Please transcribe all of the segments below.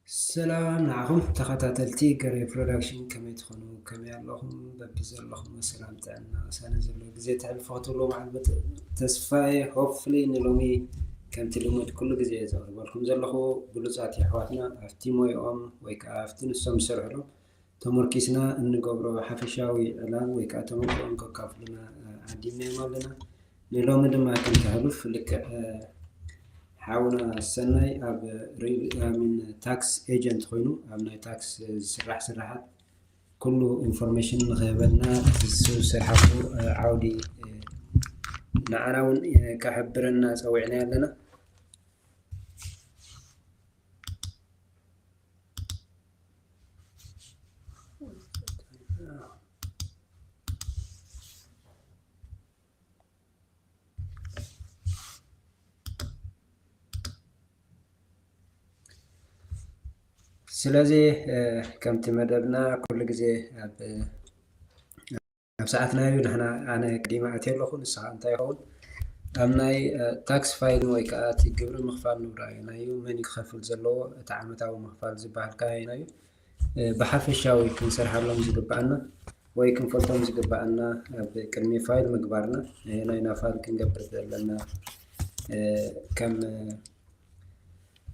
ሰላም ንዓኹም ተኸታተልቲ ገሬ ፕሮዳክሽን፣ ከመይ ትኾኑ? ከመይ ኣለኹም? በብዘለኹም ሰላም ጥዕና ቅሳነት ዘሎ ግዜ ተሕልፎ ክትብሉ መዓልበት ተስፋዬ። ሆፕፍሊ ንሎሚ ከምቲ ልሙድ ኩሉ ግዜ ዘቕርበልኩም ዘለኹ ብሉጻት የሕዋትና ኣብቲ ሞያኦም ወይ ከዓ ኣብቲ ንሶም ዝሰርሕሎም ተመርኪስና እንገብሮ ሓፈሻዊ ዕላል ወይ ከዓ ተመክሮኦም ከካፍሉና ዓዲምናዮም ኣለና። ንሎሚ ድማ ከም ተሕሉፍ ልክዕ ሓውና ሰናይ ኣብ ታክስ ኤጀንት ኮይኑ ኣብ ናይ ታክስ ዝስራሕ ስራሓት ኩሉ ኢንፎርሜሽን ንክህበና እሱ ዝሰርሓሉ ዓውዲ ንዓና እውን ከሕብረና ፀዊዕና ኣለና። ስለዚ ከምቲ መደብና ኩሉ ግዜ ኣብ ኣብ ሰዓትና እዩ። ንሕና ኣነ ቅዲማ ኣትየ ኣለኹ። ንስኻ እንታይ ይኸውን? ኣብ ናይ ታክስ ፋይል ወይ ከዓ እቲ ግብሪ ምኽፋል ንብሎ ኣየናይ እዩ? መን እዩ ክኸፍል ዘለዎ? እቲ ዓመታዊ ምኽፋል ዝበሃል ከ ኣየናይ እዩ? ብሓፈሻዊ ክንሰርሓሎም ዝግባኣና ወይ ክንፈልጦም ዝግባኣና ኣብ ቅድሚ ፋይል ምግባርና ናይና ፋይል ክንገብር ዘለና ከም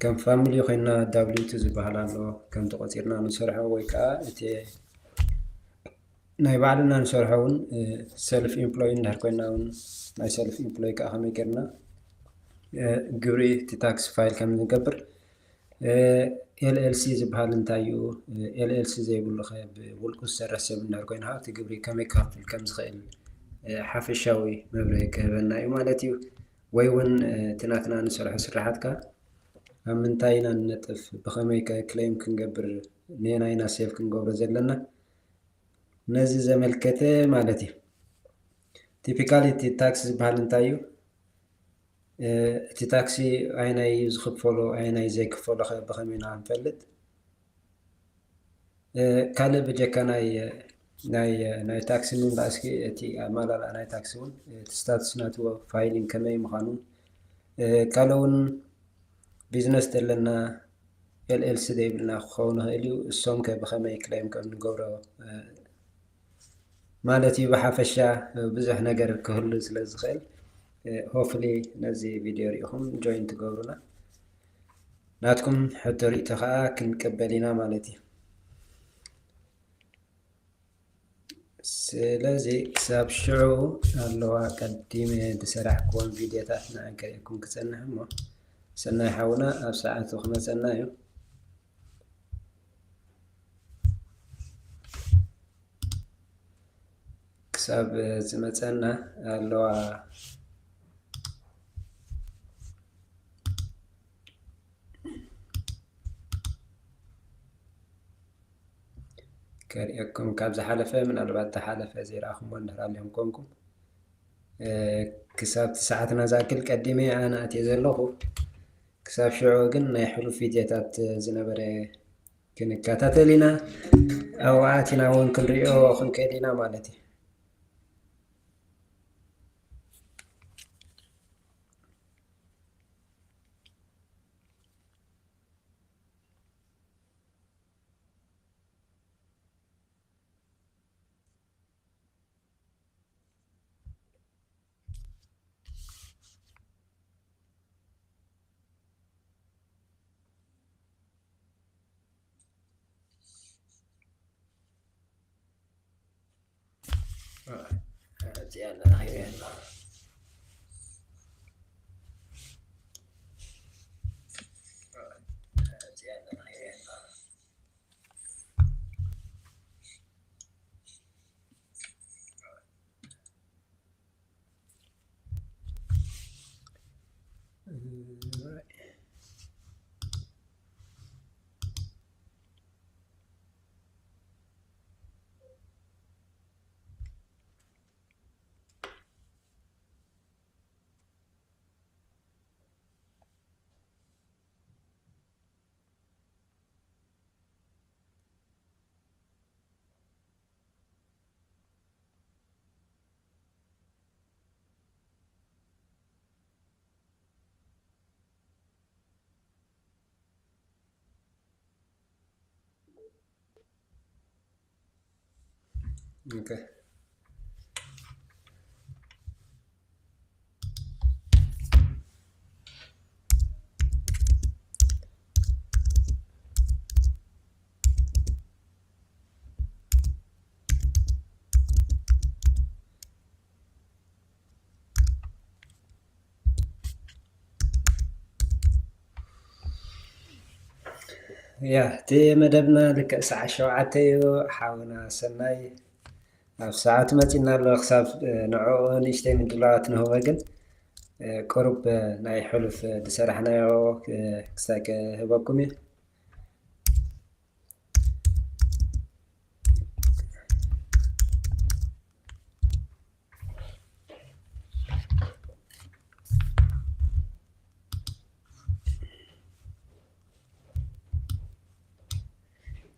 ከም ፋሚሊ ኮይና ዳብሊው ቱ ዝበሃል ኣሎ። ከምቲ ቆፂርና ንሰርሖ ወይ ከዓ እቲ ናይ ባዕልና ንሰርሖ እውን ሰልፍ ኢምፕሎይ እንድሕር ኮይና እውን ናይ ሰልፍ ኢምፕሎይ ከዓ ከመይ ጌርና ግብሪ እቲ ታክስ ፋይል ከም ንገብር ኤል ኤል ሲ ዝበሃል እንታይ እዩ? ኤል ኤል ሲ ዘይብሉ ከ ብውልቁ ዝሰርሕ ሰብ እንድሕር ኮይና እቲ ግብሪ ከመይ ክኸፍል ከም ዝኽእል ሓፈሻዊ መብርሂ ክህበና እዩ ማለት እዩ። ወይ እውን እቲ ናትና ንሰርሖ ስራሓት ከ ኣብ ምንታይ ኢና ንነጥፍ? ብኸመይ ከ ክሌም ክንገብር ነየናይ ኢና ሴቭ ክንገብሮ ዘለና? ነዚ ዘመልከተ ማለት እዩ። ቲፒካሊ እቲ ታክስ ዝበሃል እንታይ እዩ? እቲ ታክሲ ኣየናይ እዩ ዝኽፈሎ ኣየናይ ዘይክፈሎ ከ ብኸመይ ኢና ንፈልጥ? ካልእ ብጀካ ናይ ናይ ናይ ታክሲ ምምላእ እስኪ እቲ ኣመላልኣ ናይ ታክሲ እውን እቲ ስታትስ ናቱ ፋይሊንግ ከመይ ምዃኑ ካልእ እውን ቢዝነስ ዘለና ኤል ኤል ሲ ዘይብልና ክኸውን ይኽእል እዩ። እሶም ከ ብኸመይ ክሌም ከም ንገብሮ ማለት እዩ። ብሓፈሻ ብዙሕ ነገር ክህሉ ስለ ዝኽእል ሆፕሊ ነዚ ቪድዮ ሪኢኹም ጆይን ትገብሩና ናትኩም ሕቶ ርእቶ ከዓ ክንቀበል ኢና ማለት እዩ። ስለዚ ክሳብ ሽዑ ኣለዋ ቀዲመ ዝሰራሕክዎም ቪድዮታት ንዓን ከርእየኩም ክጸንሕ እሞ ሰናይ ሓውና ኣብ ሰዓቱ ክመጸና እዩ። ክሳብ ዝመጸና ኣለዋ ከርእየኩም ካብ ዝሓለፈ ምናልባት ዝሓለፈ ዘይረኣኹሞ እንድሕር ኣሊኹም ኮንኩም ክሳብ ሰዓትና ዝኣክል ቀዲመ ኣነ ኣትየ ዘለኹ። ክሳብ ሽዑ ግን ናይ ሕሉፍ ቪድዮታት ዝነበረ ክንከታተል ኢና። ኣብኡ ኣቲና እውን ክንሪኦ ክንክእል ኢና ማለት እዩ። Okay. ያ፣ እቲ መደብና ልክዕ ሰዓት ሸውዓተ እዩ። ሓውና ሰናይ ኣብ ሰዓቱ መፂና ኣሎ። ክሳብ፣ እ፣ ንዕኡ ንእሽተይ ምድላዋት ንህቦ፣ ግን፣ እ፣ ቁሩብ፣ እ፣ ናይ ሕሉፍ፣ እ፣ ዝሰራሕናዮ፣ እ፣ ክሳብ ክህበኩም እዩ።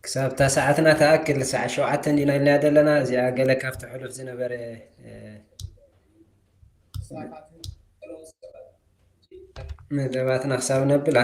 ክሳብ እታ ሰዓትና ትኣክል፣ ሰዓት ሸውዓተ እንዲና ኢልና ዘለና። እዚኣ ገለ ካብቲ ሕሉፍ ዝነበረ፣ እ፣ መደባትና ክሳብ ነብላ።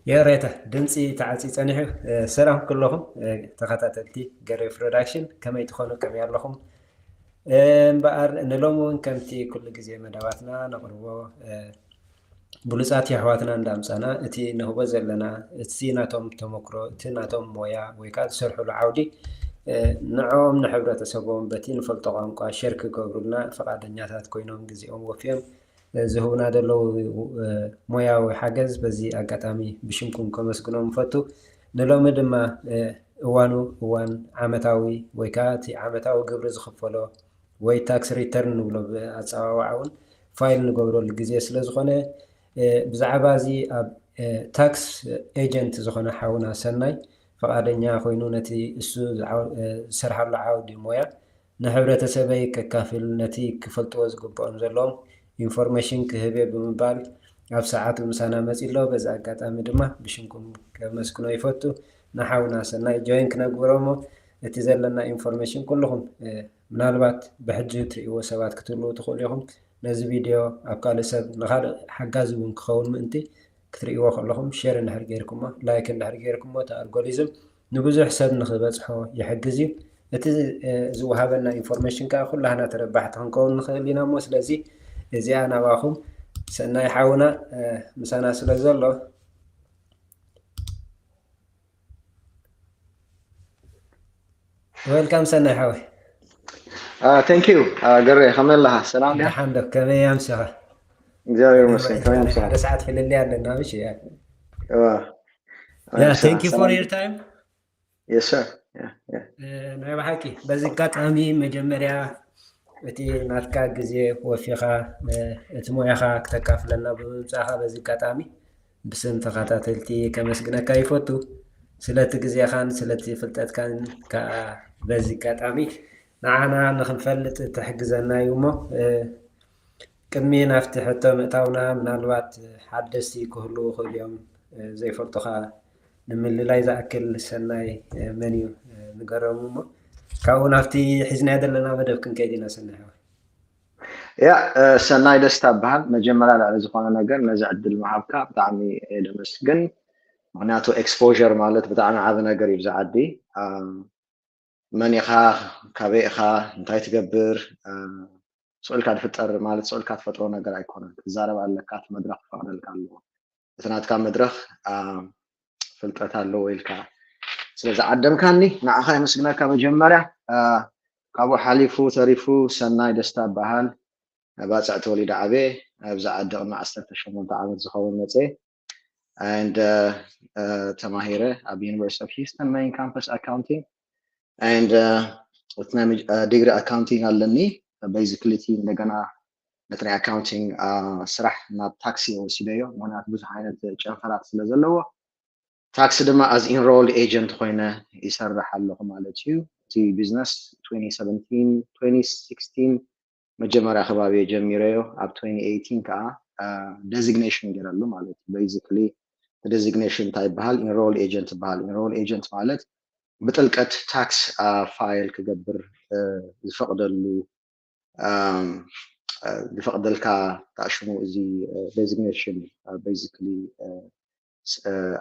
የሬታ ድምፂ ተዓፂ ፀኒሑ። ሰላም ኩለኹም ተኸታተልቲ ገሬ ፕሮዳክሽን፣ ከመይ ትኾኑ? ከመይ ኣለኹም? እምበኣር ንሎሚ እውን ከምቲ ኩሉ ግዜ መደባትና ነቕርቦ ብሉፃት የሕዋትና እንዳምፃና እቲ ንህቦ ዘለና እቲ ናቶም ተመክሮ፣ እቲ ናቶም ሞያ ወይ ከዓ ዝሰርሕሉ ዓውዲ ንዕኦም ንሕብረተሰቦም በቲ ንፈልጦ ቋንቋ ሸር ክገብሩልና ፈቓደኛታት ኮይኖም ግዜኦም ወፍዮም ዝህቡና ዘለዉ ሞያዊ ሓገዝ በዚ ኣጋጣሚ ብሽምኩም ከመስግኖም እፈቱ። ንሎሚ ድማ እዋኑ እዋን ዓመታዊ ወይ ከዓ እቲ ዓመታዊ ግብሪ ዝኽፈሎ ወይ ታክስ ሪተርን ንብሎ ብኣፀዋውዓ እውን ፋይል ንገብረሉ ግዜ ስለ ዝኾነ ብዛዕባ እዚ ኣብ ታክስ ኤጀንት ዝኾነ ሓውና ሰናይ ፈቓደኛ ኮይኑ ነቲ እሱ ዝሰርሓሉ ዓውዲ ሞያ ንሕብረተሰበይ ከካፍል ነቲ ክፈልጥዎ ዝግብኦም ዘለዎም ኢንፎርሜሽን ክህብ እየ ብምባል ኣብ ሰዓቱ ምሳና መፂ ኣሎ። በዚ ኣጋጣሚ ድማ ብሽምኩም ከመስግኖ ይፈቱ። ንሓውና ሰናይ ጆይን ክነግብሮ እሞ እቲ ዘለና ኢንፎርሜሽን ኩልኹም ምናልባት ብሕጂ ትርእይዎ ሰባት ክትህልዉ ትኽእሉ ኢኹም። ነዚ ቪድዮ ኣብ ካልእ ሰብ ንኻልእ ሓጋዚ እውን ክኸውን ምእንቲ ክትርእይዎ ከለኹም ሼር እንድሕር ጌርኩሞ፣ ላይክ እንድሕር ጌርኩሞ እቲ ኣልጎሪዝም ንብዙሕ ሰብ ንኽበፅሖ ይሕግዝ እዩ። እቲ ዝወሃበና ኢንፎርሜሽን ከዓ ኩላህና ተረባሕቲ ክንከውን ንኽእል ኢና እሞ ስለዚ እዚኣ ናባኹም ሰናይ ሓውና ምሳና ስለ ዘሎ ዌልካም ሰናይ ሓወይ። Thank you ገሬ፣ ከመይ ኣለኻ? ሰላም ድያ? ደሓን ዶ? ከመይ ኣምሲኻ? እግዚኣብሔር ይመስገን። ከመይ ኣምሲኻ? ሓደ ሰዓት ፍልልይ ኣለና። ምሽ እዋ። Yeah, thank you for your time. Yes sir. ናይ ብሓቂ በዚ ኣጋጣሚ መጀመርያ እቲ ናትካ ግዜ ወፊኻ እቲ ሞያኻ ክተካፍለና ብምምፃእኻ በዚ ኣጋጣሚ ብስም ተኸታተልቲ ከመስግነካ ይፈቱ። ስለቲ ግዜኻን ስለቲ ፍልጠትካን ከዓ በዚ ኣጋጣሚ ንዓና ንክንፈልጥ ትሕግዘና እዩ እሞ ቅድሚ ናብቲ ሕቶ ምእታውና ምናልባት ሓደስቲ ክህልዉ ይኽእሉ እዮም ዘይፈልጡኻ ንምልላይ ዝኣክል ሰናይ መን እዩ ንገረሙ እሞ ካብኡ ናብቲ ሒዝናዮ ዘለና መደብ ክንከይድ ኢና። ሰናይ ሓወይ። ያ ሰናይ ደስታ እበሃል። መጀመርያ ልዕሊ ዝኾነ ነገር ነዚ ዕድል ምሃብካ ብጣዕሚ እየ ደመስግን። ምክንያቱ ኤክስፖር ማለት ብጣዕሚ ዓቢ ነገር እዩ ብዚ ዓዲ። መን ኢኻ፣ ካበይ ኢኻ፣ እንታይ ትገብር፣ ስቕ ኢልካ ዝፍጠር ማለት ስቕ ኢልካ ትፈጥሮ ነገር ኣይኮነን። ክትዛረብ ኣለካ፣ እቲ መድረኽ ክፈቕደልካ ኣለዎ። እቲ ናትካ መድረኽ ፍልጠት ኣለዎ ኢልካ ስለ ዝዓደምካኒ ንዓኻ የመስግነካ። መጀመርያ ካብኡ ሓሊፉ ተሪፉ ሰናይ ደስታ እበሃል። ባፅዕ ተወሊደ ዓብየ ኣብዚ ዓዲ ቅድሚ ዓሰርተ ሸሞንተ ዓመት ዝኸውን መፅየ and ተማሂረ ኣብ University of Houston main campus accounting and እቲ ናይ ዲግሪ ኣካውንቲንግ ኣለኒ። Basically እንደገና ነቲ ናይ ኣካውንቲንግ ስራሕ ናብ ታክሲ ወሲደዮ፣ ምክንያቱ ብዙሕ ዓይነት ጨንፈራት ስለ ዘለዎ። ታክሲ ድማ as enrolled agent ኮይነ ይሰርሕ ኣለኹ ማለት እዩ። እቲ ቢዝነስ twenty seventeen twenty sixteen መጀመርያ ከባቢ ጀሚረዮ፣ ኣብ twenty eighteen ከዓ designation ገይረሉ ማለት እዩ። Basically designation እንታይ ይበሃል? Enrolled agent ይበሃል። Enrolled agent ማለት ብጥልቀት ታክስ ፋይል ክገብር ዝፈቕደሉ ዝፈቕደልካ ታሽሙ እዚ designation basically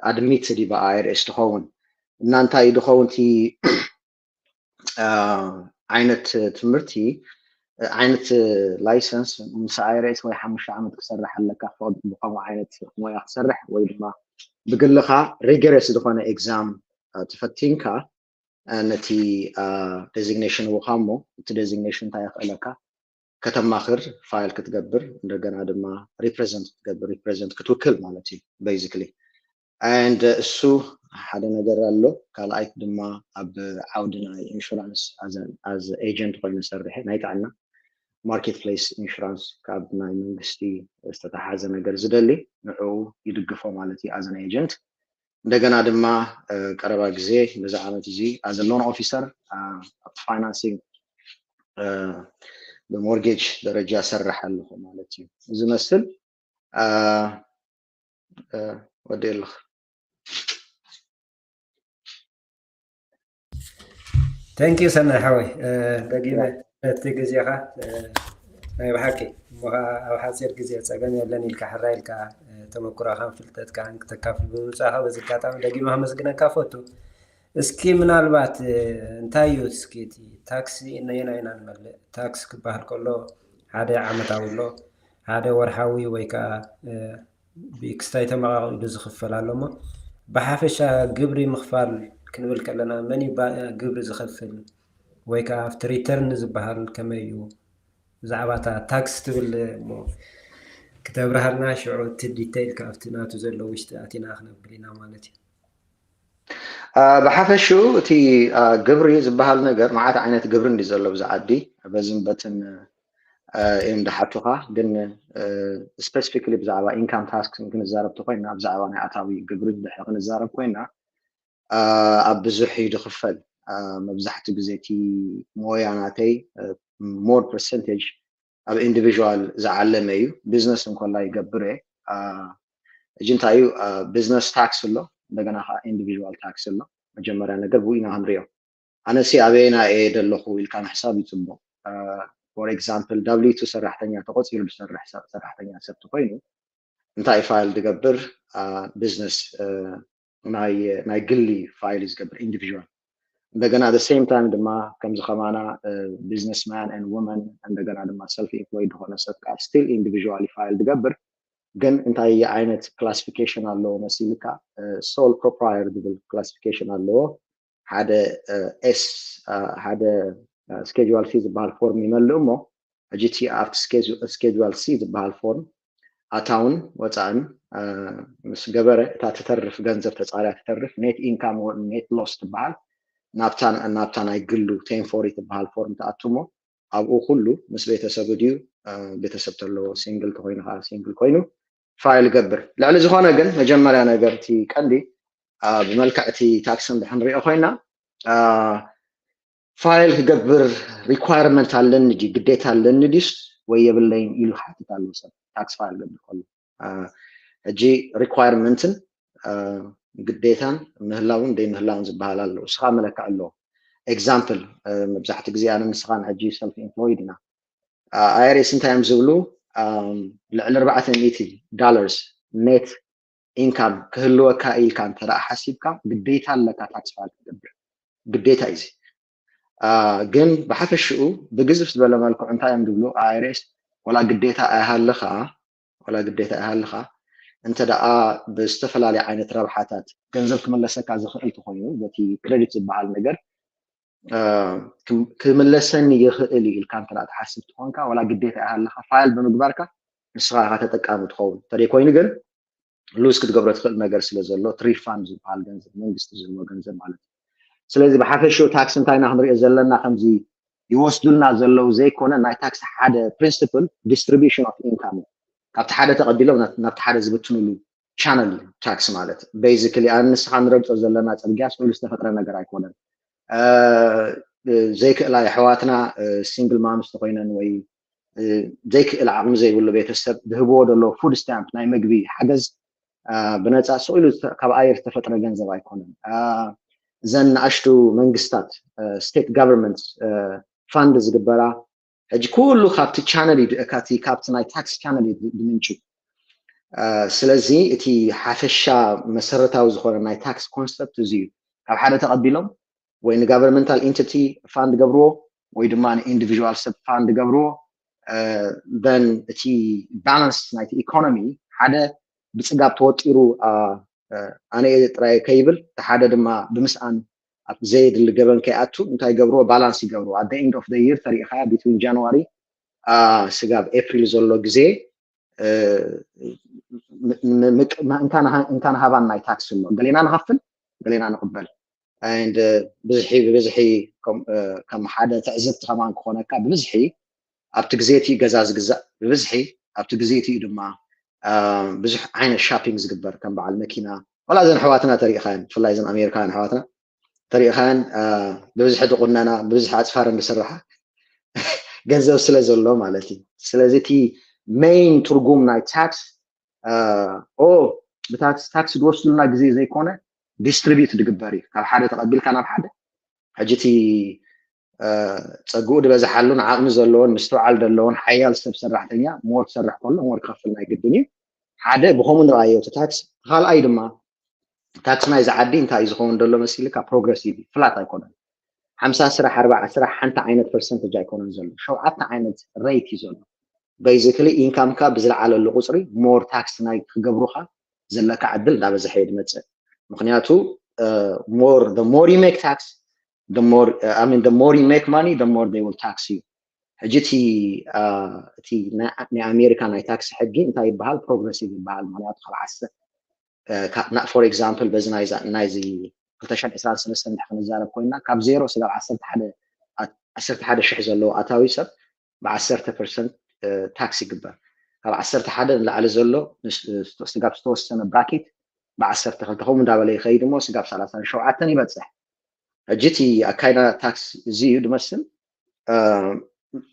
admitted ዩ ብኣይርኤስ ትኸውን እና እንታይ እዩ ዝኸውን እቲ ዓይነት ትምህርቲ ዓይነት ላይሰንስ ምስ ኣይርኤስ ወይ ሓሙሽተ ዓመት ክሰርሕ ኣለካ ክፈቕድ ብከምኡ ዓይነት ሞያ ክሰርሕ ወይ ድማ ብግልኻ ሪገረስ ዝኾነ ኤግዛም ተፈቲንካ ነቲ designation ውካ እሞ እቲ designation እንታይ የኽእለካ ከተማኽር ፋይል ክትገብር እንደገና ድማ represent ክትገብር represent ክትውክል ማለት እዩ basically and እሱ ሓደ ነገር ኣሎ። ካልኣይ ድማ ኣብ ዓውዲ ናይ ኢንሹራንስ as agent ኮይኑ ሰርሐ ናይ ጥዕና marketplace insurance ካብ ናይ መንግስቲ ዝተተሓዘ ነገር ዝደሊ ንዕኡ ይድግፎ ማለት እዩ as an agent። እንደገና ድማ ቀረባ ግዜ ነዚ ዓመት እዚ as a loan officer ኣብቲ financing ብ mortgage ደረጃ ሰርሕ ኣለኹ ማለት እዩ። እዚ መስል ወዲ ኣለኹ። Thank you ሰናይ ሓወይ ደጊመ እቲ ግዜኻ ናይ ብሓቂ እሞ ኣብ ሓፂር ግዜ ፀገም የለን ኢልካ ሕራ ኢልካ ተመኩራኻን ፍልጠትካን ክተካፍል ብምምጻእካ በዚ ኣጋጣሚ ደጊመ ከመስግነካ እፈቱ። እስኪ ምናልባት እንታይ እዩ እስኪ እቲ ታክሲ ነየናይ ኢና ንመልእ? ታክስ ክበሃል ከሎ ሓደ ዓመታዊ ኣሎ፣ ሓደ ወርሓዊ ወይ ከዓ ብክስታይ ተመቓቒሉ ዝኽፈል ኣሎ እሞ ብሓፈሻ ግብሪ ምኽፋል ክንብል ከለና መን እዩ ግብሪ ዝኸፍል ወይ ከዓ ኣብቲ ሪተርን ዝበሃል ከመይ እዩ? ብዛዕባ እታ ታክስ ትብል እሞ ክተብርሃልና ሽዑ እቲ ዲተይል ካብቲ ናቱ ዘሎ ውሽጢ ኣቲና ክነብል ኢና ማለት እዩ። ብሓፈሽኡ እቲ ግብሪ ዝበሃል ነገር መዓት ዓይነት ግብሪ እንዲ ዘሎ ብዛ ዓዲ በዝን በትን እዮም ድሓቱኻ። ግን ስፔሲፊክሊ ብዛዕባ ኢንካም ታክስ ክንዛረብ ተኮይና ብዛዕባ ናይ ኣታዊ ግብሪ ድሕሪ ክንዛረብ ኮይና ኣብ ብዙሕ እዩ ድኽፈል። መብዛሕትኡ ግዜ እቲ ሞያ ናተይ ሞር ፐርሰንቴጅ ኣብ ኢንዲቪዥዋል ዝዓለመ እዩ። ቢዝነስ እንኮላ ይገብር እየ። እጂ እንታይ እዩ ቢዝነስ ታክስ ኣሎ፣ እንደገና ከዓ ኢንዲቪዥዋል ታክስ ኣሎ። መጀመርያ ነገር ብኡ ኢና ክንሪኦ። ኣነሲ ኣበየና እየ ደለኹ ኢልካ ምሕሳብ ይፅቡቕ። ፎር ኤግዛምፕል ዳብሊው ቱ ሰራሕተኛ ተቆፂሩ ዝሰርሕ ሰራሕተኛ ሰብ ተኮይኑ እንታይ ፋይል ዝገብር ቢዝነስ ናይ ግሊ ፋይል ዝገብር ኢንዲቪዥዋል። እንደገና the same time ድማ ከምዚ ከማና ቢዝነስ ማን ን ወመን እንደገና ድማ ሰልፍ ኢምፕሎይድ ዝኾነ ሰብ ከዓ ስቲል ኢንዲቪዥዋሊ ፋይል ዝገብር። ግን እንታይ ዓይነት ክላሲፊኬሽን ኣለዎ መሲልካ? ሶል ፕሮፕራየር ዝብል ክላሲፊኬሽን ኣለዎ። ሓደ ኤስ ሓደ ስኬጁዋል ሲ ዝበሃል ፎርም ይመልእ እሞ ሕጂ እቲ ኣብቲ ስኬጁዋል ሲ ዝበሃል ፎርም ኣታውን ወፃእን ምስ ገበረ እታ ትተርፍ ገንዘብ ተፃርያ ትተርፍ ኔት ኢንካም ኔት ሎስ ትበሃል ናብታ ናይ ግሉ ቴን ፎሪ ትበሃል ፎርም ትኣቱ እሞ ኣብኡ ኩሉ ምስ ቤተሰቡ ድዩ ቤተሰብ ተለዎ ሲንግል ተኮይኑ ከዓ ሲንግል ኮይኑ ፋይል ገብር። ልዕሊ ዝኾነ ግን መጀመርያ ነገር እቲ ቀንዲ ብመልክዕ እቲ ታክስ እንድሕር ንሪኦ ኮይና ፋይል ክገብር ሪኳርመንት ኣለኒ ድዩ ግዴታ ኣለኒ ድዩስ ወይ የብለይን ኢሉ ክሓትት ኣለዎ ሰብ ታክስ ፋይል ክገብር ከሎ። ሕጂ ሪኳርመንትን ግዴታን ምህላውን ዘይምህላውን ዝበሃል ኣለዎ። እስኻ መለክዕ ኣለዎ። ኤግዛምፕል መብዛሕትኡ ግዜ ኣነ ንስኻን ሕጂ ሰልፍ ኢምፕሎይድ ኢና። ኣይኣርኤስ እንታይ እዮም ዝብሉ? ልዕሊ ኣርባዕተ ሚእቲ ዶላርስ ኔት ኢንካም ክህልወካ ኢልካ እንተ ደኣ ሓሲብካ ግዴታ ኣለካ ታክስ ፋይል ክትገብር ግዴታ እዩ። ግን ብሓፈሽኡ ብግዝፍ ዝበለ መልክዑ እንታይ እዮም ዝብሉ? ኣይኣርኤስ ወላ ግዴታ ኣይሃልኻ ወላ ግዴታ ኣይሃልኻ እንተ ደኣ ብዝተፈላለየ ዓይነት ረብሓታት ገንዘብ ክምለሰካ ዝኽእል ተኮይኑ በቲ ክሬዲት ዝበሃል ነገር ክምለሰኒ ይኽእል እዩ ኢልካ እንተ ትሓስብ ትኾንካ ዋላ ግዴታ ይሃለካ ፋይል ብምግባርካ ንስኻ ኢኻ ተጠቃሚ ትኸውን። እንተደይ ኮይኑ ግን ሉዝ ክትገብሮ ትኽእል ነገር ስለ ዘሎ እቲ ሪፋንድ ዝበሃል ገንዘብ መንግስቲ ዝህቦ ገንዘብ ማለት እዩ። ስለዚ ብሓፈሽኡ ታክስ እንታይ ኢና ክንሪኦ ዘለና ከምዚ ይወስዱልና ዘለዉ ዘይኮነ ናይ ታክስ ሓደ ፕሪንስፕል ዲስትሪቢሽን ኦፍ ኢንካም እዩ። ካብቲ ሓደ ተቐቢሎም ናብቲ ሓደ ዝብትኑሉ ቻነል እዩ ታክስ ማለት። ቤዚክሊ ኣነ ንስኻ ንረግፆ ዘለና ፅርግያ ስእሉ ዝተፈጥረ ነገር ኣይኮነን። ዘይክእላ የሕዋትና ሲንግል ማምስ ተኮይነን ወይ ዘይክእል ዓቕሚ ዘይብሉ ቤተሰብ ዝህብዎ ዘሎ ፉድ ስታምፕ ናይ ምግቢ ሓገዝ ብነፃ ስእሉ ካብ ኣየር ዝተፈጥረ ገንዘብ ኣይኮነን። እዘን ንኣሽቱ መንግስታት ስቴት ጋቨርንመንት ፋንድ ዝግበራ ሕጂ ኩሉ ካብቲ ቻነል እዩ ካብቲ ናይ ታክስ ቻነል እዩ ድምንጩ። ስለዚ እቲ ሓፈሻ መሰረታዊ ዝኾነ ናይ ታክስ ኮንሰፕት እዚ እዩ። ካብ ሓደ ተቐቢሎም ወይ ንጋቨርንመንታል ኢንቲቲ ፋንድ ገብርዎ ወይ ድማ ንኢንዲቪዥዋል ሰብ ፋንድ ገብርዎ ን እቲ ባላንስ ናይቲ ኢኮኖሚ ሓደ ብፅጋብ ተወጢሩ ኣነ ጥራይ ከይብል እቲ ሓደ ድማ ብምስኣን ኣብ ዘየድሊ ገበን ከይኣቱ እንታይ ገብርዎ ባላንስ ይገብርዎ። ኣት ኤንድ ኦፍ የር ተሪኢኻ ቢትዊን ጃንዋሪ ስጋብ ኤፕሪል ዘሎ ግዜ እንታን ሃባን ናይ ታክስ ኣሎ። ገሌና ንኸፍል ገሌና ንቕበል። ብዝሒ ብብዝሒ ከም ሓደ ትዕዝብቲ ከማን ክኾነካ ብብዝሒ ኣብቲ ግዜ እቲ ገዛ ዝግዛእ ብብዝሒ ኣብቲ ግዜ እቲ እዩ ድማ ብዙሕ ዓይነት ሻፒንግ ዝግበር ከም በዓል መኪና ወላ እዘን ኣሕዋትና ተሪኢኻየን ብፍላይ እዘን ኣሜሪካውያን ኣሕዋትና ተሪኢኻየን ብብዝሒ ዝቑነና ብብዝሒ ኣፅፋረን ዝስርሓ ገንዘብ ስለ ዘሎ ማለት እዩ። ስለዚ እቲ ሜይን ትርጉም ናይ ታክስ ኦ ብታክስ ታክስ ዝወስዱልና ግዜ ዘይኮነ ዲስትሪቢዩት ዝግበር እዩ። ካብ ሓደ ተቐቢልካ ናብ ሓደ ሕጂ እቲ ፀግኡ ዝበዝሓሉን ዓቕሚ ዘለዎን ምስትውዓል ዘለዎን ሓያል ሰብ ሰራሕተኛ ሞር ክሰርሕ ከሎ ሞር ክኸፍል ናይ ግድን እዩ። ሓደ ብኸምኡ ንርኣዮ እቲ ታክስ። ካልኣይ ድማ ታክስ ናይዚ ዓዲ እንታይ እዩ ዝኸውን ዘሎ መሲልካ? ፕሮግረሲቭ እዩ፣ ፍላት ኣይኮነን። ሓምሳ ስራሕ ኣርባዓ ስራሕ ሓንቲ ዓይነት ፐርሰንተጅ ኣይኮነን ዘሎ፣ ሸውዓተ ዓይነት ሬት እዩ ዘሎ። ቤዚክሊ ኢንካምካ ብዝለዓለሉ ቁፅሪ ሞር ታክስ ናይ ክገብሩካ ዘለካ ዕድል እንዳበዝሐ እዩ ዝመፅእ። ምክንያቱ more the more you make tax, the more I mean the more you make money, the more they will tax you። ሕጂ እቲ እቲ ናይ ኣሜሪካ ናይ ታክስ ሕጊ እንታይ ይበሃል? ፕሮግረሲቭ ይበሃል። ምክንያቱ ካብ ዓሰርተ for example በዚ ናይዚ ክልተ ሽሕን ዕስራን ሰለስተን እንድሕር ክንዛረብ ኮይና ካብ ዜሮ ስጋብ ዓሰርተ ሓደ ሺሕ ዘለዎ ኣታዊ ሰብ ብዓሰርተ ፐርሰንት ታክስ ይግበር። ካብ ዓሰርተ ሓደ ንላዕሊ ዘሎ ስጋብ ዝተወሰነ ብራኬት ብዓሰርተ ክልተ ከምኡ እንዳበለ ይኸይድ እሞ ስጋብ ሰላሳ ሸውዓተን ይበፅሕ። ሕጂ እቲ ኣካይዳ ታክስ እዚ እዩ ዝመስል።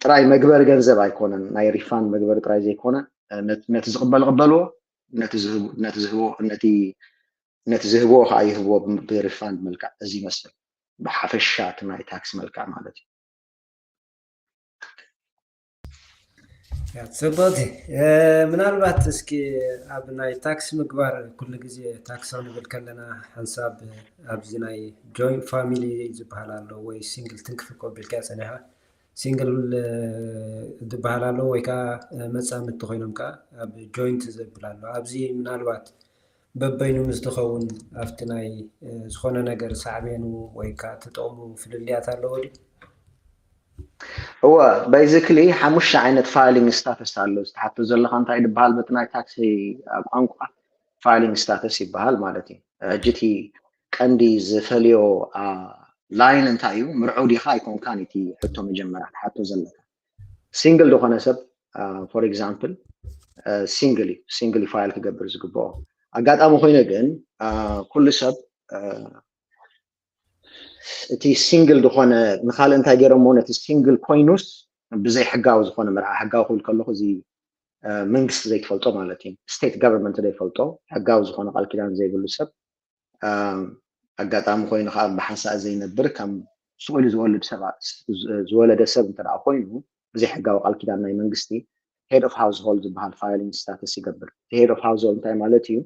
ጥራይ መግበሪ ገንዘብ ኣይኮነን፣ ናይ ሪፋንድ መግበሪ ጥራይ ዘይኮነ ነቲ ዝቕበል ቅበልዎ፣ ነቲ ዝህብዎ ከዓ ይህብዎ ብሪፋንድ መልክዕ። እዚ ይመስል ብሓፈሻ እቲ ናይ ታክስ መልክዕ ማለት እዩ። ጽቡቅ። ምናልባት እስኪ ኣብ ናይ ታክስ ምግባር ኩሉ ግዜ ታክስ ክንብል ከለና ሓንሳብ ኣብዚ ናይ ጆይንት ፋሚሊ ዝበሃል ኣሎ ወይ ሲንግል ትንክፍ ኮቢልካ ጸኒሓ ሲንግል ዝበሃል ኣሎ ወይ ከዓ መጻምድቲ ኮይኖም ከዓ ኣብ ጆይንት ዘብል ኣሎ። ኣብዚ ምናልባት በበይኑ ምስ ዝኸውን ኣብቲ ናይ ዝኾነ ነገር ሳዕቤኑ ወይ ከዓ እቲ ጥቕሙ ፍልልያት ኣለዎ ድዩ? እወ፣ ቤዚክሊ ሓሙሽተ ዓይነት ፋይሊንግ ስታተስ ኣሎ። ዝተሓቶ ዘለካ እንታይ ዝበሃል በቲ ናይ ታክሲ ቋንቋ ፋይሊንግ ስታተስ ይበሃል ማለት እዩ። ሕጂ እቲ ቀንዲ ዝፈልዮ ላይን እንታይ እዩ? ምርዑው ዲኻ ኣይኮንካን? እቲ ሕቶ መጀመርያ ትሓቶ ዘለካ ሲንግል ዝኾነ ሰብ for example ሲንግል እዩ፣ ሲንግል ፋይል ክገብር ዝግብኦ። ኣጋጣሚ ኮይኑ ግን ኩሉ ሰብ እቲ ሲንግል ዝኾነ ንካልእ እንታይ ገይሮሞ ነቲ ሲንግል ኮይኑስ ብዘይ ሕጋዊ ዝኾነ መርዓ፣ ሕጋዊ ክብል ከለኹ እዚ መንግስቲ ዘይትፈልጦ ማለት እዩ፣ ስቴት ጋቨርንመንት ዘይፈልጦ ሕጋዊ ዝኾነ ቃል ኪዳን ዘይብሉ ሰብ ኣጋጣሚ ኮይኑ ከዓ ብሓንሳእ ዘይነብር ከም ስቕ ኢሉ ዝወልድ ሰባት ዝወለደ ሰብ እንተ ኮይኑ ብዘይ ሕጋዊ ቃል ኪዳን ናይ መንግስቲ ሄድ ኦፍ ሃውስሆልድ ዝበሃል ፋይሊንግ ስታተስ ይገብር። እቲ ሄድ ኦፍ ሃውስሆልድ እንታይ ማለት እዩ?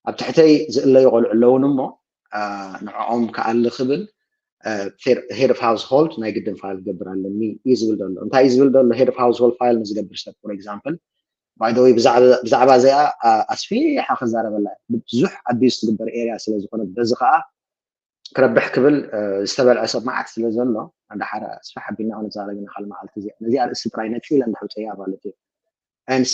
ኣብ ትሕተይ ዝእለዩ ቆልዑ ኣለውን እሞ ንዕኦም ክኣሊ ክብል ሄድ ኦፍ ሃውስሆልድ ናይ ግድን ፋይል ክገብር ኣለኒ እዩ ዝብል ዘሎ። እንታይ እዩ ዝብል ዘሎ? ሄድ ኦፍ ሃውስሆልድ ፋይል ንዝገብር ሰብ for example by the way ብዛዕባ እዚኣ ኣስፊሓ ክዛረበላ ብዙሕ ኣቢዩዝ ትግበር ኤርያ ስለ ዝኾነ በዚ ከዓ ክረብሕ ክብል ዝተበልዐ ሰብ መዓት ስለ ዘሎ እንድሓር ኣስፍሕ ኣቢልና ክንዛረብ ኢና ካልእ መዓልቲ እዚኣ ነዚኣ ርእሲ ጥራይ ነፂለ እንድሕውፀያ ማለት እዩ።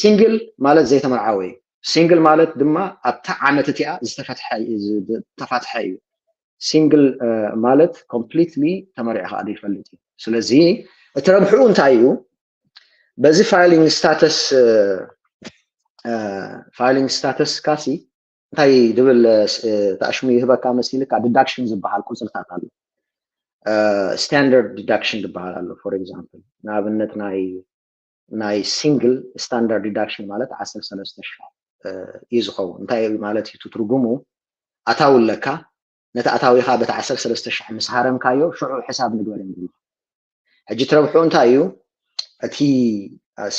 ሲንግል ማለት ዘይተመርዓወ እዩ። ሲንግል ማለት ድማ ኣብታ ዓመት እቲኣ ዝተፈትሐ እዩ። ሲንግል ማለት ኮምፕሊትሊ ተመሪዑ ከዓ ዘይፈልጥ እዩ። ስለዚ እቲ ረብሕኡ እንታይ እዩ? በዚ ፋይሊንግ ስታተስ ፋይሊንግ ስታተስ ካሲ እንታይ ድብል ተኣሽሙ ይህበካ መሲልካ ዲዳክሽን ዝበሃል ቁፅርታት ኣሎ። ስታንዳርድ ዲዳክሽን ዝበሃል ኣሎ። for example ንኣብነት ናይ ናይ ሲንግል ስታንዳርድ ዲዳክሽን ማለት ዓሰርተ ሰለስተ ሽሕ እዩ ዝኸውን። እንታይ ማለት እዩ ትርጉሙ? ኣታዊ ኣለካ፣ ነቲ ኣታዊኻ በቲ ዓሰርተ ሰለስተ ሽሕ ምስ ሃረምካዮ ሽዑ ሕሳብ ንግበር እዮም ዝብሉኻ። ሕጂ ትረብሑ እንታይ እዩ? እቲ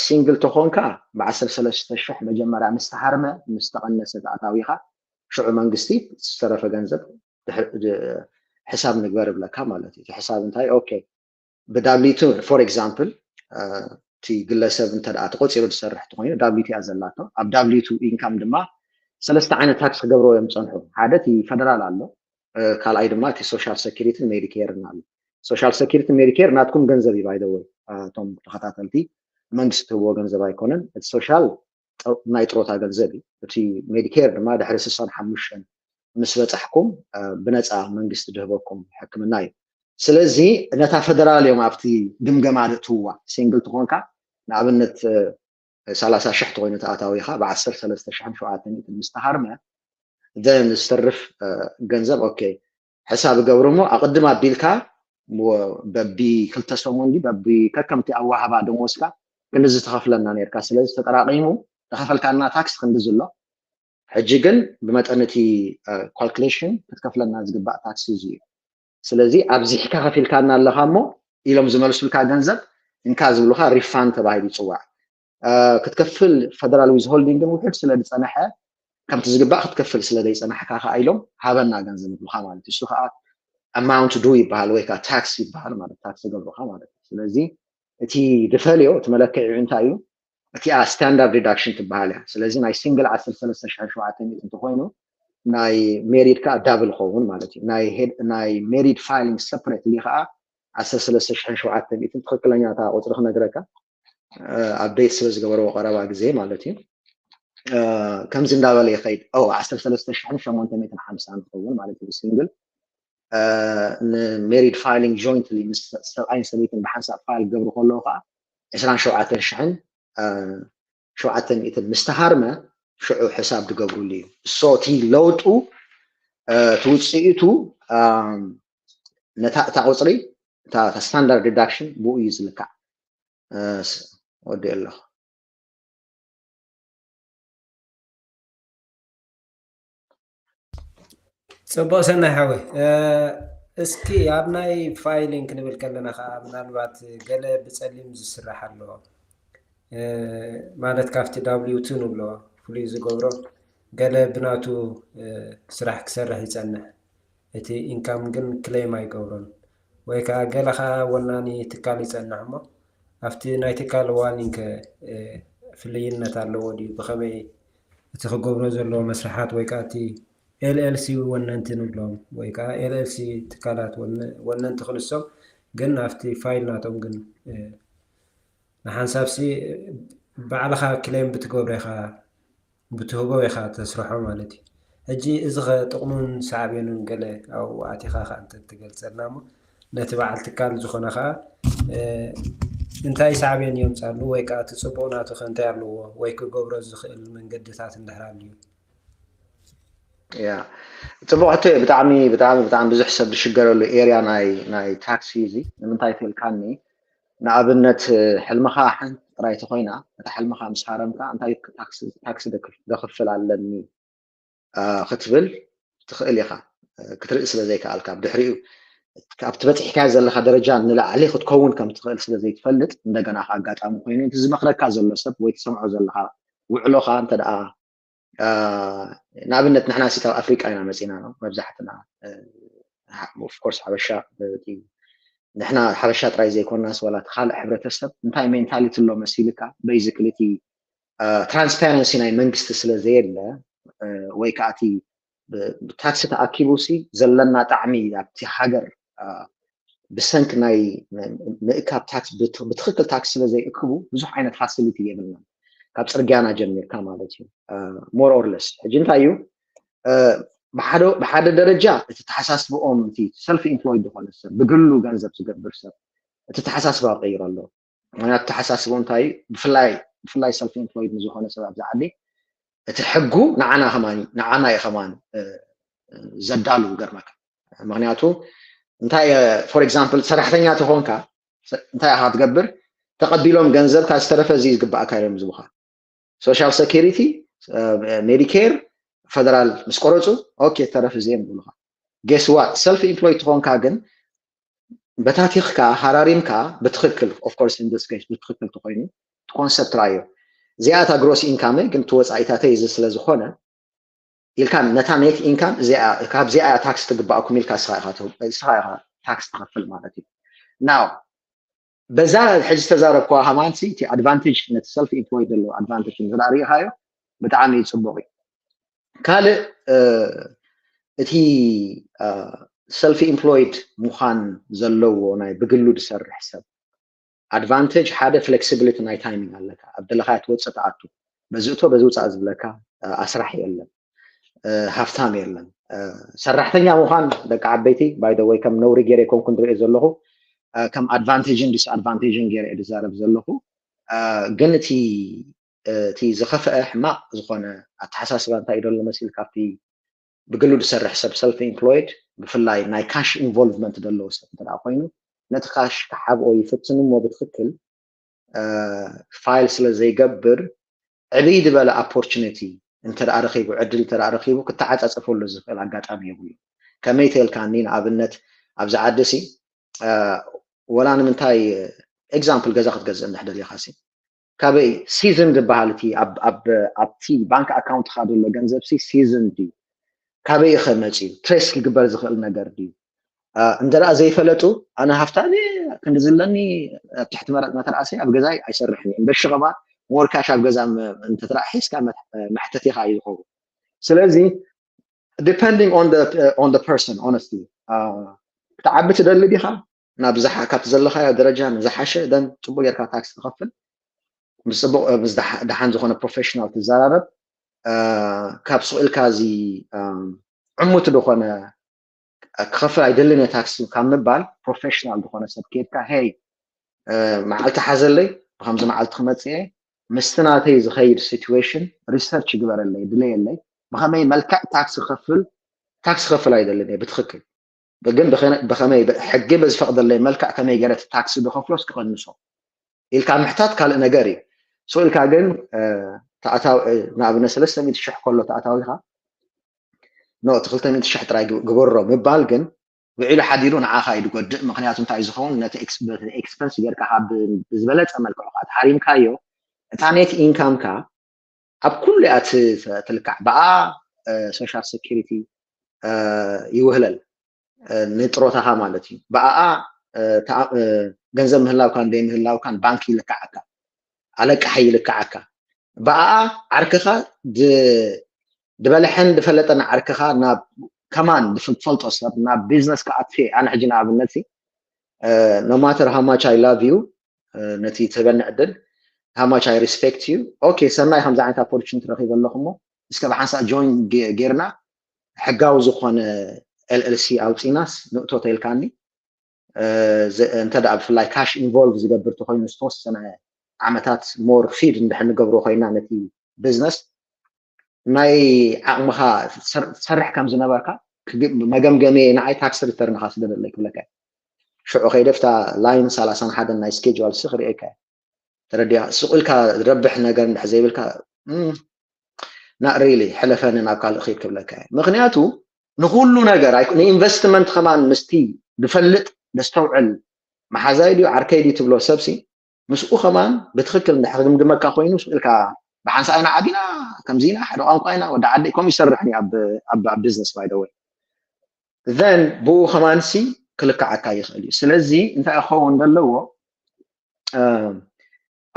ሲንግል ተኾንካ ብ ዓሰርተ ሰለስተ ሽሕ መጀመርያ ምስ ተሃርመ ምስ ተቐነሰ እቲ ኣታዊኻ ሽዑ መንግስቲ ዝተረፈ ገንዘብ ሕሳብ ንግበር ይብለካ ማለት እዩ። እቲ ሕሳብ እንታይ ኦኬ ብዳብሊቱ for example እቲ ግለሰብ እንተ ተቆፂሩ ዝሰርሕ ተኮይኑ ዳብሊቱ እያ ዘላቶ ኣብ ዳብሊቱ ኢንካም ድማ ሰለስተ ዓይነት ታክስ ክገብርዎ እዮም ዝፀንሑ ሓደ እቲ ፈደራል ኣሎ ካልኣይ ድማ እቲ social security ን Medicare ን ኣሎ social security ን Medicare ናትኩም ገንዘብ እዩ by the way እቶም ተኸታተልቲ መንግስቲ ትህብዎ ገንዘብ ኣይኮነን እቲ social ናይ ጥሮታ ገንዘብ እዩ እቲ Medicare ድማ ድሕሪ ስሳን ሓሙሽተን ምስ በፃሕኩም ብነፃ መንግስቲ ድህበኩም ሕክምና እዩ ስለዚ ነታ ፈደራል እዮም ኣብቲ ግምገማ ደእትውዋ ሲንግል ትኾንካ ንኣብነት ሰላሳ ሽሕ ተኮይኑ ተኣታዊኻ ብዓሰርተ ሰለስተ ሽሕን ሸውዓተ ሚእትን ምስ ተሃርመ then ዝተርፍ ገንዘብ ኦኬ ሕሳብ ገብሩ እሞ ኣቕድም ኣቢልካ በቢ ክልተ ሰሙን በቢ ከከምቲ ኣዋህባ ደሞዝካ ክንድዚ ትኸፍለና ነርካ ስለዚ ተጠራቂሙ ዝኸፈልካና ታክስ ክንድዚ ኣሎ ሕጂ ግን ብመጠን እቲ ካልኩሌሽን ክትከፍለና ዝግባእ ታክስ እዚ እዩ ስለዚ ኣብዚሕካ ከፊልካና ኣለካ እሞ ኢሎም ዝመልሱልካ ገንዘብ እንካ ዝብሉካ ሪፋንድ ተባሂሉ ይፅዋዕ ክትከፍል federal withholding ግን ውሕድ ስለ ዝፀንሐ ከምቲ ዝግባእ ክትከፍል ስለ ዘይፀናሕካ ከዓ ኢሎም ሃበና ገንዘብ ይብሉካ ማለት እዩ። እሱ ከዓ amount due ይበሃል ወይ ከዓ ታክስ ይበሃል ማለት ታክስ ይገብሩካ ማለት እዩ። ስለዚ እቲ ዝፈልዮ እቲ መለክዒ እንታይ እዩ? እቲኣ standard deduction ትበሃል እያ። ስለዚ ናይ ሲንግል ዓሰርተ ሰለስተ ሽሕን ሸውዓተ ሚእትን እንተኮይኑ ናይ ሜሪድ ከዓ ዳብል ኸውን ማለት እዩ። ናይ married filing separately ከዓ ዓሰርተ ሰለስተ ሽሕን ሸውዓተ ሚእትን ትኽክለኛ እታ ቁፅሪ ክነግረካ update ስለ ዝገበርዎ ቀረባ ግዜ ማለት እዩ። ከምዚ እንዳበለ ይኸይድ። ዓሰርተ ሰለስተ ሽሕን ሸሞንተ ሚእትን ሓምሳን ንኸውን ማለት እዩ ሲንግል ን married filing jointly ምስ ሰብኣይን ሰበይትን ብሓንሳብ ፋይል ክገብሩ ከለዉ ከዓ ዕስራን ሸውዓተን ሽሕን ሸውዓተ ሚእትን ምስ ተሃርመ ሽዑ ሕሳብ ዝገብሩሉ እዩ። እሶ እቲ ለውጡ እቲ ውፅኢቱ ነታ እታ ቁፅሪ እታ standard deduction ብኡ እዩ ዝልካዕ። ወዲ ኣለኹ። ፅቡቅ ሰናይ ሓወይ፣ እስኪ ኣብ ናይ ፋይሊንግ ክንብል ከለና ከዓ ምናልባት ገለ ብፀሊም ዝስራሕ ኣለዎ ማለት ካብቲ W two ንብሎ ፍሉይ ዝገብሮ ገለ ብናቱ ስራሕ ክሰርሕ ይፀንሕ፣ እቲ ኢንካም ግን ክሌም ኣይገብሮን። ወይ ከዓ ገለ ከዓ ወናኒ ትካል ይፀንሕ እሞ ኣብቲ ናይ ትካል ዋኒን ከ ፍልይነት ኣለዎ ድዩ? ብኸመይ እቲ ክገብሮ ዘለዎ መስርሓት ወይ ከዓ እቲ LLC ወነንቲ ንብሎም ወይ ከዓ LLC ትካላት ወነንቲ ክንሶም ግን ኣብቲ ፋይል ናቶም ግን ንሓንሳብሲ ባዕልኻ ክሌም ብትገብሮ ኢኻ ብትህቦ ኢኻ ተስርሖ ማለት እዩ። ሕጂ እዚ ኸ ጥቕሙን ሳዕቤኑን ገለ ኣብኡ ኣቲኻ ኸ እንተ ትገልጸልና እሞ ነቲ በዓል ትካል ዝኾነ ኸዓ እንታይ ሳዕቤን የምጻሉ ወይ ከዓ እቲ ጽቡቕ ናቱ ኸ እንታይ ኣለዎ ወይ ክገብሮ ዝኽእል መንገድታት እንድሕር ኣልዩ? ያ ጽቡቕ ሕቶ እዩ። ብጣዕሚ ብጣዕሚ ብጣዕሚ ብዙሕ ሰብ ዝሽገረሉ ኤርያ ናይ ናይ ታክስ እዩ እዚ። ንምንታይ ተልካኒ ንኣብነት ሕልምኻ ሓንቲ ጥራይ ተኾይና እታ ሕልምኻ ምስ ሃረምካ እንታይ ታክስ ዘኽፍል ኣለኒ ክትብል ትኽእል ኢኻ ክትርኢ ስለ ዘይከኣልካ ብድሕሪኡ ካብቲ በፂሕካዮ ዘለካ ደረጃ ንላዕሊ ክትከውን ከም ትኽእል ስለ ዘይትፈልጥ እንደገና ኣጋጣሚ ኮይኑ እቲ ዝመኽረካ ዘሎ ሰብ ወይ ትሰምዖ ዘለካ ውዕሎካ እንተ ደኣ ንኣብነት ንሕና ሲ ካብ ኣፍሪቃ ኢና መፂና ነው መብዛሕትና ኦፍኮርስ ሓበሻ ንሕና ሓበሻ ጥራይ ዘይኮናስ ዋላ እቲ ካልእ ሕብረተሰብ እንታይ ሜንታሊቲ ኣሎ መሲልካ basically እቲ ትራንስፓረንሲ ናይ መንግስቲ ስለ ዘየለ ወይ ከዓ እቲ ታክሲ ተኣኪቡ ሲ ዘለና ጣዕሚ ኣብቲ ሃገር ብሰንኪ ናይ ምእካብ ታክስ ብትክክል ታክስ ስለ ዘይእክቡ ብዙሕ ዓይነት ፋሲሊቲ የብልና ካብ ፅርግያና ጀሚርካ ማለት እዩ more or less ሕጂ እንታይ እዩ ብሓደ ደረጃ እቲ ተሓሳስብኦም እቲ ሰልፍ ኢምፕሎይድ ዝኾነ ሰብ ብግሉ ገንዘብ ዝገብር ሰብ እቲ ተሓሳስባ ቀይሩ ኣሎ ምክንያቱ ተሓሳስቦ እንታይ ብፍላይ ብፍላይ ሰልፍ ኢምፕሎይድ ንዝኾነ ሰብ ኣብዚ ዓዲ እቲ ሕጉ ንዓና ከማን ንዓና እዩ ከማን ዘዳሉ ገርመካ ምክንያቱ እንታይ for example ሰራሕተኛ ተኾንካ እንታይ ኢኻ ትገብር ተቐቢሎም ገንዘብካ ዝተረፈ እዚ ዝግባእካ እዮም ዝብኻ social security Medicare federal ምስ ቆረፁ okay ዝተረፍ እዚ እዮም ዝብልኻ guess what self employed ተኾንካ ግን በታቲኽካ ሃራሪምካ ብትኽክል of course in this case ብትኽክል ተኾይኑ እቲ ኮንሰፕት ራእዮ እዚኣ እታ ግሮስ ኢንካመይ ግን እቲ ወፃኢታተይ እዚ ስለ ዝኾነ ኢልካ ነታ ኔት ኢንካም ካብዚኣ እያ ታክስ ትግባኣኩም ኢልካ እስኻ ኢኻ ታክስ ትኸፍል ማለት እዩ now በዛ ሕጂ ዝተዛረብኳ ሃማንሲ እቲ ኣድቫንቴጅ ነቲ ሰልፍ ኢምፕሎይድ ዘለዎ ኣድቫንቴጅ እንተ ሪኢኻዮ ብጣዕሚ እዩ ፅቡቅ እዩ ካልእ እቲ ሰልፍ ኢምፕሎይድ ምዃን ዘለዎ ናይ ብግሉ ዝሰርሕ ሰብ ኣድቫንቴጅ ሓደ ፍሌክሲቢሊቲ ናይ ታይሚንግ ኣለካ ኣብ ደለካ ትወፅእ ተኣቱ በዚ እቶ በዚ ውፃእ ዝብለካ ኣስራሕ የለን ሃፍታም የለን ሰራሕተኛ ምዃን ደቂ ዓበይቲ ባይደ ወይ ከም ነውሪ ገይረ ይኮንኩ ንሪኦ ዘለኹ ከም ኣድቫንቴጅን ዲስኣድቫንቴጅን ገይረ ዝዛረብ ዘለኹ ግን እቲ እቲ ዝኸፍአ ሕማቕ ዝኾነ ኣተሓሳስባ እንታይ እዩ ደሎ መሲል ካብቲ ብግሉ ዝሰርሕ ሰብ ሰልፍ ኢምፕሎይድ ብፍላይ ናይ ካሽ ኢንቮልቭመንት ዘለዎ ሰብ እንተ ኮይኑ ነቲ ካሽ ክሓብኦ ይፍትን እሞ ብትክክል ፋይል ስለ ዘይገብር ዕብይ ዝበለ ኣፖርቹኒቲ እንተ ረኪቡ ዕድል እንተ ረኪቡ ክተዓፃፀፈሉ ዝኽእል ኣጋጣሚ የብሉ ከመይ ተልካኒ ንኣብነት ኣብዚ ዓዲ ሲ ወላ ንምንታይ ኤግዛምፕል ገዛ ክትገዝእ እንድሕር ደሊኻ ሲ ካበይ seasoned ዝበሃል እቲ ኣብቲ ባንክ ኣካውንትካ ዘሎ ገንዘብ ሲ seasoned ድዩ? ካበይ ከ መፅዩ? ትሬስ ክግበር ዝኽእል ነገር ድዩ? እንተደኣ ዘይፈለጡ ኣነ ሃፍታም ክንዲ ዝለኒ ኣብ ትሕቲ መረፅ መተርኣሰ ኣብ ገዛይ ኣይሰርሕን እየ። በሽኸባ ሞርካሽ ኣብ ገዛ እንተትረኣ ሒዝካ መሕተቲኻ እዩ ዝኸውን። ስለዚ depending on the person, honestly ክትዓቢ ትደሊ ዲኻ? ናብ ካብቲ ዘለኻዮ ደረጃ ንዝሓሸ ደን ፅቡቅ ጌርካ ታክስ ትኸፍል። ምስ ፅቡቅ ምስ ደሓን ዝኾነ ፕሮፌሽናል ትዘራረብ። ካብ ስቕ ኢልካ እዚ ዕሙት ዝኾነ ክኸፍል ኣይደልን እየ ታክስ ካብ ምባል፣ ፕሮፌሽናል ዝኾነ ሰብ ከይድካ ሄይ መዓልቲ ሓዘለይ፣ ብከምዚ መዓልቲ ክመፅእ እየ፣ ምስቲ ናተይ ዝኸይድ ሲትዌሽን ሪሰርች ግበረለይ፣ ድለየለይ፣ ብኸመይ መልክዕ ታክስ ክኸፍል ታክስ ክኸፍል ኣይደልን እየ ብትኽክል፣ ግን ብኸመይ ሕጊ ብዝፈቕደለይ መልክዕ ከመይ ገይረ እቲ ታክሲ ዝኸፍሎስ ክቐንሶ ኢልካ ምሕታት ካልእ ነገር እዩ። ስቕ ኢልካ ግን ንኣብነት ሰለስተ ሚእቲ ሽሕ ከሎ ተኣታዊኻ ኖ እቲ ክልተ ሚእቲ ሽሕ ጥራይ ግበሮ ምባል ግን ውዒሉ ሓዲሩ ንዓኻ እዩ ዝጎድእ። ምክንያቱ እንታይ ዝኸውን ነቲ ኤክስፐንስ ጌርካ ካብ ብዝበለፀ መልክዑ ከዓ ተሃሪምካዮ እታ ኔት ኢንካምካ ኣብ ኩሉ እያ ትልካዕ። ብኣ ሶሻል ሴኪሪቲ ይውህለል ንጥሮታኻ ማለት እዩ። ብኣኣ ገንዘብ ምህላውካን ዘይምህላውካን ባንክ ይልክዓካ፣ ኣለቃሒ ይልክዓካ። ብኣኣ ዓርክኻ ድበለሐን ድፈለጠን ዓርክኻ ናብ ከማን ድፈልጦ ሰብ ናብ ቢዝነስ ክኣትፍ እየ። ኣነ ሕጂ ንኣብነት no matter how much I love you ነቲ ትህበኒ ዕድል how much I respect you okay ሰናይ ከምዚ ዓይነት ኦፖርቹኒቲ ረኺበ ኣለኹ እሞ እስከ ብሓንሳእ ጆይን ጌርና ሕጋዊ ዝኾነ ኤልኤልሲ ኣውፂናስ ንእቶ ተልካኒ እንተ ደኣ ብፍላይ ካሽ ኢንቮልቭ ዝገብር ተኮይኑ ዝተወሰነ ዓመታት ሞር ፊድ እንድሕር ንገብሮ ኮይና ነቲ ቢዝነስ ናይ ዓቕምኻ ትሰርሕ ከም ዝነበርካ መገምገሚ ንዓይ ታክስ ሪተርንኻ ስደደለይ ክብለካ ሽዑ ከይደ ፍታ ላይን ሰላሳን ሓደን ናይ ስኬጁል ሲ ክርእየካ ተረዲያ ስቕ ኢልካ ዝረብሕ ነገር እንድሕ ዘይብልካ not really ሕለፈኒ ናብ ካልእ ኺድ ክብለካ እየ ምኽንያቱ ንኹሉ ነገር ንኢንቨስትመንት ከማን ምስቲ ዝፈልጥ ዘስተውዕል መሓዛይ ድዩ ዓርከይ ድዩ ትብሎ ሰብሲ ምስኡ ከማን ብትኽክል እንድሕር ክግምግመካ ኮይኑ ስቕ ኢልካ ብሓንሳእ ኢና ዓቢና ከምዚ ኢና ሓደ ቋንቋ ኢና ወዲ ዓዲ ከምኡ ይሰርሕ ኣብ ቢዝነስ ባይ ወይ then ብኡ ከማንሲ ክልክዓካ ይኽእል እዩ ስለዚ እንታይ ክኸውን ዘለዎ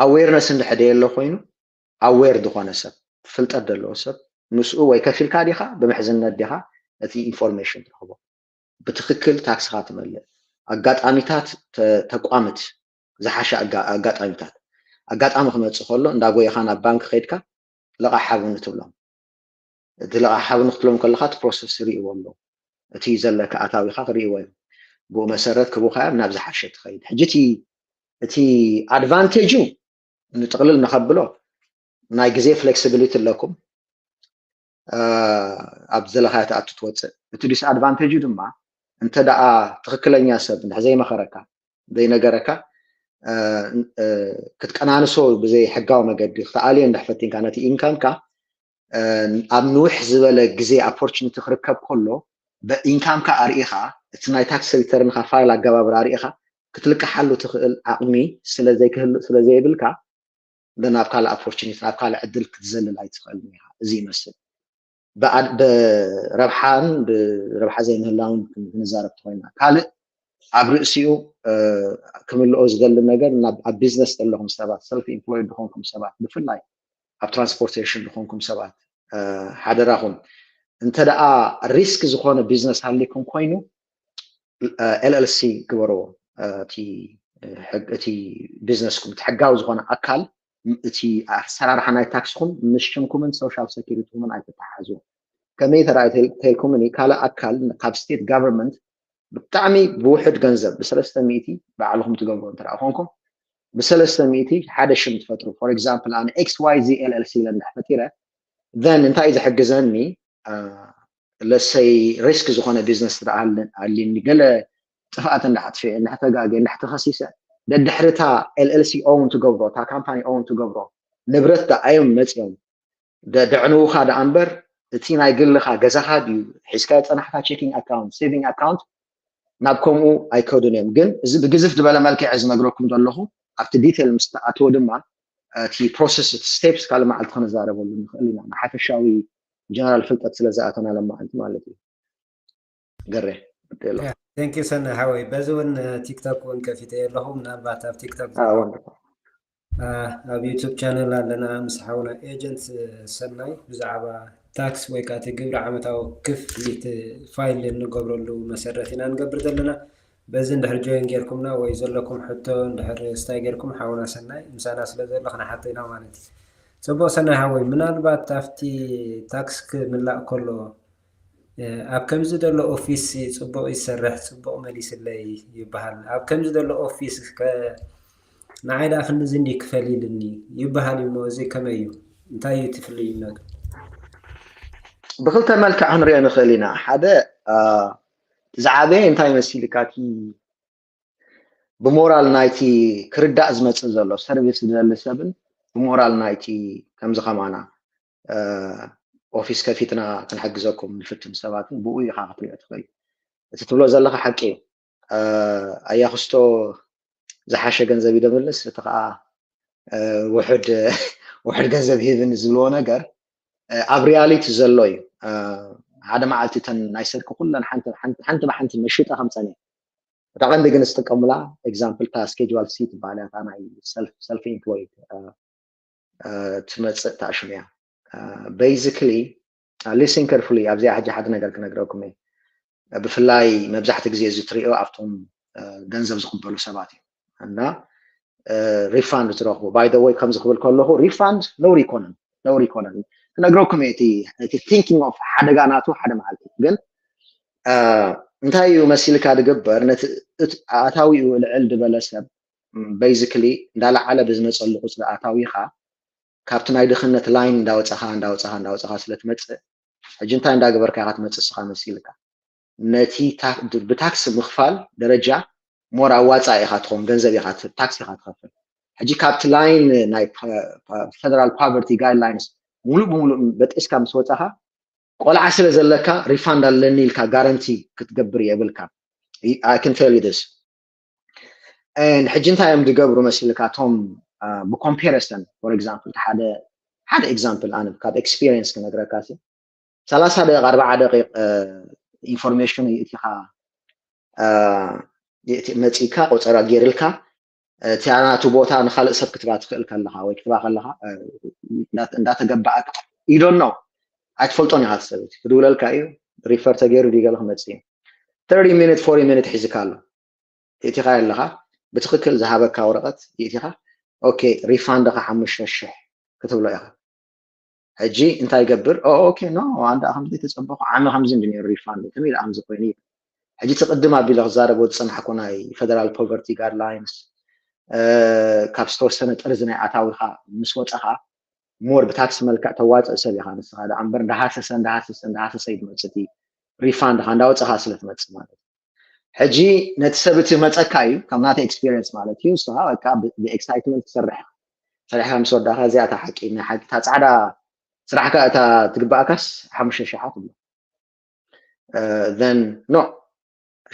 ኣዌርነስ እንድሕር ደየሎ ኮይኑ ኣዌር ዝኾነ ሰብ ፍልጠት ዘለዎ ሰብ ምስኡ ወይ ከፊልካ ዲኻ ብምሕዝነት ዲኻ እቲ ኢንፎርሜሽን ትረኽቦ ብትኽክል ታክስኻ ትመልእ ኣጋጣሚታት ተቋምት ዝሓሸ ኣጋጣሚታት ኣጋጣሚ ክመፅእ ከሎ እንዳጎየኻ ናብ ባንክ ከይድካ ልቓሕ ሃቡኒ ትብሎም እቲ ልቓሕ ሃቡኒ ክትብሎም ከለኻ እቲ ፕሮሰስ ይርእይዎ ኣሎ እቲ ዘለካ ኣታዊኻ ክርእይዎ እዮም ብኡ መሰረት ክቡካ እዮም ናብ ዝሓሸ ትኸይድ ሕጂ እቲ ኣድቫንቴጁ ንጥቕልል ንኸብሎ ናይ ግዜ ፍሌክሲቢሊቲ ኣለኩም ኣብ ዘለኻዮ ትኣቱ ትወፅእ እቲ ዲስኣድቫንቴጁ ድማ እንተ ደኣ ትኽክለኛ ሰብ እንድሕ ዘይመኸረካ ዘይነገረካ ክትቀናንሶ ብዘይ ሕጋዊ መገዲ ክትኣልዮ እንድሕ ፈቲንካ ነቲ ኢንካምካ ኣብ ንውሕ ዝበለ ግዜ ኦፖርቹኒቲ ክርከብ ከሎ ኢንካምካ ኣርኢኻ እቲ ናይ ታክስ ሪተርንካ ፋይል ኣገባብር ኣርኢኻ ክትልቅሓሉ ትኽእል ዓቕሚ ስለዘይክህሉ ስለዘይብልካ ናብ ካልእ ኦፖርቹኒቲ ናብ ካልእ ዕድል ክትዘልል ኣይትኽእልን ኢኻ እዚ ይመስል ብረብሓን ብረብሓ ዘይምህላውን ክንዛረብ ተኮይና ካልእ ኣብ ርእሲኡ ክምልኦ ዝደሊ ነገር ኣብ ቢዝነስ ዘለኹም ሰባት ሰልፍ ኢምፕሎይድ ዝኾንኩም ሰባት ብፍላይ ኣብ ትራንስፖርቴሽን ዝኾንኩም ሰባት ሓደራኹም እንተ ደኣ ሪስክ ዝኾነ ቢዝነስ ሃሊኩም ኮይኑ ኤልኤልሲ ግበርዎ እቲ ቢዝነስኩም እቲ ሕጋዊ ዝኾነ ኣካል እቲ ኣሰራርሓ ናይ ታክስኹም ምስ ሽምኩምን ሶሻል ሴኪሪቲኩምን ኣይተተሓዙ ከመይ ተረኣዩ ተልኩምኒ ካልእ ኣካል ካብ ስቴት ጋቨርንመንት ብጣዕሚ ብውሕድ ገንዘብ ብሰለስተ ሚእቲ ባዕልኹም ትገብሩ እንተ ኮንኩም ብሰለስተ ሚእቲ ሓደ ሽም ትፈጥሩ for example ኣነ XYZ LLC ኢለ እንድሕር ፈጢረ then እንታይ እዩ ዝሕግዘኒ ለሰይ ሪስክ ዝኾነ ቢዝነስ ትደኣልን ኣሊኒ ገለ ጥፍኣት እንዳሓጥፈ እንድሕር ተጋገ እንድሕር ተኸሲሰ ደድሕርታ LLC own ትገብሮ እታ ካምፓኒ own ትገብሮ ንብረት ደኣዮም መፅዮም ደዕንውኻ ደኣ እምበር እቲ ናይ ግልኻ ገዛኻ ድዩ ሒዝካ ጸናሕካ ቼኪንግ ኣካውንት ሴቪንግ ኣካውንት ናብ ከምኡ ኣይከዱን እዮም ግን እዚ ብግዝፍ ዝበለ መልክዕ ዝነግረኩም ዘለኹ ኣብቲ ዲቴል ምስ ተኣትዎ ድማ እቲ process፣ እቲ steps ካልእ መዓልቲ ክንዛረበሉ ንኽእል ኢና። ንሓፈሻዊ ጀነራል ፍልጠት ስለ ዝኣተና ለማዓንቲ ማለት እዩ። ገሬ፣ ቀጥሎ። Thank you ሰናይ ሓወይ። በዚ እውን ቲክቶክ እውን ከፊተ ኣለኹ። ምናልባት ኣብ ቲክቶክ ኣዎ፣ wonderful። ኣብ ዩቱብ ቻነል ኣለና ምስ ሓውና ኤጀንት ሰናይ ብዛዕባ ታክስ ወይ ከዓ እቲ ግብሪ ዓመታዊ ክፍሊት ፋይል እንገብረሉ መሰረት ኢና ንገብር ዘለና። በዚ እንድሕር ጆይን ጌርኩምና ወይ ዘለኩም ሕቶ እንድሕር ስታይ ጌርኩም ሓውና ሰናይ ምሳና ስለ ዘሎ ክነሓቶ ኢና ማለት እዩ። ፅቡቅ ሰናይ ሓወይ፣ ምናልባት ኣብቲ ታክስ ክምላእ ከሎ ኣብ ከምዚ ዘሎ ኦፊስ ፅቡቅ ይሰርሕ ፅቡቅ መሊስለይ ይበሃል፣ ኣብ ከምዚ ዘሎ ኦፊስ ከ ንዓይ ደኣ ክንዚ እንዲ ክፈል ኢልኒ ይበሃል እሞ እዚ ከመይ እዩ? እንታይ እዩ እቲ ፍልይነቱ? ብክልተ መልክዕ ክንሪኦ ንኽእል ኢና። ሓደ ዝዓበየ እንታይ መሲልካ፣ እቲ ብሞራል ናይቲ ክርዳእ ዝመፅእ ዘሎ ሰርቪስ ዝደሊ ሰብን ብሞራል ናይቲ ከምዚ ከማና ኦፊስ ከፊትና ክንሕግዘኩም ንፍትን ሰባትን ብኡ ኢኻ ክትሪኦ ትኽእል። እቲ ትብሎ ዘለኻ ሓቂ እዩ። ኣያክስቶ ዝሓሸ ገንዘብ ይደምልስ፣ እቲ ከዓ ውሕድ ውሕድ ገንዘብ ሂብን ዝብልዎ ነገር ኣብ ሪያሊቲ ዘሎ እዩ። ሓደ መዓልቲ እተን ናይ ስርቂ ኩለን ሓንቲ ብሓንቲ መሽጠ ከምፀን እየ። እታ ቀንዲ ግን ዝጥቀሙላ ኤግዛምፕል እታ ስኬጅዋል ሲ ትበሃል እያ፣ እታ ናይ ሰልፍ ኢምፕሎይድ ትመፅእ እታ ሽም እያ። ቤዚክሊ ሊስን ከርፉሊ ኣብዚኣ ሕጂ ሓደ ነገር ክነግረኩም እየ። ብፍላይ መብዛሕቲ ግዜ እዚ ትሪኦ ኣብቶም ገንዘብ ዝቕበሉ ሰባት እዩ እና ሪፋንድ ዝረኽቡ። ባይ ዘ ወይ ከምዚ ክብል ከለኹ ሪፋንድ ነውሪ ይኮነን፣ ነውሪ ይኮነን። ክነግረኩም እየ እቲ ቲንኪንግ ኦፍ ሓደጋ ናቱ ሓደ መዓልቲ ግን እንታይ እዩ መሲልካ ድግበር፣ ነቲ ኣታዊኡ ልዕል ዝበለ ሰብ ቤዚክሊ እንዳለዓለ ብዝመፀሉ ቁፅሪ ኣታዊኻ ካብቲ ናይ ድኽነት ላይን እንዳወፀኻ እንዳወፀኻ እንዳወፀኻ ስለ ትመፅእ ሕጂ እንታይ እንዳገበርካ ኢኻ ትመፅእ እስኻ መሲልካ ነቲ ብታክሲ ምኽፋል ደረጃ ሞር ኣዋፃኢ ኢኻ ትኸውን፣ ገንዘብ ኢኻ ታክሲ ኢኻ ትኸፍል። ሕጂ ካብቲ ላይን ናይ ፌደራል ፖቨርቲ ጋይድላይንስ ሙሉእ ብሙሉእ በጢስካ ምስ ወፃኻ ቆልዓ ስለ ዘለካ ሪፋንድ ኣለኒ ኢልካ ጋረንቲ ክትገብር የብልካ። I can tell you this። ሕጂ እንታይ እዮም ዝገብሩ መሲልካ እቶም ብኮምፓሪሰን ፎር ኤግዛምፕል ሓደ ሓደ ኤግዛምፕል ኣነ ካብ ኤክስፒሪየንስ ክነግረካ ሲ ሰላሳ ደቂቕ ኣርባዓ ደቂቕ ኢንፎርሜሽን ይእቲኻ መፂካ ቆፀራ ገይርልካ እቲ ናቱ ቦታ ንካልእ ሰብ ክትባ ትኽእል ከለካ ወይ ክትባ ከለካ እንዳተገባኣካ ኢዶን ነው ኣይትፈልጦን ኢካ ትሰብት ክድውለልካ እዩ ሪፈር ተገይሩ ዲገለ ክመፅእ እዩ ሚኒት ፎርቲ ሚኒት ሒዝካ ኣሎ ይእቲኻ ኣለኻ ብትኽክል ዝሃበካ ወረቐት ይእቲኻ ኦኬ ሪፋንድኻ ሓሙሽተ ሽሕ ክትብሎ ኢኻ ሕጂ እንታይ ይገብር ኦኬ ኖ ኣንዳ ከምዚ ተፀበኹ ዓመ ከምዚ እንዲ ነይሩ ሪፋንድ ከመይ ደኣ ከምዚ ኮይኑ እዩ ሕጂ እቲ ቅድም ኣቢለ ክዛረቦ ዝፀናሕኩ ናይ ፌደራል ፖቨርቲ ጋይድላይንስ ካብ ዝተወሰነ ጥርዚ ናይ ኣታዊኻ ምስ ወፀኻ ሞር ብታክሲ መልክዕ ተዋፅእ ሰብ ኢኻ ንስኻ ደኣ እምበር እንዳሃሰሰ እንዳሃሰሰ እንዳሃሰሰ እዩ ትመፅእ እቲ ሪፋንድኻ እንዳወፀኻ ስለ ትመፅእ ማለት እዩ ሕጂ ነቲ ሰብ እቲ መፀካ እዩ ከም ናተ ኤክስፒሪንስ ማለት እዩ ንስኻ በቃ ብኤክሳይትመንት ትሰርሕ ሰሪሕካ ምስ ወዳእካ እዚኣ እታ ሓቂ ናይ ሓቂ እታ ፃዕዳ ስራሕካ እታ ትግባእካስ ሓሙሽተ ሽሓ ትብሎ then no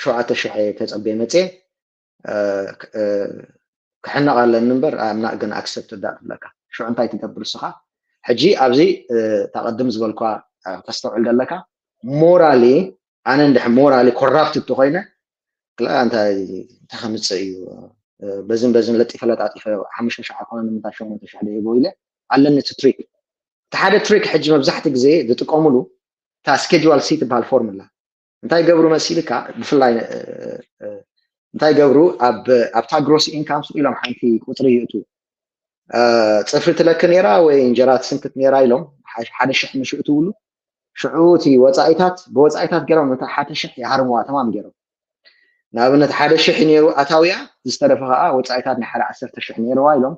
ሸውዓተ ሽሕ ተፀብየ መፅየ ክሕነቕ ኣለኒ እምበር I'm not gonna accept that ትብለካ ሽዑ እንታይ ትገብር እስኻ ሕጂ ኣብዚ እታ ቅድም ዝበልኳ ተስተውዕል ዘለካ ሞራሊ ኣነ እንድሕ ሞራሊ ኮራፕት እንተኮይነ እንታይ ከምፅእ እዩ በዝን በዝን ለጢፈ ለጣጢፈ ሓሙሽተ ሽሕ ኣይኮነ ንምንታይ ሸሞንተ ሽሕ ደይቦ ኢለ ኣለኒ እቲ ትሪክ እቲ ሓደ ትሪክ ሕጂ መብዛሕቲ ግዜ ዝጥቀሙሉ እታ ስኬጅዋል ሲ ትበሃል ፎርሙላ እንታይ ገብሩ መሲልካ ብፍላይ እንታይ ገብሩ ኣብታ ግሮስ ኢንካም ስቕ ኢሎም ሓንቲ ቁፅሪ ይእቱ ፅፍሪ ትለክ ነራ ወይ እንጀራ ትስንክት ነራ ኢሎም ሓደ ሽሕ ምሽ እትውሉ ሽዑ እቲ ወፃኢታት ብወፃኢታት ገይሮም ነታ ሓደ ሽሕ ይሃርምዋ ተማም ገይሮም ንኣብነት ሓደ ሽሕ ነሩ ኣታውያ ዝተረፈ ከዓ ወፃኢታት ናይ ሓደ ዓሰርተ ሽሕ ነርዋ ኢሎም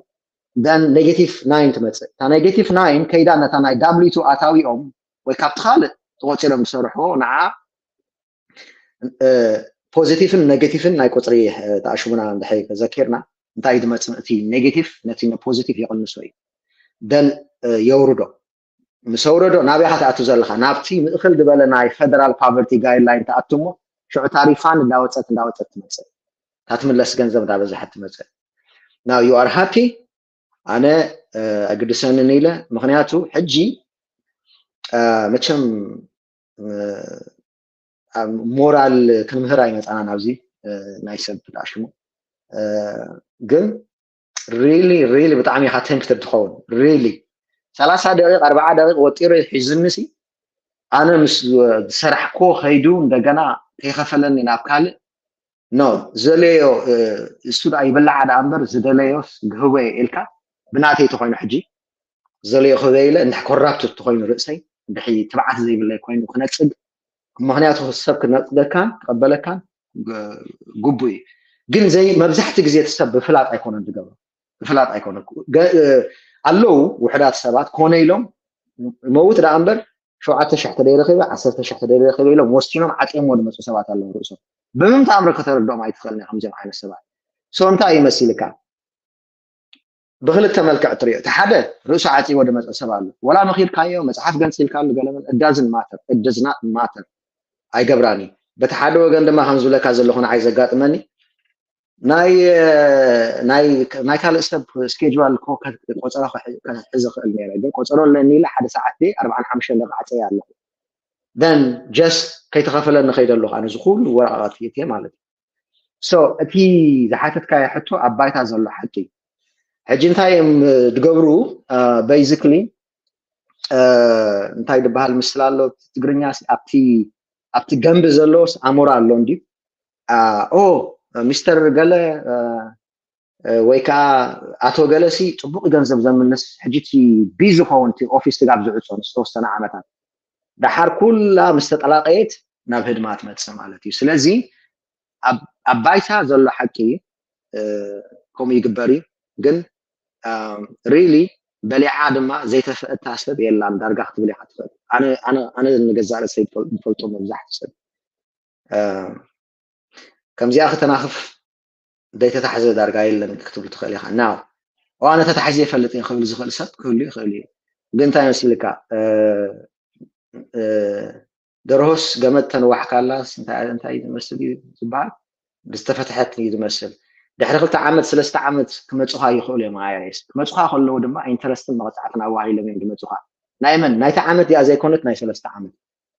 then negative nine ትመፅእ እታ negative nine ከይዳ ነታ ናይ ዳብሊቱ ኣታዊኦም ወይ ካብቲ ካልእ ተቆፂሮም ዝሰርሕዎ ንዓ ፖዚቲቭን ኔጌቲቭን ናይ ቁፅሪ ተኣሽሙና እንድሕር ተዘኪርና እንታይ እዩ ዝመፅእ እቲ ኔጌቲቭ ነቲ ፖዚቲቭ የቕንሶ እዩ then የውርዶ ምስ ኣውረዶ ናበይ ኢኻ ትኣቱ ዘለኻ ናብቲ ምእኽል ዝበለ ናይ ፌደራል ፓቨርቲ ጋይድላይን ትኣቱ እሞ ሽዑ እታ ሪፋንድ እንዳወፀት እንዳወፀት ትመፅእ እታ ትምለስ ገንዘብ እንዳበዝሐት ትመፅእ now you are happy ኣነ ኣግድሰንን ኢለ። ምክንያቱ ሕጂ መቸም ሞራል ክንምህር ኣይመፃናን ኣብዚ ናይ ሰብ ኣሽሙ። ግን really really ብጣዕሚ ኢካ tempted ትኸውን። Really ሰላሳ ደቂቅ ኣርባዓ ደቂቅ ወጢሩ ሒዝኒ ሲ ኣነ ምስ ዝሰራሕክዎ ከይዱ እንደገና ከይከፈለኒ ናብ ካልእ no ዝደለዮ እሱ ደኣ ይብላዓ ደኣ እምበር ዝደለዮስ ክህቦ እየ ኢልካ ብናተይ ተኮይኑ ሕጂ ዝደለዮ ክህበ ኢለ እንድሕ corrupt ተኮይኑ ርእሰይ እንድሕ ትብዓት ዘይብለይ ኮይኑ ክነፅግ ምክንያቱ ሰብ ክነፅገካን ክቀበለካን ግቡ እዩ። ግን ዘይ መብዛሕቲ ግዜ እቲ ሰብ ብፍላጥ ኣይኮነን ዝገብሮ ብፍላጥ ኣይኮነ ኣለዉ ውሕዳት ሰባት ኮነ ኢሎም መውት ደኣ እምበር ሸውዓተ ሽሕ ተደይረኺበ ዓሰርተ ሽሕ ተደይረኺበ ኢሎም ወሲኖም ዓፅዮምዎ ዝመፁ ሰባት ኣለዉ ርእሶም ብምንታይ ኣምሮ ከተረድኦም ኣይትኽእልን ከምዚኦም ዓይነት ሰባት so እንታይ ይመሲልካ ብክልተ መልክዕ ትሪኦ እቲ ሓደ ርእሱ ዓፂዎ ዝመፀ ሰብ ኣሎ ወላ መኺድካዮ መፅሓፍ ገንፂልካሉ ገለመን እዳዝን ማተር እድዝና ማተር ኣይገብራኒ በቲ ሓደ ወገን ድማ ከም ዝብለካ ዘለኹ ንዓይ ዘጋጥመኒ ናይ ናይ ናይ ካልእ ሰብ schedule እኮ ቆፀሮ ክሕዝ ክእል ነረ ግን ቆፀሮ ኣለኒ ኢለ ሓደ ሰዓት ደ ኣርባዓን ሓሙሽተን ደቂ ዓፀየ ኣለኹ then just ከይተኸፈለኒ ከይደ ኣለኹ ኣነ ዝኩሉ ወረቃቀት ሂእትየ ማለት እዩ so እቲ ዝሓተትካዮ ሕቶ ኣብ ባይታ ዘሎ ሓቂ እዩ ሕጂ እንታይ እዮም ዝገብሩ basically እንታይ ዝበሃል ምስል ኣሎ ትግርኛ ኣብቲ ኣብቲ ገንቢ ዘለዎስ ኣሞራ ኣሎ እንዲ ኦ ሚስተር ገለ ወይ ከዓ ኣቶ ገለሲ ፅቡቅ ገንዘብ ዘምልስ ሕጂ እቲ ቢዚ ኸውን እቲ ኦፊስ ትጋብ ዝዕፆ ዝተወሰነ ዓመታት ደሓር ኩላ ምስ ተጠላቀየት ናብ ህድማ ትመፅእ ማለት እዩ ስለዚ ኣብ ባይታ ዘሎ ሓቂ ከምኡ ይግበር እዩ ግን really በሊዓ ድማ ዘይተፈእታ ሰብ የላን ዳርጋ ክትብል ኢካ ትኽእል ኣነ ንገዛእ ርእሰይ ዝፈልጦ መብዛሕቲ ሰብ ከምዚኣ ክተናኽፍ ዘይተታሕዘ ዳርጋ የለን ክትብል ትኽእል ኢኻ now ኣነ ተታሒዘ ይፈልጥ እየ ክብል ዝኽእል ሰብ ክህሉ ይኽእል እዩ ግን እንታይ መስልካ ደርሆስ ገመድ ተንዋሕካላስ እንታይ ዝመስል እዩ ዝበሃል ዝተፈትሐት እዩ ዝመስል ድሕሪ ክልተ ዓመት ሰለስተ ዓመት ክመፁኻ ይኽእሉ እዮም ኣይሬስ ክመፁኻ ከለዉ ድማ ኢንተረስትን መቕፃዕትን ኣዋሂሎም እዮም ዝመፁኻ ናይ መን ናይቲ ዓመት እዚኣ ዘይኮነት ናይ ሰለስተ ዓመት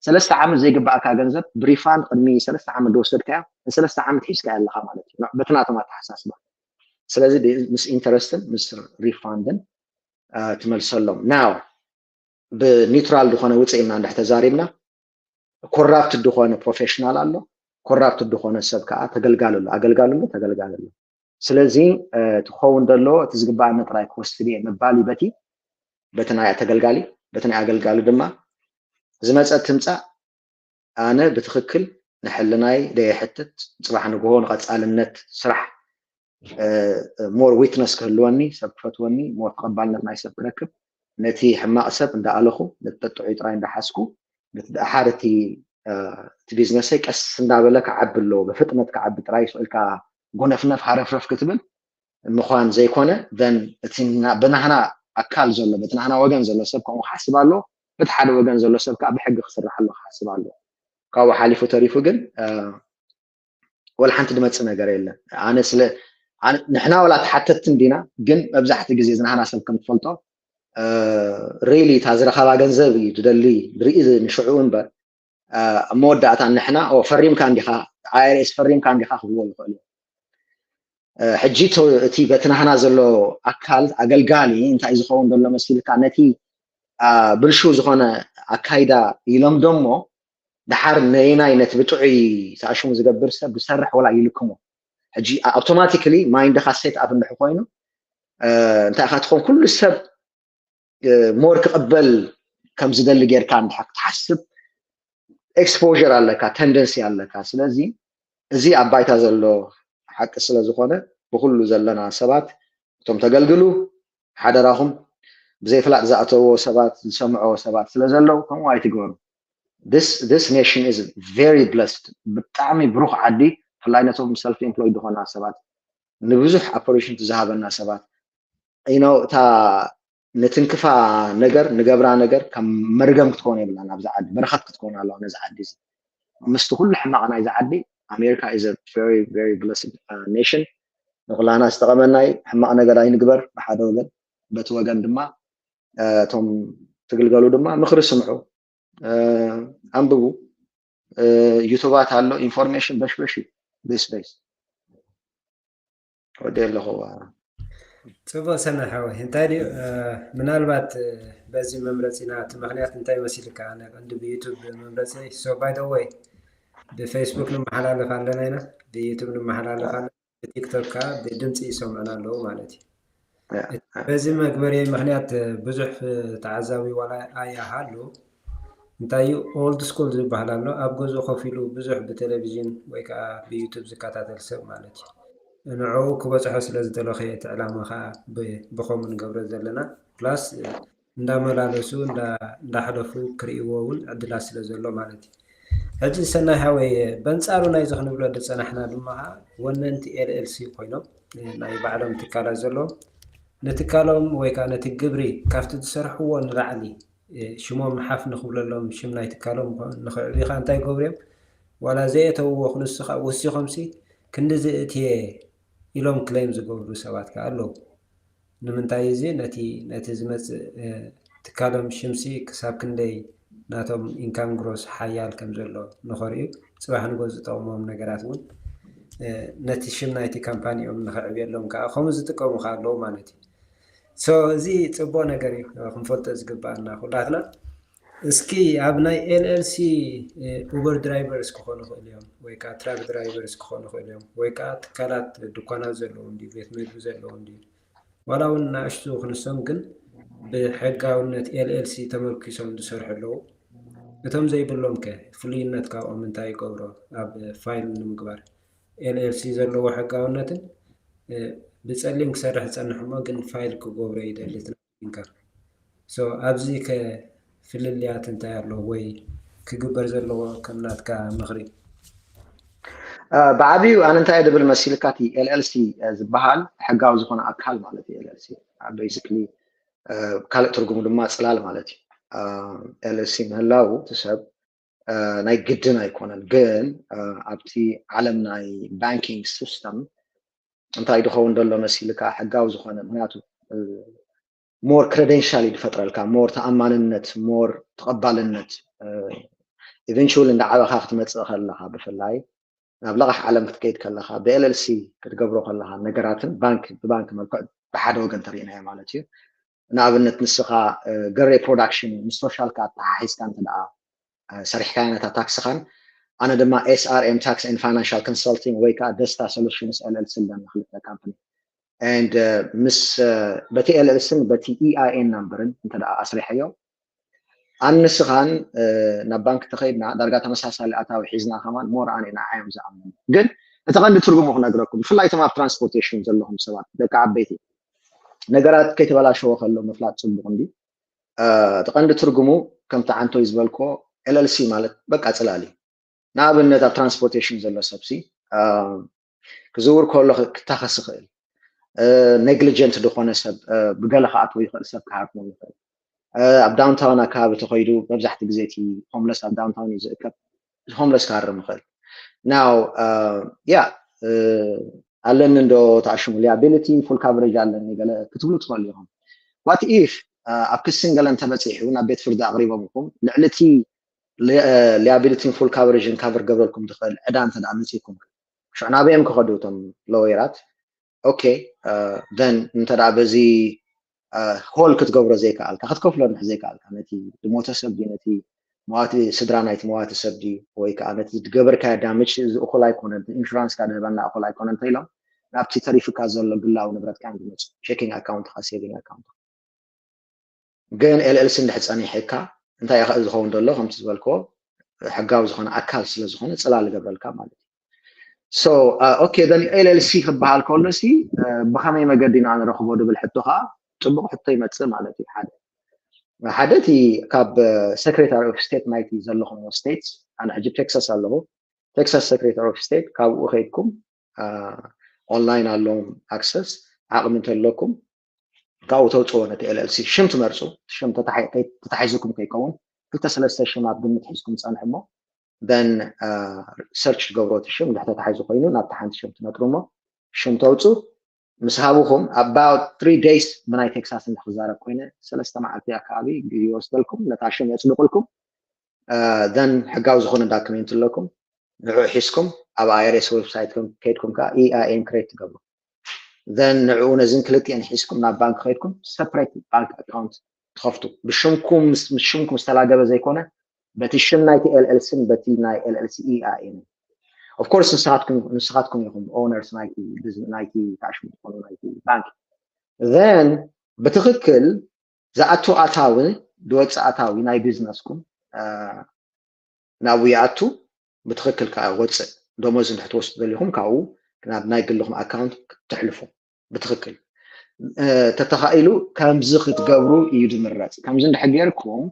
ሰለስተ ዓመት ዘይግባእካ ገንዘብ ብሪፋንድ ቅድሚ ሰለስተ ዓመት ዝወሰድካዮ ንሰለስተ ዓመት ሒዝካዮ ኣለካ ማለት እዩ በቲ ናቶም ኣተሓሳስባ ስለዚ ምስ ኢንተረስትን ምስ ሪፋንድን ትመልሰሎም now ብኒውትራል ዝኾነ ውፅእ ኢልና እንድሕ ተዛሪብና ኮራፕት ዝኾነ ፕሮፌሽናል ኣሎ ኮራፕት ዝኾነ ሰብ ከዓ ተገልጋል ኣሎ ኣገልጋል ኣሎ ተገልጋል ኣሎ ስለዚ እቲ ክኸውን ዘለዎ እቲ ዝግባኣና ጥራይ ክወስድ እየ ምባል እዩ በቲ በቲ ናይ ተገልጋሊ በቲ ናይ ኣገልጋሊ ድማ ዝመፀ ትምፃእ ኣነ ብትኽክል ንሕልናይ ደየሕትት ፅባሕ ንግሆ ንቐፃልነት ስራሕ more witness ክህልወኒ ሰብ ክፈትወኒ more ተቐባልነት ናይ ሰብ ክረክብ ነቲ ሕማቕ ሰብ እንዳኣለኹ ነቲ ጠጥዑይ ጥራይ እንዳሓዝኩ ነቲ ደሓር እቲ እቲ ቢዝነሰይ ቀስ እንዳበለ ክዓቢ ኣለዎ ብፍጥነት ክዓቢ ጥራይ ስኢልካ ጎነፍነፍ ሃረፍረፍ ክትብል ምዃን ዘይኮነ then እቲ ብናህና ኣካል ዘሎ በቲ ናህና ወገን ዘሎ ሰብ ከምኡ ክሓስብ ኣለዎ በቲ ሓደ ወገን ዘሎ ሰብ ከዓ ብሕጊ ክስራሕ ኣሎ ክሓስብ ኣለዎ ካብኡ ሓሊፉ ተሪፉ ግን ወላ ሓንቲ ዝመፅእ ነገር የለን ኣነ ስለ ንሕና ወላ ተሓተትቲ እንዲና ግን መብዛሕቲ ግዜ ዝናህና ሰብ ከም ትፈልጦ ሪሊ እታ ዝረኸባ ገንዘብ እዩ ዝደሊ ዝርኢ ንሽዑ እምበር ኣብ መወዳእታ ንሕና ፈሪምካ እንዲኻ ኣይሬስ ፈሪምካ እንዲኻ ክብልዎ ይኽእሉ ሕጂ እቲ በቲ ናህና ዘሎ ኣካል ኣገልጋሊ እንታይ ዝኸውን ዘሎ መሲልካ ነቲ ብልሹ ዝኾነ ኣካይዳ ይለምዶ እሞ ደሓር ነይናይ ነቲ ብጥዑይ ተኣሽሙ ዝገብር ሰብ ዝሰርሕ ወላ ይልክሞ ሕጂ ኣውቶማቲካሊ ማይንድካ ሴት ኣፕ እንድሕ ኮይኑ እንታይ ኢካ ትኾን ኩሉ ሰብ ሞር ክቕበል ከም ዝደሊ ጌርካ እንድሕ ክትሓስብ ኤክስፖር ኣለካ ተንደንሲ ኣለካ ስለዚ እዚ ኣብ ባይታ ዘሎ ሓቂ ስለ ዝኾነ ብኩሉ ዘለና ሰባት እቶም ተገልግሉ ሓደራኹም ብዘይፍላጥ ዝኣተዎ ሰባት ዝሰምዕዎ ሰባት ስለ ዘለዉ ከምኡ ኣይትግበሩ this nation is very blessed ብጣዕሚ ብሩኽ ዓዲ ብፍላይ ነቶም ሰልፍ ኤምፕሎይድ ዝኾና ሰባት ንብዙሕ ኦፖርቹኒቲ ዝሃበና ሰባት you know እታ ንትንክፋ ነገር ንገብራ ነገር ከም መርገም ክትኮን የብላን ኣብዚ ዓዲ በረኸት ክትኮን ኣለዋ ነዚ ዓዲ እዚ ምስቲ ኩሉ ሕማቕ ናይዚ ዓዲ ኣሜሪካ is a very very blessed nation ንኩላና ዝጠቐመና እዩ ሕማቕ ነገር ኣይንግበር ብሓደ ወገን በቲ ወገን ድማ እቶም ትግልገሉ ድማ ምኽሪ ስምዑ፣ ኣንብቡ። ዩቱባት ኣሎ፣ ኢንፎርሜሽን በሽበሽ እዩ። ቤስ ቤስ ወዲ ኣለኹ። ፅቡቅ ሰናይ ሓወይ፣ እንታይ ድዩ ምናልባት በዚ መምረፂና እቲ ምክንያት እንታይ መሲልካ? ኣነ ቀንዲ ብዩቱብ መምረፂ። So by the way ብፌስቡክ ንመሓላለፍ ኣለና ኢና፣ ብዩቱብ ንመሓላለፍ ኣለና፣ ብቲክቶክ ከዓ ብድምፂ ይሰምዑና ኣለዉ ማለት እዩ። በዚ መግበሪ ምክንያት ብዙሕ ተዓዛቢ ዋላ ኣይሃሉ፣ እንታይ እዩ ኦልድ ስኩል ዝበሃል ኣሎ። ኣብ ገዝኡ ኮፍ ኢሉ ብዙሕ ብቴሌቪዥን ወይ ከዓ ብዩቱብ ዝከታተል ሰብ ማለት እዩ። ንዕኡ ክበፅሖ ስለ ዝደለኸ እቲ ዕላማ ከዓ ብከምኡ ንገብረ ዘለና። ፕላስ እንዳመላለሱ እንዳሕለፉ ክርእይዎ እውን ዕድላት ስለ ዘሎ ማለት እዩ። ሕጂ ሰናይ ሓወይ በንፃሩ ናይዚ ክንብሎ ዝፀናሕና ድማ ከዓ ወነንቲ ኤልኤልሲ ኮይኖም ናይ ባዕሎም ትካላት ዘለዎም ንትካሎም ወይ ከዓ ነቲ ግብሪ ካብቲ ዝሰርሕዎ ንላዕሊ ሽሞም ሓፍ ንክብለሎም ሽም ናይ ትካሎም ንክዕብኻ እንታይ ገብርዮም ዋላ ዘየተውዎ ክንሱ ከዓ ወሲኾምሲ ክንዲ ዝእትየ ኢሎም ክሌም ዝገብሩ ሰባት ከዓ ኣለዉ። ንምንታይ እዚ ነቲ ነቲ ዝመፅእ ትካሎም ሽምሲ ክሳብ ክንደይ ናቶም ኢንካም ግሮስ ሓያል ከም ዘሎ ንኸርእዩ ፅባሕ ንጎ ዝጠቕሞም ነገራት እውን ነቲ ሽም ናይቲ ካምፓኒኦም ንክዕብየሎም ከዓ ከምኡ ዝጥቀሙ ከዓ ኣለዉ ማለት እዩ። So እዚ ፅቡቅ ነገር እዩ ክንፈልጦ ዝግባኣና ኩላትና። እስኪ ኣብ ናይ ኤልኤልሲ ኡበር ድራይቨርስ ክኾኑ ይኽእሉ እዮም ወይ ከዓ ትራክ ድራይቨርስ ክኾኑ ይኽእሉ እዮም ወይ ከዓ ትካላት ድኳናት ዘለዎም ድዩ ቤት ምግቢ ዘለዎም ድዩ ዋላ እውን ንኣሽቱ ክንሶም ግን ብሕጋውነት ኤልኤልሲ ተመርኪሶም ዝሰርሑ ኣለዉ። እቶም ዘይብሎም ከ ፍሉይነት ካብኦም እንታይ ይገብሮ? ኣብ ፋይል ንምግባር ኤልኤልሲ ዘለዎ ሕጋውነትን ብፀሊም ክሰርሕ ዝፀንሕ እሞ ግን ፋይል ክገብሮ ይደሊ ትናንከር። So ኣብዚ ከ ፍልልያት እንታይ ኣሎ ወይ ክግበር ዘለዎ ከም ናትካ ምኽሪ? ብዓብዩ ኣነ እንታይ ድብል መሲልካ እቲ ኤልኤልሲ ዝበሃል ሕጋዊ ዝኾነ ኣካል ማለት እዩ። ኤልኤልሲ basically ካልእ ትርጉሙ ድማ ፅላል ማለት እዩ። ኤልኤልሲ ምህላው እቲ ሰብ ናይ ግድን ኣይኮነን፣ ግን ኣብቲ ዓለም ናይ ባንኪንግ ሲስተም እንታይ ድኸውን ዘሎ መሲልካ ሕጋዊ ዝኾነ ምክንያቱ ሞር ክሬደንሻል እዩ ዝፈጥረልካ፣ ሞር ተኣማንነት፣ ሞር ተቐባልነት። ኢቨንቹዋሊ እንዳዓበኻ ክትመፅእ ከለኻ ብፍላይ ናብ ለቓሕ ዓለም ክትከይድ ከለኻ ብኤልኤልሲ ክትገብሮ ከለኻ ነገራትን ባንክ ብባንክ መልክዕ ብሓደ ወገን ተሪእናዮ ማለት እዩ። ንኣብነት ንስኻ ገሬ ፕሮዳክሽን ምስ ሶሻልካ ኣተሓሒዝካ እንተ ደኣ ሰሪሕካዮ ነታ ታክስኻን ኣነ ድማ ኤስኣርኤም ታክስ ኤንድ ፋይናንሻል ኮንሰልቲንግ ወይ ከዓ ደስታ ሶሉሽንስ ኤልኤልሲ ኣለና ክልተ ካምፕኒ and ምስ በቲ ኤልኤልስን በቲ ኢኣይኤን ናምበርን እንተ ደኣ ኣስሪሐዮ ኣንስኻን ናብ ባንክ ተኸይድና ዳርጋ ተመሳሳሊ ኣታዊ ሒዝና ከማን ሞር ኣነ ንዓዮም ዝኣምኑ ግን እቲ ቀንዲ ትርጉሙ ክነግረኩም ብፍላይ እቶም ኣብ ትራንስፖርቴሽን ዘለኹም ሰባት ደቂ ዓበይቲ ነገራት ከይተበላሸወ ከሎ ምፍላጥ ፅቡቅ እንዲ እቲ ቀንዲ ትርጉሙ ከምቲ ዓንቶይ ዝበልኮ ኤልኤልሲ ማለት በቃ ፅላል እዩ ንኣብነት ኣብ ትራንስፖርቴሽን ዘሎ ሰብሲ ክዝውር ከሎ ክታኸስ ይኽእል ኔግሊጀንት ዝኾነ ሰብ ብገለ ክኣትዎ ይኽእል ሰብ ክሃርሞ ይኽእል ኣብ ዳውንታውን ኣካባቢ ተኸይዱ መብዛሕቲ ግዜ እቲ ሆምለስ ኣብ ዳውንታውን እዩ ዝእከብ ሆምለስ ክሃርም ይኽእል ናው ያ ኣለኒ እንዶ ተኣሽሙ ሊያቢሊቲ ፉል ካቨሬጅ ኣለኒ ገለ ክትብሉ ትኽእሉ ኢኹም what if ኣብ ክስን ገለን ተበፂሑ ናብ ቤት ፍርዲ ኣቕሪቦምኩም ልዕሊ እቲ ሊያቢሊቲን ፉል ካቨሬጅን ካቨር ገብረልኩም ትኽእል ዕዳ እንተ ደኣ መፂእኩም ሽዑ ናበዮም ክኸዱ እቶም ሎየራት okay then እንተ ደኣ በዚ ሆል ክትገብሮ ዘይከኣልካ ክትከፍሎ እንድሕር ዘይከኣልካ ነቲ ዝሞተ ሰብ ድዩ ነቲ መዋቲ ስድራ ናይቲ መዋቲ ሰብ ድዩ ወይ ከዓ ነቲ ዝገበርካዮ ዳመጅ እዚ እኹል ኣይኮነን ኢንሹራንስካ ዝህበና እኹል ኣይኮነን እንተኢሎም ናብቲ ተሪፍካ ዘሎ ግላዊ ንብረትካ እዮም ዝመፁ ቼኪንግ ኣካውንትካ ሴቪንግ ኣካውንት ግን ኤልኤልሲ እንድሕር ፀኒሕካ እንታይ እዩ ዝኸውን ዘሎ ከምቲ ዝበልክዎ ሕጋዊ ዝኾነ ኣካል ስለ ዝኾነ ፅላል ይገብረልካ ማለት እዩ so okay then ኤልኤልሲ ክበሃል ከሎ ሲ ብኸመይ መገዲ ኢና ንረኽቦ ድብል ሕቶ ከዓ ፅቡቅ ሕቶ ይመፅእ ማለት እዩ ሓደ ሓደ እቲ ካብ secretary of state ናይቲ ዘለኹም state ኣነ ሕጂ ቴክሳስ ኣለኹ ቴክሳስ secretary of state ካብኡ ከይድኩም ኦንላይን ኣለዎም ኣክሰስ ዓቕሚ እንተለኩም ካብኡ ተውፅዎ ነቲ ኤልኤልሲ ሽም ትመርፁ ሽም ተታሒዝኩም ከይከውን ክልተ ሰለስተ ሽም ኣብ ግምት ሒዝኩም ፀንሑ እሞ then ሰርች ትገብሮ እቲ ሽም እንድሕር ተታሒዙ ኮይኑ ናብቲ ሓንቲ ሽም ትነጥሩ እሞ ሽም ተውፁ ምስ ሃብኹም about three days ብናይ ቴክሳስ እንክዛረብ ኮይነ ሰለስተ መዓልቲ ኣከባቢ ግዜ ይወስደልኩም፣ ነታ ሽም የፅድቁልኩም። Then ሕጋዊ ዝኾነ ዳክሜንት ኣለኩም፣ ንዕኡ ሒዝኩም ኣብ I R S website ከይድኩም ከዓ E I N create ትገብሩ። Then ንዕኡ ነዚን ክልቲኤን ሒዝኩም ናብ ባንክ ከይድኩም separate bank account ትኸፍቱ። ብሽምኩም ምስ ሽምኩም ዝተላገበ ዘይኮነ በቲ ሽም ናይቲ L L C ን በቲ ናይ L L C E I N። Of course ንስኻትኩም ንስኻትኩም ኢኹም owners ናይቲ ናይቲ ታሽሙ ትኾኑ ናይቲ ባንክ። Then ብትኽክል ዝኣቱ ኣታዊ ዝወፅእ ኣታዊ ናይ ቢዝነስኩም ናብኡ ይኣቱ፣ ብትኽክል ከዓ ወፅእ። ደሞዝ እንድሕር ትወስዱ ዘሊኹም ካብኡ ናብ ናይ ግልኹም ኣካውንት ክትሕልፉ ብትኽክል ተተኻኢሉ ከምዚ ክትገብሩ እዩ ዝምረፅ። ከምዚ እንድሕር ጌርኩም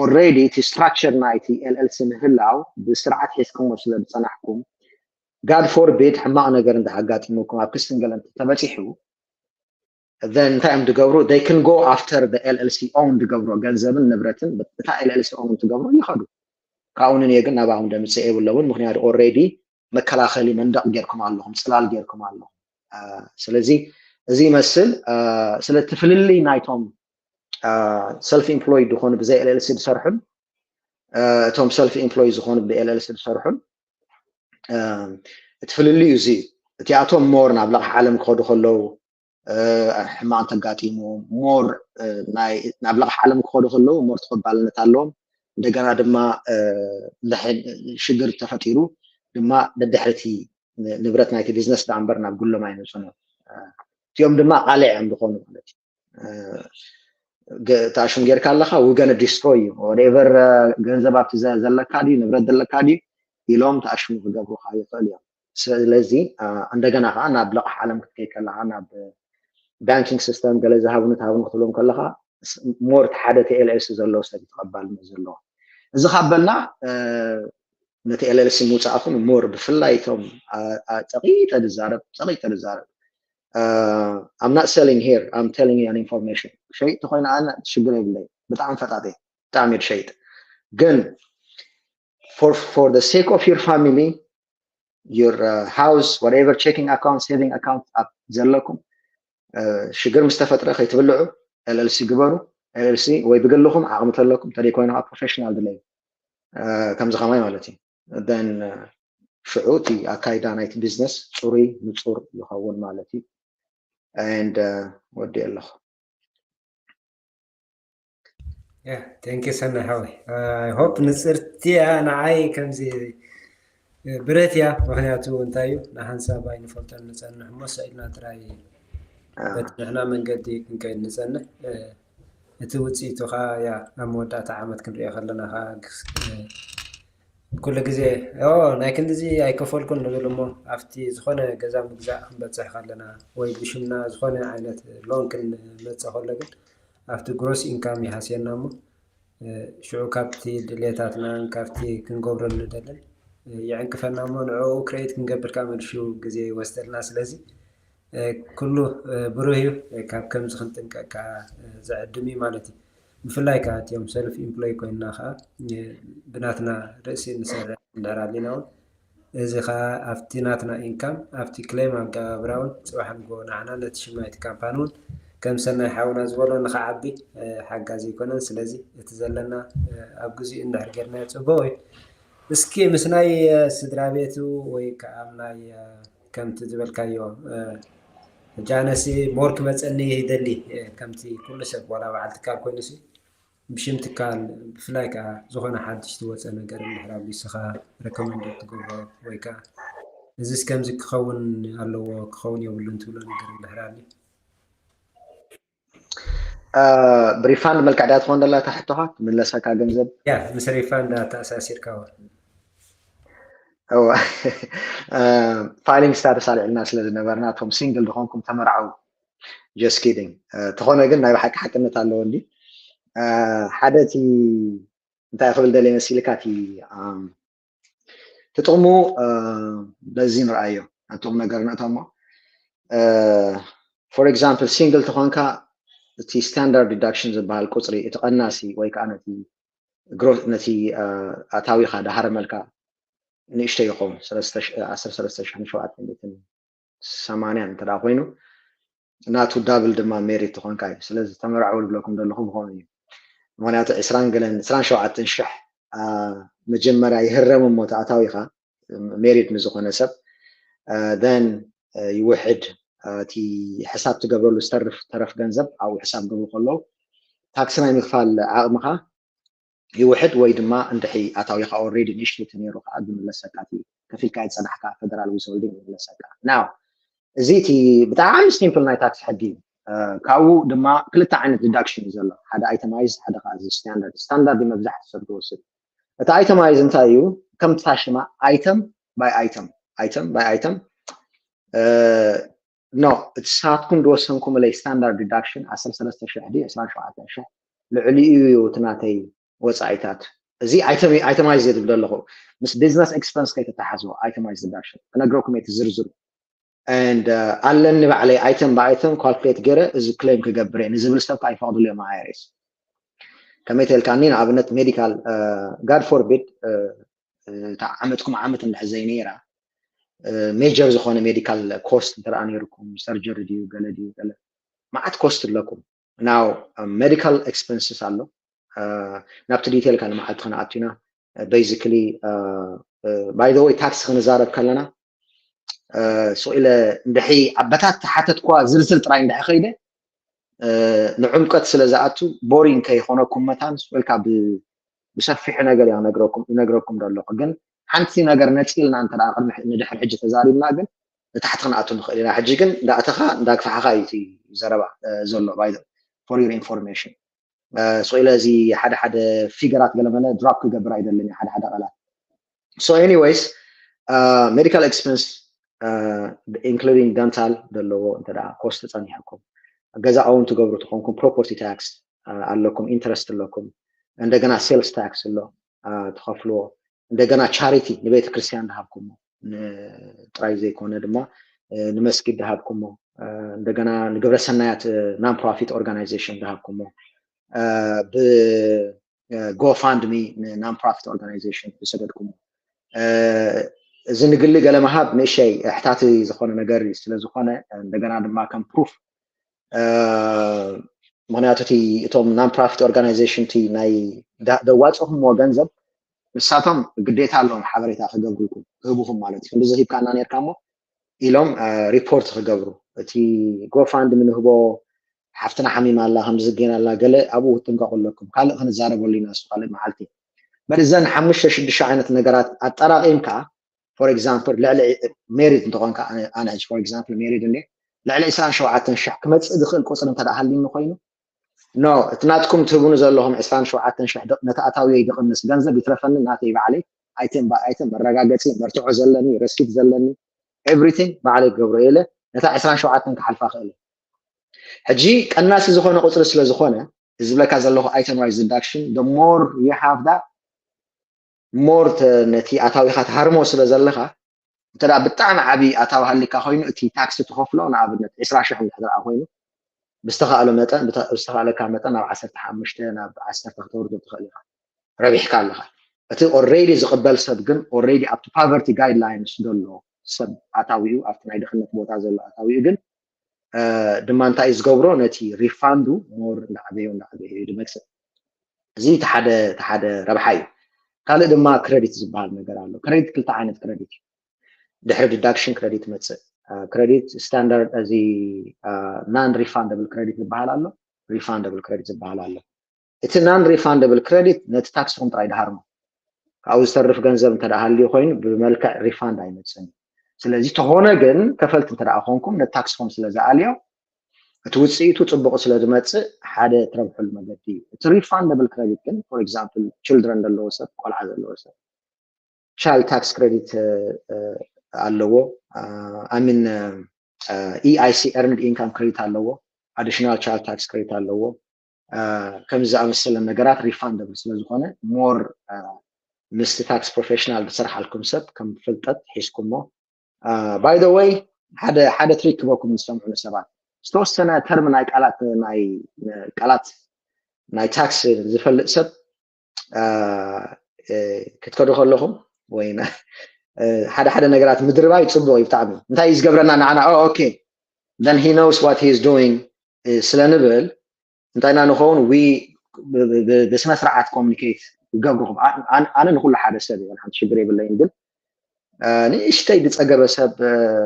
already እቲ structure ናይቲ L L C ምህላው ብስርዓት ሒዝኩሞ ስለ ዝፀናሕኩም፣ God forbid ሕማቕ ነገር እንድሕር ኣጋጢሙኩም ኣብ ክስትን ገለን ተበፂሑ፣ then እንታይ እዮም ዝገብሩ? They can go after the L L C own ዝገብሮ ገንዘብን ንብረትን እታ L L C own ትገብሮ ይኸዱ። ካብኡ ንንየ ግን ናባኹም ደምፅእ የብለውን፣ ምክንያቱ already መከላኸሊ መንደቕ ጌርኩም ኣለኹም፣ ፅላል ጌርኩም ኣለኹም። ስለዚ እዚ ይመስል። ስለቲ ፍልልይ ናይቶም self employed ዝኾኑ ብዘይ L L C ዝሰርሑን እቶም self employed ዝኾኑ ብ L L C ዝሰርሑን እቲ ፍልልዩ እዚ እዩ። እቲኣቶም more ናብ ለቕሒ ዓለም ክኸዱ ከለዉ ሕማቕ እንተጋጢሙ more ናብ ለቕሒ ዓለም ክኸዱ ከለዉ more ተቐባልነት ኣለዎም። እንደገና ድማ ሽግር ተፈጢሩ ድማ ደድሕርቲ ንብረት ናይቲ ቢዝነስ ዳኣ እምበር ናብ ግሎም ኣይመፁን እዮም። እቲኦም ድማ ቃልዕ እዮም ዝኾኑ ማለት እዩ። ታሽም ጌርካ ኣለኻ we gonna destroy you whatever ገንዘብ ኣብቲ ዘለካ ድዩ ንብረት ዘለካ ድዩ ኢሎም ታሽሙ ክገብሩካ ይኽእል እዮም። ስለዚ እንደገና ከዓ ናብ ለቕሒ ዓለም ክትከይድ ከለካ ናብ banking system ገለ ዝሃብኑ ትሃብኑ ክትብሎም ከለካ more ሓደ T L S ዘለዎ ሰብ ተቐባልነት ዘለዎ። እዚ ካብ በልና ነቲ L L C ምውፃእኹም more ብፍላይ እቶም ፀቂጠ ዝዛረብ ፀቂጠ ዝዛረብ I'm not selling here, I'm telling you an information። ሸይጥ ተኮይነ ኣነ ሽግር የብለይ፣ ብጣዕሚ ፈጣጥ ብጣዕሚ ሸይጥ ግን for for the sake of your family, your house, whatever checking account, saving account ኣብ ዘለኩም ሽግር ምስ ተፈጥረ ከይትብልዑ L L C ግበሩ። L L C ወይ ብግልኹም ዓቕሚ ተለኩም ተደይ ኮይነ professional ድለዩ ከምዚ ከማይ ማለት እዩ። Then ሽዑ እቲ ኣካይዳ ናይቲ ቢዝነስ ፅሩይ ንፁር ይኸውን ማለት እዩ። And ወዲ ኣለኹ። Yeah, thank you ሰናይ ሓወይ። I hope ንፅርቲ እያ ንዓይ ከምዚ ብረት እያ። ምክንያቱ እንታይ እዩ ንሓንሳብ ኣይንፈልጦን ንፀንሕ እሞ ሰኢልና ጥራይ በቲ ንሕና መንገዲ ክንከይድ ንፀንሕ። እቲ ውፅኢቱ ከዓ ያ ኣብ መወዳእታ ዓመት ክንሪኦ ከለና ከዓ ኩሉ ግዜ ናይ ክንድዚ ኣይከፈልኩን ንብል እሞ ኣብቲ ዝኾነ ገዛ ምግዛእ ክንበፅሕ ከለና ወይ ብሽምና ዝኾነ ዓይነት loan ክንመፅእ ከሎ ግን ኣብቲ gross income ይሃስየና እሞ ሽዑ ካብቲ ድሌታትናን ካብቲ ክንገብሮ ንደልን ይዕንቅፈና እሞ ንዕኡ create ክንገብር ከዓ መልሹ ግዜ ይወስደልና። ስለዚ ኩሉ ብሩህ እዩ። ካብ ከምዚ ክንጥንቀቅ ከዓ ዝዕድም እዩ ማለት እዩ። ብፍላይ ከዓ እቲኦም self employed ኮይንና ከዓ ብናትና ርእሲ ንሰርሕ እንድሕር ኣሊና እውን እዚ ከዓ ኣብቲ ናትና income ኣብቲ claim ኣገባብራ እውን ፅባሕ ንግሆ ንዓና ነቲ ሽም ናይቲ ካምፓኒ እውን ከም ሰናይ ሓውና ዝበሎ ንክዓቢ ሓጋዚ ኣይኮነን። ስለዚ እቲ ዘለና ኣብ ግዚኡ እንድሕር ጌርናዮ ፅቡቅ እዩ። እስኪ ምስ ናይ ስድራ ቤቱ ወይ ከዓ ናይ ከምቲ ዝበልካዮ ሕጂ ኣነሲ more ክመፀኒ ይደሊ ከምቲ ኩሉ ሰብ ዋላ በዓል ትካል ኮይኑሲ ብሽም ትካል ብፍላይ ከዓ ዝኾነ ሓድሽ ዝወፀ ነገር እንድሕር ኣብ ንስኻ recommend ትገብሮ ወይ ከዓ እዚስ ከምዚ ክኸውን ኣለዎ ክኸውን የብሉን ትብሎ ነገር እንድሕር ኣሎ ብሪፋንድ መልክዕ ድያ ትኾን ዘላ እታ ሕቶኻ ክምለሰካ ገንዘብ ያ ምስ ሪፋንድ ኣተኣሳሲርካ እዋ filing status ኣልዕልና ስለ ዝነበርና እቶም ሲንግል ዝኾንኩም ተመርዓው just kidding ተኾነ ግን ናይ ብሓቂ ሓቅነት ኣለዎ እንዲ ሓደ እቲ እንታይ ክብል ደልየ መሲልካ እቲ እቲ ጥቕሙ በዚ ንርኣዮ ጥቕሙ ነገር ንእቶሞ for example ሲንግል ተኾንካ እቲ standard deduction ዝበሃል ቁፅሪ እቲ ቀናሲ ወይ ከዓ ነቲ ነቲ ኣታዊኻ ዳሃረመልካ ንእሽተይ ይኸውን ሰማንያን እንተ ኮይኑ ናቱ double ድማ married ትኾንካ እዩ። ስለዚ ተመርዓው ዝብለኩም ዘለኹ ብኾኑ እዩ። ምክንያቱ ዕስራን ገለን ዕስራን ሸውዓተን ሽሕ መጀመርያ ይህረም እሞ ተኣታዊኻ married ንዝኾነ ሰብ then ይውሕድ እቲ ሕሳብ ትገብረሉ ዝተርፍ ተረፍ ገንዘብ ኣብኡ ሕሳብ ገብሩ ከለዉ ታክሲ ናይ ምክፋል ዓቕምኻ ይውሕድ ወይ ድማ እንድሒ ኣታዊኻ already ንእሽተይ ተነይሩ ከዓ ዝምለሰካ እቲ ከፊልካ ዝፀናሕካ federal withholding ይምለሰካ። Now እዚ እቲ ብጣዕሚ simple ናይ ታክስ ሕጊ እዩ። ካብኡ ድማ ክልተ ዓይነት deduction እዩ ዘሎ፣ ሓደ itemized ሓደ ከዓ እዚ standard። Standard እዩ መብዛሕትኡ ሰብ ዝወስድ። እቲ itemized እንታይ እዩ? ከምቲ ሽማ item by item item by item no እቲ ንሳትኩም ዝወሰንኩምለይ standard deduction ዓሰርተ ሰለስተ ሽሕ ድዩ ዕስራን ሸውዓተን ሽሕ ልዕሊኡ እዩ እቲ ናተይ ወፃኢታት። እዚ itemized እየ ዝብል ዘለኹ፣ ምስ business expense ከይተተሓዝዎ itemized deduction ክነግረኩም እየ እቲ ዝርዝሩ። And ኣለኒ ባዕለይ item by item calculate ገይረ እዚ claim ክገብር እየ ንዝብል ሰብ ከዓ ይፈቕድሉ እዮም IRS። ከመይ ተልካኒ ንኣብነት medical God forbid እታ ዓመትኩም ዓመት እንድሕር ዘይነይራ major ዝኾነ medical cost እንተ ነይርኩም surgery ድዩ ገለ ድዩ ገለ መዓት cost ኣለኩም። Now medical expenses ኣሎ ናብቲ detail ካ ንመዓልቲ ክንኣቱ ኢና። Basically by the way tax ክንዛረብ ከለና ስኢለ እንድሕሪ ኣበታት ተሓተትኳ ዝርዝር ጥራይ እንድሕሪ ከይደ ንዕምቀት ስለ ዝኣቱ boring ከይኾነኩም መታን ስኢልካ ብሰፊሑ ነገር እያ ይነግረኩም ዘለኹ። ግን ሓንቲ ነገር ነፂልና እንተ ቅድሚ ንድሕሪ ሕጂ ተዛሪብና ግን ንታሕቲ ክንኣቱ ንኽእል ኢና። ሕጂ ግን እንዳእተኻ እንዳግፋሕኻ እዩ ዘረባ ዘሎ። For your information ስኢለ እዚ ሓደ ሓደ figure ኣት ገለመለ drop ክገብር ኣይደልን ሓደ ሓደ ቃላት። So anyways medical expense including dental ዘለዎ እንተ cost ጸኒሕኩም ገዛ own ትገብሩ ተኾንኩም property tax ኣለኩም፣ interest ኣለኩም፣ እንደገና sales tax ኣሎ ትኸፍልዎ፣ እንደገና charity ንቤተ ክርስቲያን ዝሃብኩሞ ጥራይ ዘይኮነ ድማ ንመስጊድ ዝሃብኩሞ እንደገና ንግብረ ሰናያት non profit organization ዝሃብኩሞ ብ GoFundMe non profit organization ዝሰደድኩሞ እዚ ንግሊ ገለ ምሃብ ንእሸይ ኣሕታቲ ዝኾነ ነገር እዩ። ስለ ዝኾነ እንደገና ድማ ከም proof ምክንያቱ እቲ እቶም non profit organization እቲ ናይ ዘዋፅኹምዎ ገንዘብ ንሳቶም ግዴታ ኣለዎም ሓበሬታ ክገብሩልኩም ክህቡኹም ማለት እዩ። ክንዲዚ ሂብካና ነርካ እሞ ኢሎም report ክገብሩ እቲ GoFundMe ንህቦ ሓፍትና ሓሚማ ኣላ ከምዚ ጌና ኣላ ገለ ኣብኡ ክትጥንቀቑ ኣለኩም። ካልእ ክንዛረበሉ ኢና እሱ ካልእ መዓልቲ። በርዘን ሓሙሽተ ሽዱሽተ ዓይነት ነገራት ኣጠራቒምካ for example ልዕሊ married እንተኾንካ ኣነ ሕጂ for example married እንደ ልዕሊ ዕስራን ሸውዓተን ሽሕ ክመፅእ ዝኽእል ቁፅሪ እንተ ሃልዩኒ ኮይኑ no እቲ ናትኩም ትህቡኒ ዘለኹም ዕስራን ሸውዓተን ሽሕ ነቲ ኣታዊየይ ዝቕንስ ገንዘብ ይትረፈኒ ናተይ ባዕለይ item by item መረጋገፂ መርትዖ ዘለኒ receipt ዘለኒ everything ባዕለይ ክገብሮ እየ ኢለ ነታ ዕስራን ሸውዓተን ክሓልፋ ክእል። ሕጂ ቀናሲ ዝኾነ ቁፅሪ ስለ ዝኾነ እዚ ዝብለካ ዘለኹ itemized deduction the more you have that more ነቲ ኣታዊኻ ትሃርሞ ስለ ዘለኻ እንተ ብጣዕሚ ዓብዪ ኣታዊ ሃሊካ ኮይኑ እቲ ታክሲ ትኸፍሎ ንኣብነት ዕስራ ሽሕ እንድሕር ኮይኑ ብዝተኻእሎ መጠን ብዝተኻእለካ መጠን ናብ ዓሰርተ ሓሙሽተ ናብ ዓሰርተ ክተውርዶ ትኽእል ኢኻ። ረቢሕካ ኣለኻ። እቲ already ዝቕበል ሰብ ግን already ኣብቲ poverty guidelines ዘሎ ሰብ ኣታዊኡ ኣብቲ ናይ ድኽነት ቦታ ዘሎ ኣታዊኡ ግን ድማ እንታይ እዩ ዝገብሮ ነቲ refund ኡ more እንዳዓበዮ እንዳዓበዮ እዩ ዝመፅእ። እዚ እቲ ሓደ ረብሓ እዩ። ካልእ ድማ credit ዝበሃል ነገር ኣሎ። Credit ክልተ ዓይነት credit እዩ። ድሕሪ deduction credit መፅእ credit standard እዚ non refundable credit ዝበሃል ኣሎ፣ refundable credit ዝበሃል ኣሎ። እቲ non refundable credit ነቲ ታክስኹም ጥራይ ድሃርሞ ካብኡ ዝተርፍ ገንዘብ እንተ ሃልዩ ኮይኑ ብመልክዕ refund ኣይመፅን እዩ። ስለዚ ተኾነ ግን ከፈልቲ እንተ ኮንኩም ነቲ ታክስኹም ስለ ዝኣልዮ እቲ ውፅኢቱ ፅቡቕ ስለ ዝመፅእ ሓደ ትረብሐሉ መገዲ እዩ። እቲ refundable credit ግን for example children ዘለዎ ሰብ ቆልዓ ዘለዎ ሰብ child tax credit ኣለዎ። I mean EIC earned income credit ኣለዎ። Additional child tax credit ኣለዎ። ከምዚ ዝኣመሰለ ነገራት refundable ስለ ዝኾነ more ምስቲ tax professional ዝሰርሓልኩም ሰብ ከም ፍልጠት ሒዝኩሞ። By the way ሓደ ሓደ trick ክበኩም ዝሰምዑ ሰባት ዝተወሰነ term ናይ ቃላት ናይ ቃላት ናይ tax ዝፈልጥ ሰብ ክትከዱ ከለኹም ወይ ሓደ ሓደ ነገራት ምድርባይ ፅቡቕ እዩ ብጣዕሚ። እንታይ እዩ ዝገብረና ንዓና? Okay then he knows what he is doing ስለ ንብል እንታይ ኢና ንኸውን? We ብስነ ስርዓት communicate ይገብርኹም። ኣነ ንኩሉ ሓደ ሰብ ይኹን ሓንቲ ሽግር የብለይን፣ ግን ንእሽተይ ዝፀገበ ሰብ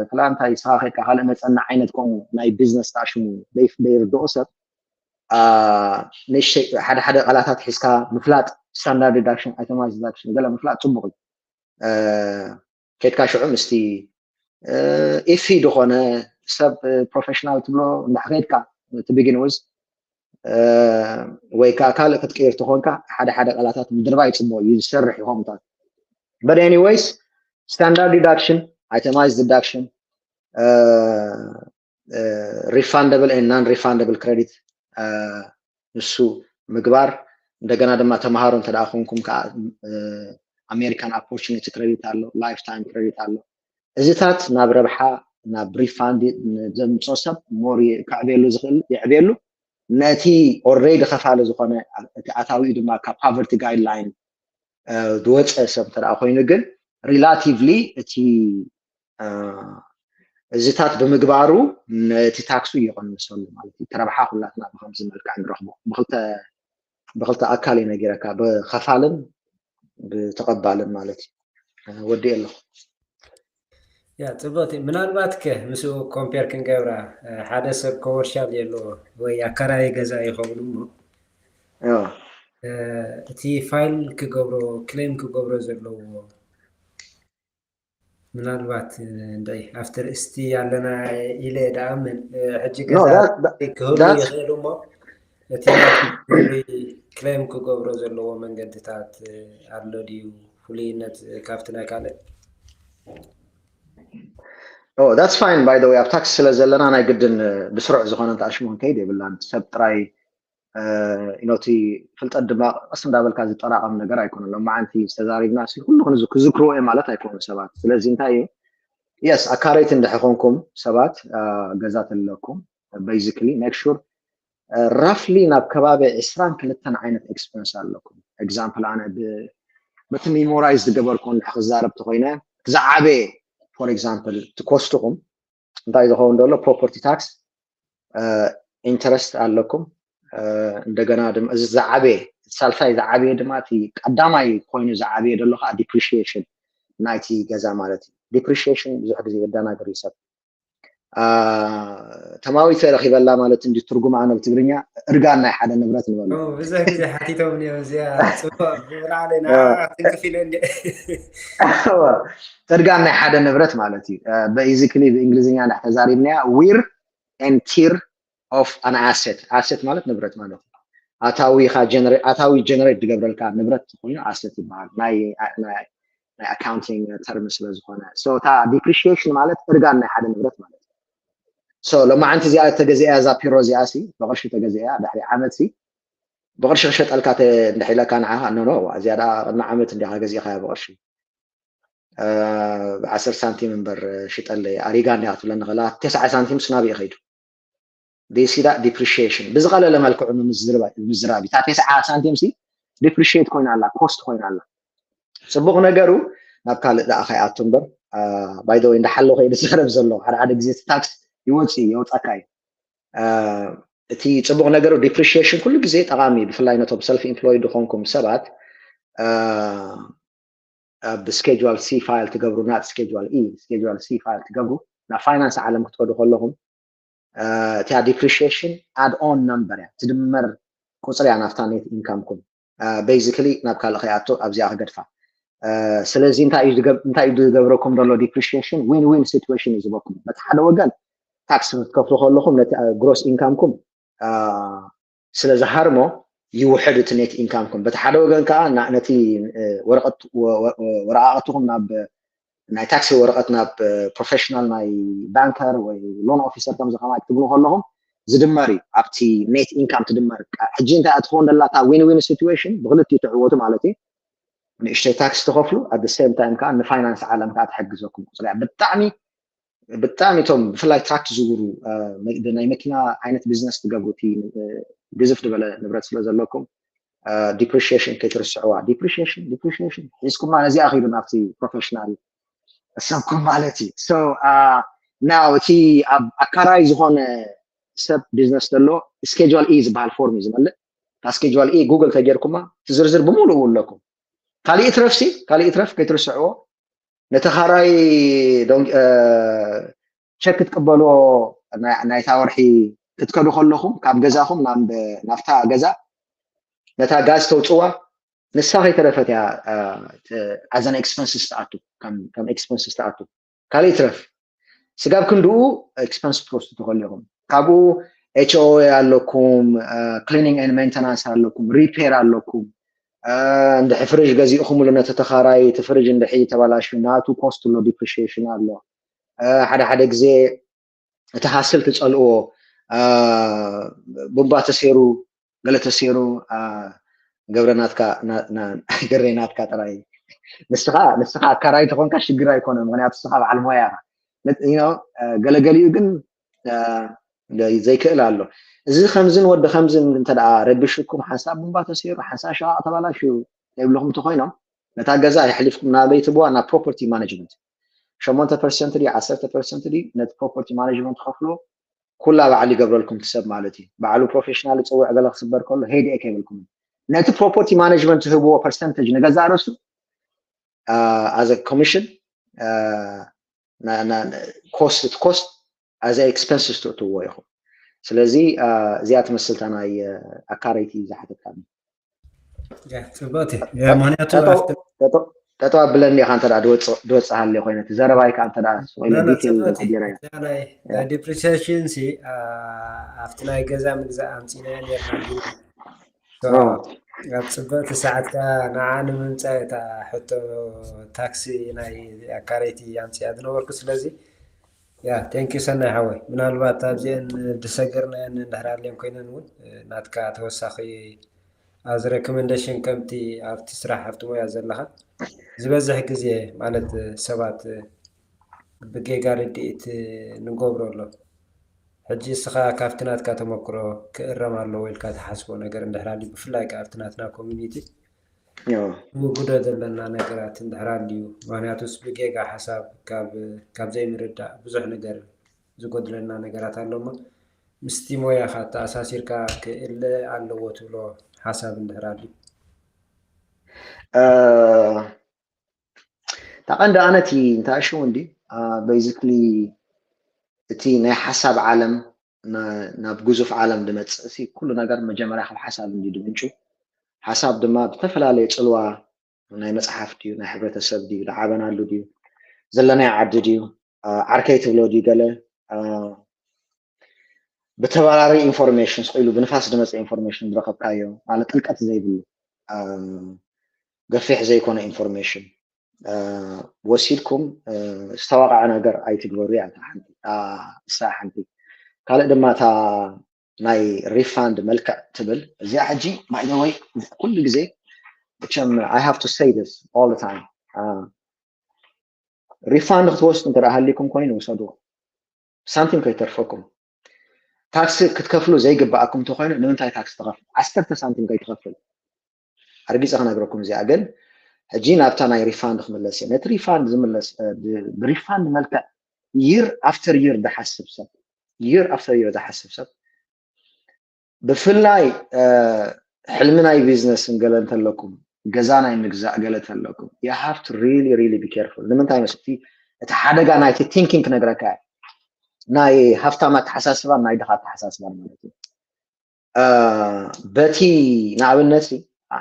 ክላንታይ ስኻ ከድካ ካልእ መፀና ዓይነት ከምኡ ናይ ቢዝነስ ታሽሙ ዘይርድኦ ሰብ ንእሽተይ ሓደ ሓደ ቃላታት ሒዝካ ምፍላጥ፣ standard deduction፣ itemized deduction ገለ ምፍላጥ ፅቡቅ እዩ። ከድካ ሽዑ ምስቲ ኢፊ ዝኾነ ሰብ ፕሮፌሽናል ትብሎ እንዳኸድካ to begin with ወይ ከዓ ካልእ ክትቅይር ተኾንካ ሓደ ሓደ ቃላታት ምድርባይ ፅቡቅ እዩ፣ ዝሰርሕ ይኾምታት። But anyways, standard deduction, itemized deduction, refundable and non refundable credit ንሱ ምግባር፣ እንደገና ድማ ተምሃሮ እንተ ደኣ ኮንኩም ከዓ American Opportunity Credit ኣሎ፣ Lifetime Credit ኣሎ። እዚታት ናብ ረብሓ ናብ ሪፋንድ ዘምፅኦ ሰብ ሞር ከዕብየሉ ዝኽእል የዕብየሉ። ነቲ already ከፋሊ ዝኾነ እቲ ኣታዊኡ ድማ ካብ poverty guideline ዝወፀ ሰብ እንተ ደኣ ኮይኑ ግን relatively እቲ እዚታት ብምግባሩ ነቲ ታክሱ ይቕንሰሉ ማለት እዩ። እቲ ረብሓ ኩላትና ብከምዚ መልክዕ ንረኽቦ ብክልተ ኣካል እዩ ነጊረካ፣ ብኸፋልን ብተቐባልን ማለት እዩ። ወዲ ኣለኹ። ያ ፅቡቅ። ምናልባት ከ ምስኡ ኮምፔር ክንገብራ ሓደ ሰብ ኮመርሻል የለዎ ወይ ኣከራይ ገዛ ይኸውን እሞ እቲ ፋይል ክገብሮ ክሌም ክገብሮ ዘለዎ ምናልባት እንታይ ኣብቲ ርእስቲ ኣለና ኢለ ደኣምን ሕጂ ገዛ ክህሉ ይኽእል እሞ እቲ ክሌም ክገብሮ ዘለዎ መንገድታት ኣሎ ድዩ? ፍሉይነት ካብቲ ናይ ካልእ that's fine by the way ኣብ ታክስ ስለ ዘለና ናይ ግድን ብስሩዕ ዝኾነ ተኣሽሙ ክንከይድ የብላን። ሰብ ጥራይ ነቲ ፍልጠት ድማ ቀስ እንዳበልካ ዝጠራቐም ነገር ኣይኮነን። ሎማዓንቲ ዝተዛሪብና ኩሉ ክዝክርዎ እዮም ማለት ኣይኮኑ ሰባት። ስለዚ እንታይ እዩ yes ኣካረይቲ እንድሕር ኮንኩም ሰባት ገዛ ተለኩም basically make sure roughly ናብ ከባቢ ዕስራን ክልተን ዓይነት expense ኣለኩም። Example ኣነ በቲ memorize ዝገበርኩ እንድሕር ክዛረብ ተኮይነ ዝዓበየ for example እቲ ኮስትኹም እንታይ ዝኸውን ዘሎ property tax፣ interest ኣለኩም። እንደገና ድማ እዚ ዝዓበየ ሳልሳይ ዝዓበየ ድማ እቲ ቀዳማይ ኮይኑ ዝዓበየ ዘሎ ከዓ depreciation ናይቲ ገዛ ማለት እዩ። Depreciation ብዙሕ ግዜ የደናግር እዩ ሰብ። ተማዊተ ረኺበላ ማለት እንዲ ትርጉም ኣነ ብትግርኛ እርጋን ናይ ሓደ ንብረት ንበሎ። ብዙሕ ግዜ ሓቲቶም እዮም እዚኣ ጽቡቕ ብላዕሊ ትንክፍ ኢለ እንዲ እርጋን ናይ ሓደ ንብረት ማለት እዩ። Basically ብእንግሊዝኛ እንዳ ተዛሪብናያ wear and tear of an asset። Asset ማለት ንብረት ማለት እዩ። ኣታዊኻ ኣታዊ generate ዝገብረልካ ንብረት ኮይኑ asset ይበሃል። ናይ ናይ accounting term ስለ ዝኾነ so እታ depreciation ማለት እርጋን ናይ ሓደ ንብረት ማለት እዩ። So ሎማዓንቲ እዚኣ ተገዚኣ እዛ ፒሮ እዚኣ ሲ ብቕርሺ ተገዚኣ ድሕሪ ዓመት ሲ ብቕርሺ ክሸጠልካ እንድሕር ኢለካ ንዓኻ no no እዚኣ ደኣ ቅድሚ ዓመት እንዲኻ ገዚእኻያ ብቕርሺ ብዓሰርተ ሳንቲም እምበር ሽጠለይ ኣሪጋ እንዲያ ክትብለኒ ከላ ተስዓ ሳንቲም ስናብ እዩ ከይዱ። ሲ ዳ depreciation ብዝቐለለ መልክዑ ንምዝራብ እዩ። እታ ተስዓ ሳንቲም ሲ depreciate ኮይና ኣላ፣ cost ኮይና ኣላ። ፅቡቕ ነገሩ ናብ ካልእ ደኣ ከይኣቱ እምበር by the way እንዳሓለኹ እየ ዝዛረብ ዘለኹ። ሓደ ሓደ ግዜ እቲ ታክስ ይወፅእ እዩ የውፀካ እዩ። እቲ ፅቡቕ ነገሩ depreciation ኩሉ ግዜ ጠቓሚ እዩ፣ ብፍላይ ነቶም self employed ዝኾንኩም ሰባት ኣብ schedule C file ትገብሩ፣ not schedule E፣ schedule C file ትገብሩ ናብ finance ዓለም ክትከዱ ከለኹም እቲኣ depreciation add on number እያ፣ ትድመር ቁፅሪ እያ ናብታ net income ኩም። Basically ናብ ካልእ ከይኣቱ ኣብዚኣ ክገድፋ። ስለዚ እንታይ እዩ ዝገብረኩም ዘሎ depreciation win win situation እዩ ዝበኩም። በቲ ሓደ ወገን ታክስ ክትከፍሉ ከለኹም ነቲ gross income ኩም ስለ ዝሃርሞ ይውሕድ እቲ net income ኩም። በቲ ሓደ ወገን ከዓ ነቲ ወረቐትኩም ናብ ናይ ታክሲ ወረቐት ናብ professional ናይ banker ወይ loan officer ከም ዝኸማይ ክትብሉ ከለኹም ዝድመር እዩ፣ ኣብቲ net income ትድመር። ሕጂ እንታይ ትኸውን ደላ እታ win win situation ብክልቲኡ ትዕወቱ ማለት እዩ። ንእሽተይ ታክስ ትኸፍሉ at the same time ከዓ ንፋይናንስ ዓለም ከዓ ትሕግዘኩም። ቁፅሪ ብጣዕሚ ብጣዕሚ እቶም ብፍላይ ትራክ ትዝውሩ ናይ መኪና ዓይነት ቢዝነስ ትገብሩ እቲ ግዝፍ ዝበለ ንብረት ስለ ዘለኩም depreciation ከይትርስዕዋ። Depreciation depreciation ሒዝኩማ ነዚኣ ከይዱ ናብቲ professional ሰብኩም ማለት እዩ። So ናው እቲ ኣብ ኣካራይ ዝኾነ ሰብ ቢዝነስ ዘሎ schedule E ዝበሃል ፎርም እዩ ዝመልእ። እታ schedule E ጉግል ተጌርኩማ እቲ ዝርዝር ብምሉእ ኣለኩም። ካልእ ትረፍሲ ካልእ ትረፍ ከይትርስዕዎ፣ ነቲ ካራይ ቸክ ክትቅበልዎ ናይታ ወርሒ ክትከዱ ከለኹም ካብ ገዛኹም ናብታ ገዛ ነታ ጋዝ ተውፅዋ። ንሳ ከይተረፈት እያ ኣዘን ኤክስፐንስስ ትኣቱ፣ ከም ኤክስፐንስስ ትኣቱ። ካልእ ይትረፍ ስጋብ ክንድኡ ኤክስፐንስ ክትወስዱ ትኽእሉ ኢኹም። ካብኡ ኤች ኦ ኤ ኣለኩም፣ ክሊኒንግ ኤንድ ሜንተናንስ ኣለኩም፣ ሪፔር ኣለኩም። እንድሕር ፍሪጅ ገዚእኹምሉ ነቲ ተኻራይ እቲ ፍሪጅ እንድሕር ተባላሹ ናቱ ኮስት ኣሎ፣ ዲፕሪሺዬሽን ኣሎ። ሓደ ሓደ ግዜ እቲ ሃስል ትፀልእዎ፣ ቡምባ ተሰይሩ ገለ ተሰይሩ፣ ገብረ ናትካ፣ ገሬ ናትካ ጥራይ። ንስኻ ንስኻ ኣካራይ ተኾንካ ሽግር ኣይኮነን፣ ምክንያቱ ንስኻ በዓል ሞያ ኢኻ። ገለገሊኡ ግን ዘይክእል ኣሎ። እዚ ከምዝን ወዲ ከምዝን እንተ ረቢሽኩም፣ ሓንሳብ ቡምባ ተሰይሩ፣ ሓንሳብ ሸቓቕ ተባላሽዩ ዘይብልኹም እንተኾይኖም፣ ነታ ገዛ የሕሊፍኩም ናበይ ትብዋ? ናብ ፕሮፐርቲ ማኔጅመንት። ሸሞንተ ፐርሰንት ድዩ ዓሰርተ ፐርሰንት ድዩ ነቲ ፕሮፐርቲ ማኔጅመንት ትኸፍልዎ? ኩላ ባዕሉ ይገብረልኩም እቲ ሰብ ማለት እዩ። ባዕሉ ፕሮፌሽናል ይፅውዕ፣ ገለ ክስበር ከሎ ሄድ ኤክ የብልኩም። ነቲ ፕሮፐርቲ ማኔጅመንት ትህብዎ ፐርሰንተጅ ንገዛእ ርእሱ ኣዘ ኮሚሽን ኮስት እቲ ኮስት ኣዘ ኤክስፐንስስ ትእትዎ ኢኹም። ስለዚ እዚኣ ትመስልታ ናይ ኣካረይቲ ዝሓተትካኒ። ፅቡቅቲ ምክንያቱ ጠጠው ኣብለኒ ኢኻ እንተ ድወፅእ ሃልየ ኮይነ እቲ ዘረባይ ከዓ እንተ ስቆይለ ዲቴል ተዲረ ናይ ዲፕሪሲሽን ሲ ኣብቲ ናይ ገዛ ምግዛእ ኣምፂናዮ ኔርና ኣብ ፅብቅቲ ሰዓት ከዓ ንዓ ንምምፃእ እታ ሕቶ ታክሲ ናይ ኣካረይቲ ኣምፅያ ዝነበርኩ ስለዚ ያ ቴንኪዩ ሰናይ ሓወይ ምናልባት ኣብዚአን ድሰገርናየን እንድሕር ኣልየን ኮይነን እውን ናትካ ተወሳኺ as recommendation ከምቲ ኣብቲ ስራሕ ኣብቲ ሞያ ዘለኻ ዝበዝሕ ግዜ ማለት ሰባት ብጌጋ ርድኢት ንገብሮ ኣሎ ሕጂ እስኻ ካብቲ ናትካ ተመክሮ ክእረም ኣለዎ ኢልካ ትሓስቦ ነገር እንድሕር ኣልዩ ብፍላይ ከዓ ኣብቲ ናትና ኮሚኒቲ ንውግዶ ዘለና ነገራት እንድሕር ኣልዩ ምክንያቱስ ብጌጋ ሓሳብ ካብ ዘይምርዳእ ብዙሕ ነገር ዝጎድለና ነገራት ኣሎ እሞ ምስቲ ሞያኻ ኣተኣሳሲርካ ክእለ ኣለዎ ትብሎ ሓሳብ እንድሕር ኣልዩ እታ ቀንዲ ኣነቲ እንታይ ሽው እንዲ basically እቲ ናይ ሓሳብ ዓለም ናብ ግዙፍ ዓለም ዝመፅእ ኩሉ ነገር መጀመርያ ካብ ሓሳብ እንዲ ድምንጩ ሓሳብ ድማ ብተፈላለየ ፅልዋ ናይ መፅሓፍ ድዩ ናይ ሕብረተሰብ ድዩ ዝዓበናሉ ድዩ ዘለናይ ዓዲ ድዩ ዓርከይ ትብሎ ድዩ ገለ ብተባራሪ ኢንፎርሜሽን ስኢሉ ብንፋስ ዝመፀ ኢንፎርሜሽን ዝረከብካዮ ማለት ጥልቀት ዘይብሉ ገፊሕ ዘይኮነ ኢንፎርሜሽን ወሲድኩም ዝተዋቀዐ ነገር ኣይትግበሩ እያ ሓንቲ እሳ ሓንቲ ካልእ ድማ እታ ናይ ሪፋንድ መልክዕ ትብል እዚኣ ሕጂ ባይደወይ ኩሉ ግዜ ም I have to say this all the time ሪፋንድ ክትወስዱ እንተ ሃሊኩም ኮይኑ ውሰዱ ሳንቲም ከይተርፈኩም ታክሲ ክትከፍሉ ዘይግባኣኩም እንተኮይኑ ንምንታይ ታክሲ ትኸፍል ዓሰርተ ሳንቲም ከይትኸፍል ኣርጊፀ ክነግረኩም እዚኣ ግን ሕጂ ናብታ ናይ ሪፋንድ ክምለስ እየ ነቲ ሪፋንድ ዝምለስ ብሪፋንድ መልክዕ year after year ዝሓስብ ሰብ year after year ዝሓስብ ሰብ ብፍላይ ሕልሚ ናይ ቢዝነስ ገለ እንተለኩም ገዛ ናይ ምግዛእ ገለ እንተለኩም you have to really really be careful ንምንታይ መስቲ እቲ ሓደጋ ናይቲ ቲንኪንግ ክነግረካ ናይ ሃፍታም ኣተሓሳስባን ናይ ድኻ ኣተሓሳስባን ማለት እዩ በቲ ንኣብነት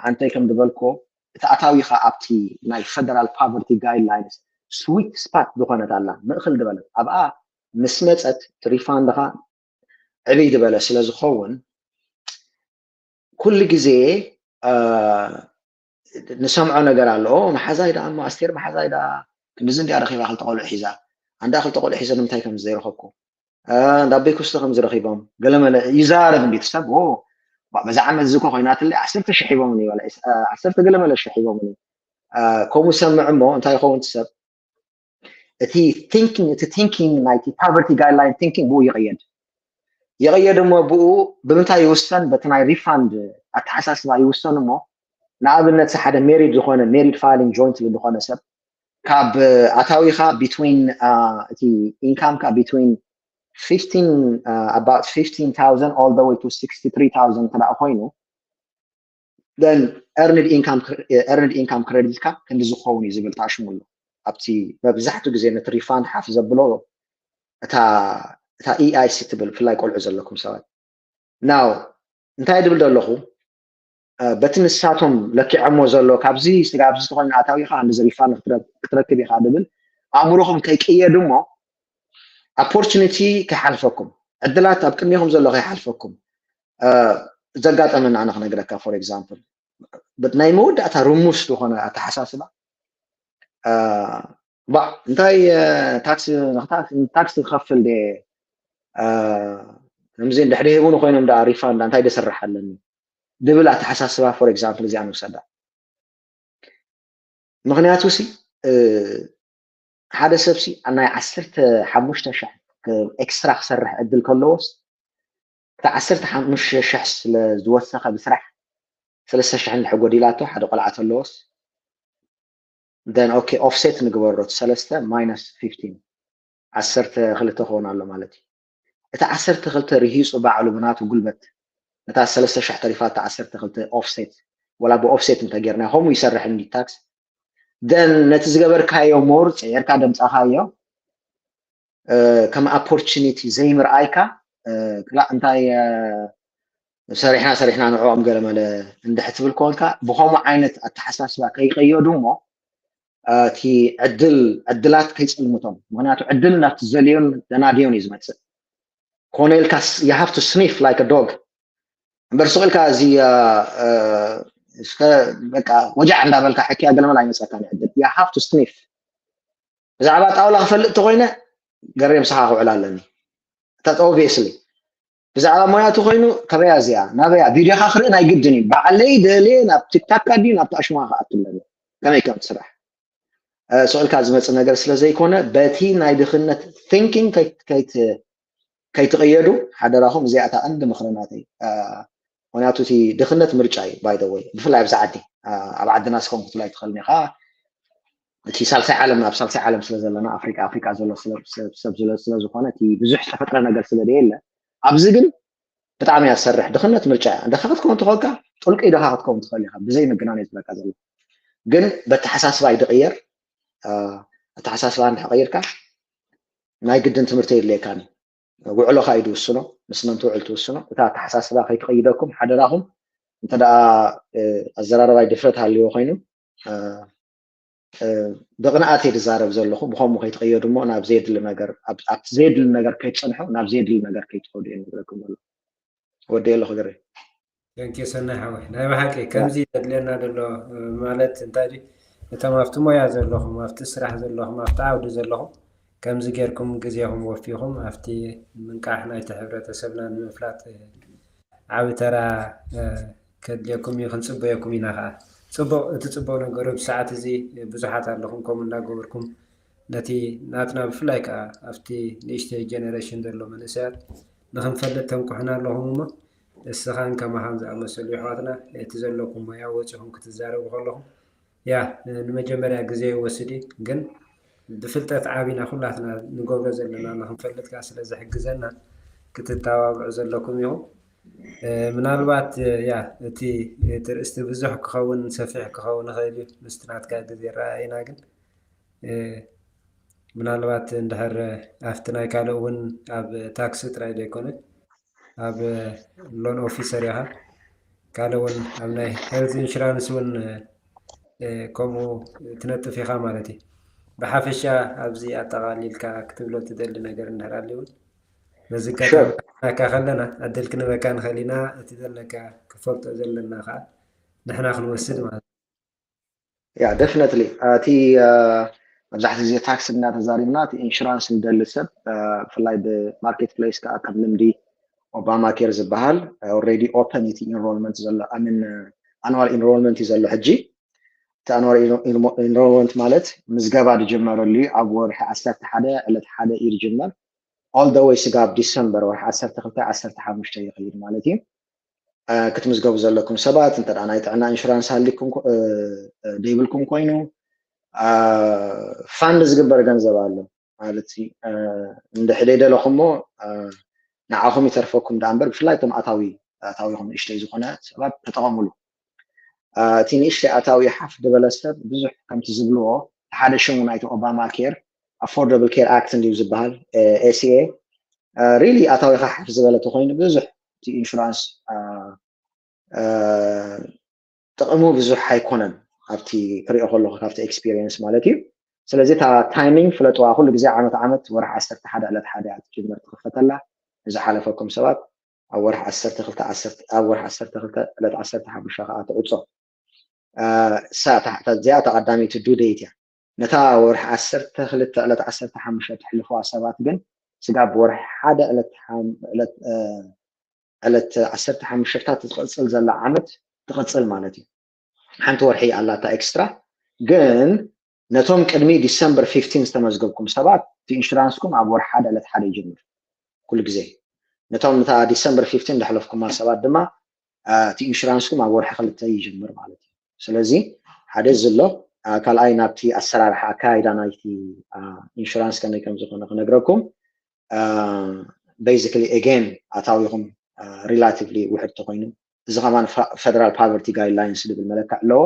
ኣንተይ ከም ዝበልኮ እቲ ኣታዊኻ ኣብቲ ናይ federal poverty guidelines sweet spot ዝኾነት ኣላ ምእክል ዝበለት ኣብኣ ምስ መፀት ሪፋንድኻ ዕብይ ዝበለ ስለ ዝኸውን ኩሉ ግዜ ንሰምዖ ነገር ኣሎ መሓዛይ ደኣ እሞ ኣስቴር መሓዛይ ደኣ ክንድዚ እንዲያ ረኺባ ክልተ ቆልዑ ሒዛ ኣንዳ ክልተ ቆልዑ ሒዘ ንምንታይ ከም ዘይረኸብኩ እንዳ ቤኩስተ ከም ዝረኺቦም ገለመለ ይዛረብ እንዲ ሰብ በዛ ዓመት ዝኮ ኮይናትለ ዓሰርተ ሽሕ ሂቦምኒ ዓሰርተ ገለመለ ሽሕ ሂቦምኒ ከምኡ ሰምዕ እሞ እንታይ ይኸውን ሰብ እቲ ቲንኪንግ እቲ ቲንኪንግ ናይቲ poverty guideline thinking ብኡ ይቕየድ ይቕየድ እሞ ብኡ ብምንታይ ይውሰን በቲ ናይ ሪፋንድ ኣተሓሳስባ ይውሰን እሞ ንኣብነት ሓደ married ዝኾነ married filing jointly ዝኾነ ሰብ ካብ ኣታዊኻ between እቲ income ካ between fifteen about fifteen thousand all the way to sixty three thousand እንተ ኮይኑ then earned income earned income credit ካ ክንዲ ዝኸውን እዩ ዝብል ተኣሽሙ ኣሎ። ኣብቲ መብዛሕትኡ ግዜ ነቲ refund ሓፍ ዘብሎ እታ እታ E I C ትብል ብፍላይ ቆልዑ ዘለኩም ሰባት now እንታይ ድብል ዘለኹ በቲ ንሳቶም ለኪዐሞ ዘሎ ካብዚ ስጋብ እዚ ተኮይኑ ኣታዊኻ ንዚ refund ክትረክብ ኢኻ ድብል ኣእምሮኹም ከይቅየዱ እሞ opportunity ከይሓልፈኩም ዕድላት ኣብ ቅድሚኹም ዘሎ ከይሓልፈኩም ዘጋጠመና ኣነ ክነግረካ for example ናይ መወዳእታ ርሙስ ዝኾነ ኣተሓሳስባ ባ እንታይ ታክስ ታክስ ክኸፍል ደ ከምዚ እንድሕደ ሂቡኒ ኮይኖም ዳ refund እንታይ ደስራሕ ኣለኒ ድብል ኣተሓሳስባ for example እዚኣ ንውሰዳ ምክንያቱ ሲ ሓደ ሰብ ሲ ናይ ዓሰርተ ሓሙሽተ ሽሕ extra ክሰርሕ ዕድል ከለዎስ እቲ ዓሰርተ ሓሙሽተ ሽሕ ስለ ዝወሰኸ ብስራሕ ሰለስተ ሽሕ እንድሕር ጎዲላቶ ሓደ ቆልዓ ተለዎስ then okay offset ንግበሮ ሰለስተ minus fifteen ዓሰርተ ክልተ ክኸውን ኣሎ ማለት እዩ እቲ ዓሰርተ ክልተ ርሂፁ ባዕሉ ብናቱ ጉልበት ነታ ሰለስተ ሽሕ ተሪፋ እቲ ዓሰርተ ክልተ offset ወላ ብ offset እንተጌርና ከምኡ ይሰርሕ እንዲ tax then ነቲ ዝገበርካዮ more ፀየርካ ደምፃኻዮ ከም opportunity ዘይምርኣይካ ክላእ እንታይ ሰሪሕና ሰሪሕና ንዕኦም ገለመለ እንድሕ ትብል ኮንካ ብከምኡ ዓይነት ኣተሓሳስባ ከይቀየዱ እሞ እቲ ዕድል ዕድላት ከይፀልምቶም ምክንያቱ ዕድል ናብቲ ዘልዮን ደናድዮን እዩ ዝመፅእ ኮነ ኢልካ you have to sniff like a dog እምበር ስቕ ኢልካ እዚ እስከ በቃ ወጃዕ እንዳበልካ ሕክያ ገለመል ኣይመፀካን ዕድል you have to sniff ብዛዕባ ጣውላ ክፈልጥ ተኮይነ ገሬ ምሳኻ ክውዕል ኣለኒ እታት obviously ብዛዕባ ሞያ ተኮይኑ ከበያ እዚኣ ናበያ ቪድዮካ ክርኢ ናይ ግድን እዩ ባዕለይ ደልየ ናብ ቲክታካ ድዩ ናብ ኣሽማ ክኣቱ ኣለኒ ከመይ ከም ትስራሕ ስቕ ኢልካ ዝመፅእ ነገር ስለ ዘይኮነ በቲ ናይ ድኽነት thinking ከይትቕየዱ ሓደራኹም እዚኣ እታ ቀንዲ ምኽሪ ናተይ ምክንያቱ እቲ ድኽነት ምርጫ እዩ by the way ብፍላይ ኣብዚ ዓዲ ኣብ ዓድና ስከም ክትብላ ኣይትኽእልን ኢኻ እቲ ሳልሳይ ዓለም ናብ ሳልሳይ ዓለም ስለ ዘለና ኣፍሪቃ ኣፍሪቃ ዘሎ ሰብ ስለ ዝኾነ እቲ ብዙሕ ዝተፈጥረ ነገር ስለ የለ ኣብዚ ግን ብጣዕሚ እያ ዝሰርሕ ድኽነት ምርጫ እያ ድኻ ክትከውን ትኾንካ ጥልቂ ድኻ ክትከውን ትኽእል ኢኻ ብዘይ ምግናን እየ ዝብለካ ዘሎ ግን በተሓሳስባ ይድቕየር ኣተሓሳስባ እንድሕር ቀይርካ ናይ ግድን ትምህርቲ የድልየካን ውዕሎኻ እዩ ዝውስኖ ምስ መን ትውዕል ትውስኖ እታ ኣተሓሳስባ ከይትቐይደኩም ሓደራኹም እንተ ደኣ ኣዘራረባይ ድፍረት ሃልዎ ኮይኑ ብቕንኣት እየ ዝዛረብ ዘለኹ ብኸምኡ ከይትቐየዱ እሞ ናብ ዘየድሊ ነገር ኣብቲ ዘየድሊ ነገር ከይትፀንሑ ናብ ዘየድሊ ነገር ከይትኸዱ እየ ንብለኩም ዘሎ ወደ ኣለኹ ገረ Thank you ሰናይ ሓወይ ናይ ብሓቂ ከምዚ ዘድልየና ዘሎ ማለት እንታይ እቶም ኣብቲ ሞያ ዘለኹም ኣብቲ ስራሕ ዘለኹም ኣብቲ ዓውዲ ዘለኹም ከምዚ ጌርኩም ግዜኹም ወፊኹም ኣብቲ ምንቃሕ ናይቲ ሕብረተሰብና ንምፍላጥ ዓቢ ተራ ከድልየኩም እዩ ክንፅበየኩም ኢና ከዓ ፅቡቅ እቲ ፅቡቅ ነገሩ ብሰዓት እዚ ብዙሓት ኣለኹም ከምኡ እንዳገበርኩም ነቲ ናትና ብፍላይ ከዓ ኣብቲ ንእሽተይ generation ዘሎ መንእሰያት ንክንፈልጥ ተንኩሕና ኣለኹም እሞ እስኻን ከማኻን ዝኣመሰሉ ይሕዋትና እቲ ዘለኩም ሞያ ወፂኹም ክትዛረቡ ከለኹም ያ ንመጀመርያ ግዜ ይወስድ እዩ ግን ብፍልጠት ዓቢና ኩላትና ንገብሮ ዘለና ንክንፈልጥ ከዓ ስለ ዝሕግዘና ክትተባብዑ ዘለኩም ኢኹም ምናልባት ያ እቲ ትርእስቲ ብዙሕ ክኸውን ሰፊሕ ክኸውን ይኽእል እዩ ምስቲ ናትካ ግዜ ረኣይና ግን ምናልባት እንድሕር ኣብቲ ናይ ካልእ እውን ኣብ ታክሲ ጥራይ ዘይኮነ ኣብ loan officer ኢኻ ካልእ እውን ኣብ ናይ health insurance እውን ከምኡ ትነጥፍ ኢኻ ማለት እዩ ብሓፈሻ ኣብዚ ኣጠቓሊልካ ክትብሎ ትደሊ ነገር እንድሕር ኣልዩ እውን በዚ ኣጋጣሚ ከለና ዕድል ክንበካ ንኽእል ኢና እቲ ዘለካ ክፈልጦ ዘለና ከዓ ንሕና ክንወስድ ማለት ያ definitely እቲ መብዛሕትኡ ግዜ ታክስ እናተዛሪብና እቲ insurance ንደሊ ሰብ ብፍላይ ብ market place ከዓ ከም ልምዲ Obamacare ዝበሃል already open እቲ enrollment ዘሎ I mean annual enrollment እዩ ዘሎ ሕጂ እቲ annual enrollment ማለት ምዝገባ ዝጅመረሉ እዩ ኣብ ወርሒ ዓሰርተ ሓደ ዕለት ሓደ እዩ ዝጅመር all the way ስጋብ ዲሰምበር ወርሒ ዓሰርተ ክልተ ዓሰርተ ሓሙሽተ ይኸይድ ማለት እዩ ክትምዝገቡ ዘለኩም ሰባት እንተ ናይ ጥዕና ኢንሹራንስ ሃልኩም ዘይብልኩም ኮይኑ fund ዝግበር ገንዘብ ኣሎ ማለት እዩ። እንድሕደይ ደለኹሞ ንዓኹም ይተርፈኩም ደኣ እምበር፣ ብፍላይ እቶም ኣታዊ ኣታዊኹም ንእሽተይ ዝኾነ ሰባት ተጠቐምሉ። እቲ ንእሽተይ ኣታዊ ሓፍ ዝበለ ሰብ ብዙሕ ከምቲ ዝብልዎ፣ ሓደ ሽሙ ናይቲ ኦባማ ኬር፣ ኣፎርደብል ኬር ኣክት እንድዩ ዝበሃል፣ ኤሲኤ። ሪሊ ኣታዊኻ ሓፍ ዝበለ ተኾይኑ ብዙሕ እቲ ኢንሹራንስ ጥቕሙ ብዙሕ ኣይኮነን፣ ኣብቲ ክሪኦ ከለኹ ካብቲ ኤክስፒሪየንስ ማለት እዩ። ስለዚ እታ ታይሚንግ ፍለጥዋ፣ ኩሉ ግዜ ዓመት ዓመት ወርሒ ዓሰርተ ሓደ ዕለት ሓደ እያ ትጅምር ትኽፈተላ። ንዝሓለፈኩም ሰባት ኣብ ወርሒ ዓሰርተ ክልተ ኣብ ወርሒ ዓሰርተ ክልተ ዕለት ዓሰርተ ሓሙሽተ ከዓ ትዕጾ። እዚኣ ተቐዳሚቲ ዱ ደይት እያ። ነታ ወርሒ ዓሰርተ ክልተ ዕለት ዓሰርተ ሓሙሽተ ትሕልፈዋ ሰባት ግን ስጋብ ወርሒ ሓደ ዕለት ዕለት ዓሰርተ ሓሙሽተ ትቕፅል ዘላ ዓመት ትቕፅል ማለት እዩ። ሓንቲ ወርሒ ኣላታ ኤክስትራ፣ ግን ነቶም ቅድሚ ዲሰምበር ፊፍቲን ዝተመዝገብኩም ሰባት እቲ ኢንሹራንስኩም ኣብ ወርሒ ሓደ ዕለት ሓደ ይጅምር ኩሉ ግዜ። ነቶም ነታ ዲሰምበር ፊፍቲን ዘሕለፍኩማ ሰባት ድማ እቲ ኢንሹራንስኩም ኣብ ወርሒ ክልተ ይጅምር ማለት እዩ። ስለዚ ሓደ እዚ ኣሎ። ካልኣይ ናብቲ ኣሰራርሓ ኣካይዳ ናይቲ ኢንሹራንስ ከመይ ከም ዝኾነ ክነግረኩም። ቤዚካሊ ኤጌን ኣታዊኹም ሪላቲቭሊ ውሕድ ተኾይኑ፣ እዚ ከማን ፈደራል ፓቨርቲ ጋይድላይንስ ዝብል መለክዕ ኣለዎ።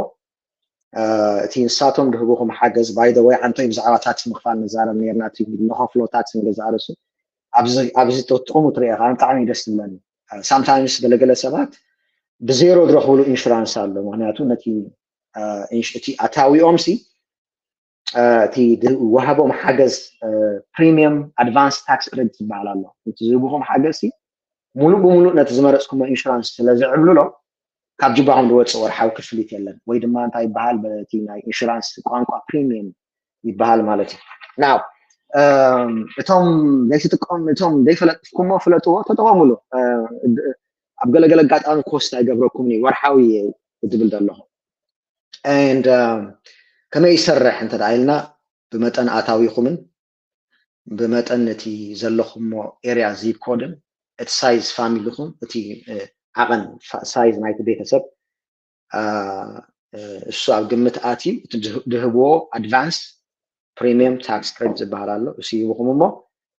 እቲ ንሳቶም ድህቡኹም ሓገዝ፣ ባይ ዘ ወይ፣ ዓንቶይ ብዛዕባ ታክስ ምኽፋል ንዛረብ ነርና፣ እቲ ንኸፍሎ ታክስ ንገዛእ ርእሱ ኣብዚ ጥቕሙ ትሪኦ ከዓ ብጣዕሚ ደስ ትብለኒ። ሳምታይምስ ገለገለ ሰባት ብዜሮ ዝረኽብሉ ኢንሹራንስ ኣሎ። ምክንያቱ ነቲ እቲ ኣታዊኦም ሲ እቲ ዝወሃቦም ሓገዝ ፕሪሚየም ኣድቫንስ ታክስ ክሬዲት ዝበሃል ኣሎ። እቲ ዝህብኹም ሓገዝ ሲ ሙሉእ ብሙሉእ ነቲ ዝመረፅኩሞ ኢንሹራንስ ስለ ዝዕብልሎ ካብ ጅባኹም ዝወፅእ ወርሓዊ ክፍሊት የለን። ወይ ድማ እንታይ ይበሃል በቲ ናይ ኢንሹራንስ ቋንቋ ፕሪሚየም ይበሃል ማለት እዩ። ናው እቶም ዘይትጥቀም እቶም ዘይፈለጥኩሞ ፍለጥዎ፣ ተጠቐሙሉ። ኣብ ገለገለ ኣጋጣሚ ኮስት ኣይገብረኩምን እዩ፣ ወርሓዊ እየ ዝብል ዘለኹ። And ከመይ ይሰርሕ እንተ ደኣ ኢልና ብመጠን ኣታዊኹምን ብመጠን እቲ ዘለኹሞ ኤርያ ዚፕ ኮድን እቲ ሳይዝ ፋሚሊኹም እቲ ዓቐን ሳይዝ ናይቲ ቤተሰብ እሱ ኣብ ግምት ኣትዩ እቲ ድህብዎ ኣድቫንስ ፕሪሚየም ታክስ ክሬዲት ዝበሃል ኣሎ። እሱ ይህብኹም እሞ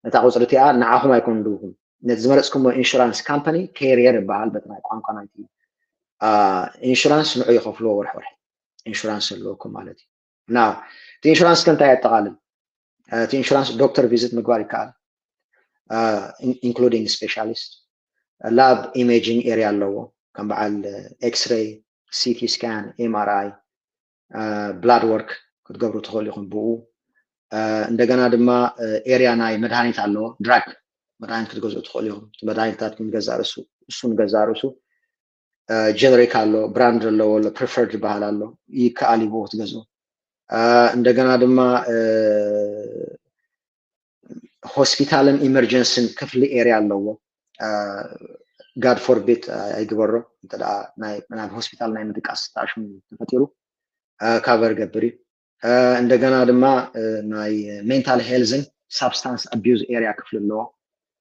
ነታ ቁፅሪ እቲኣ ንዓኹም ኣይኮኑን ድህብኹም፣ ነቲ ዝመረፅኩሞ ኢንሹራንስ ካምፓኒ ካሪየር ይበሃል በቲ ናይ ቋንቋ ናይቲ ኢንሹራንስ ንዑ ይኸፍልዎ ወርሒ ወርሒ ኢንሹራንስ ዘለወኩም ማለት እዩ። ናው እቲ ኢንሹራንስ ከ እንታይ የጠቓልል? እቲ ኢንሹራንስ ዶክተር ቪዝት ምግባር ይከኣል፣ ኢንክሉዲንግ ስፔሻሊስት። ላብ ኢሜጂንግ ኤርያ ኣለዎ፣ ከም በዓል ኤክስሬይ፣ ሲቲ ስካን፣ ኤምኣርኣይ፣ ብላድ ወርክ ክትገብሩ ትኽእሉ ኢኹም ብኡ። እንደገና ድማ ኤርያ ናይ መድሃኒት ኣለዎ፣ ድራግ መድሃኒት ክትገዝኡ ትኽእሉ ኢኹም። መድሃኒትታትኩም ገዛእ ርእሱ እሱ ንገዛእ ርእሱ ጀነሪክ ኣሎ፣ ብራንድ ኣለዎ ኣሎ፣ ፕሪፈርድ ዝበሃል ኣሎ፣ ይከኣል እዩ ብኡ ክትገዝኡ። እንደገና ድማ ሆስፒታልን ኢመርጀንስን ክፍሊ ኤርያ ኣለዎ። ጋድ ፎርቢድ ኣይግበሮ፣ እንተ ናብ ሆስፒታል ናይ ምድቃስ ተኣሽሙ ተፈጢሩ ካቨር ገብር እዩ። እንደገና ድማ ናይ ሜንታል ሄልዝን ሳብስታንስ ኣቢዩዝ ኤርያ ክፍሊ ኣለዎ።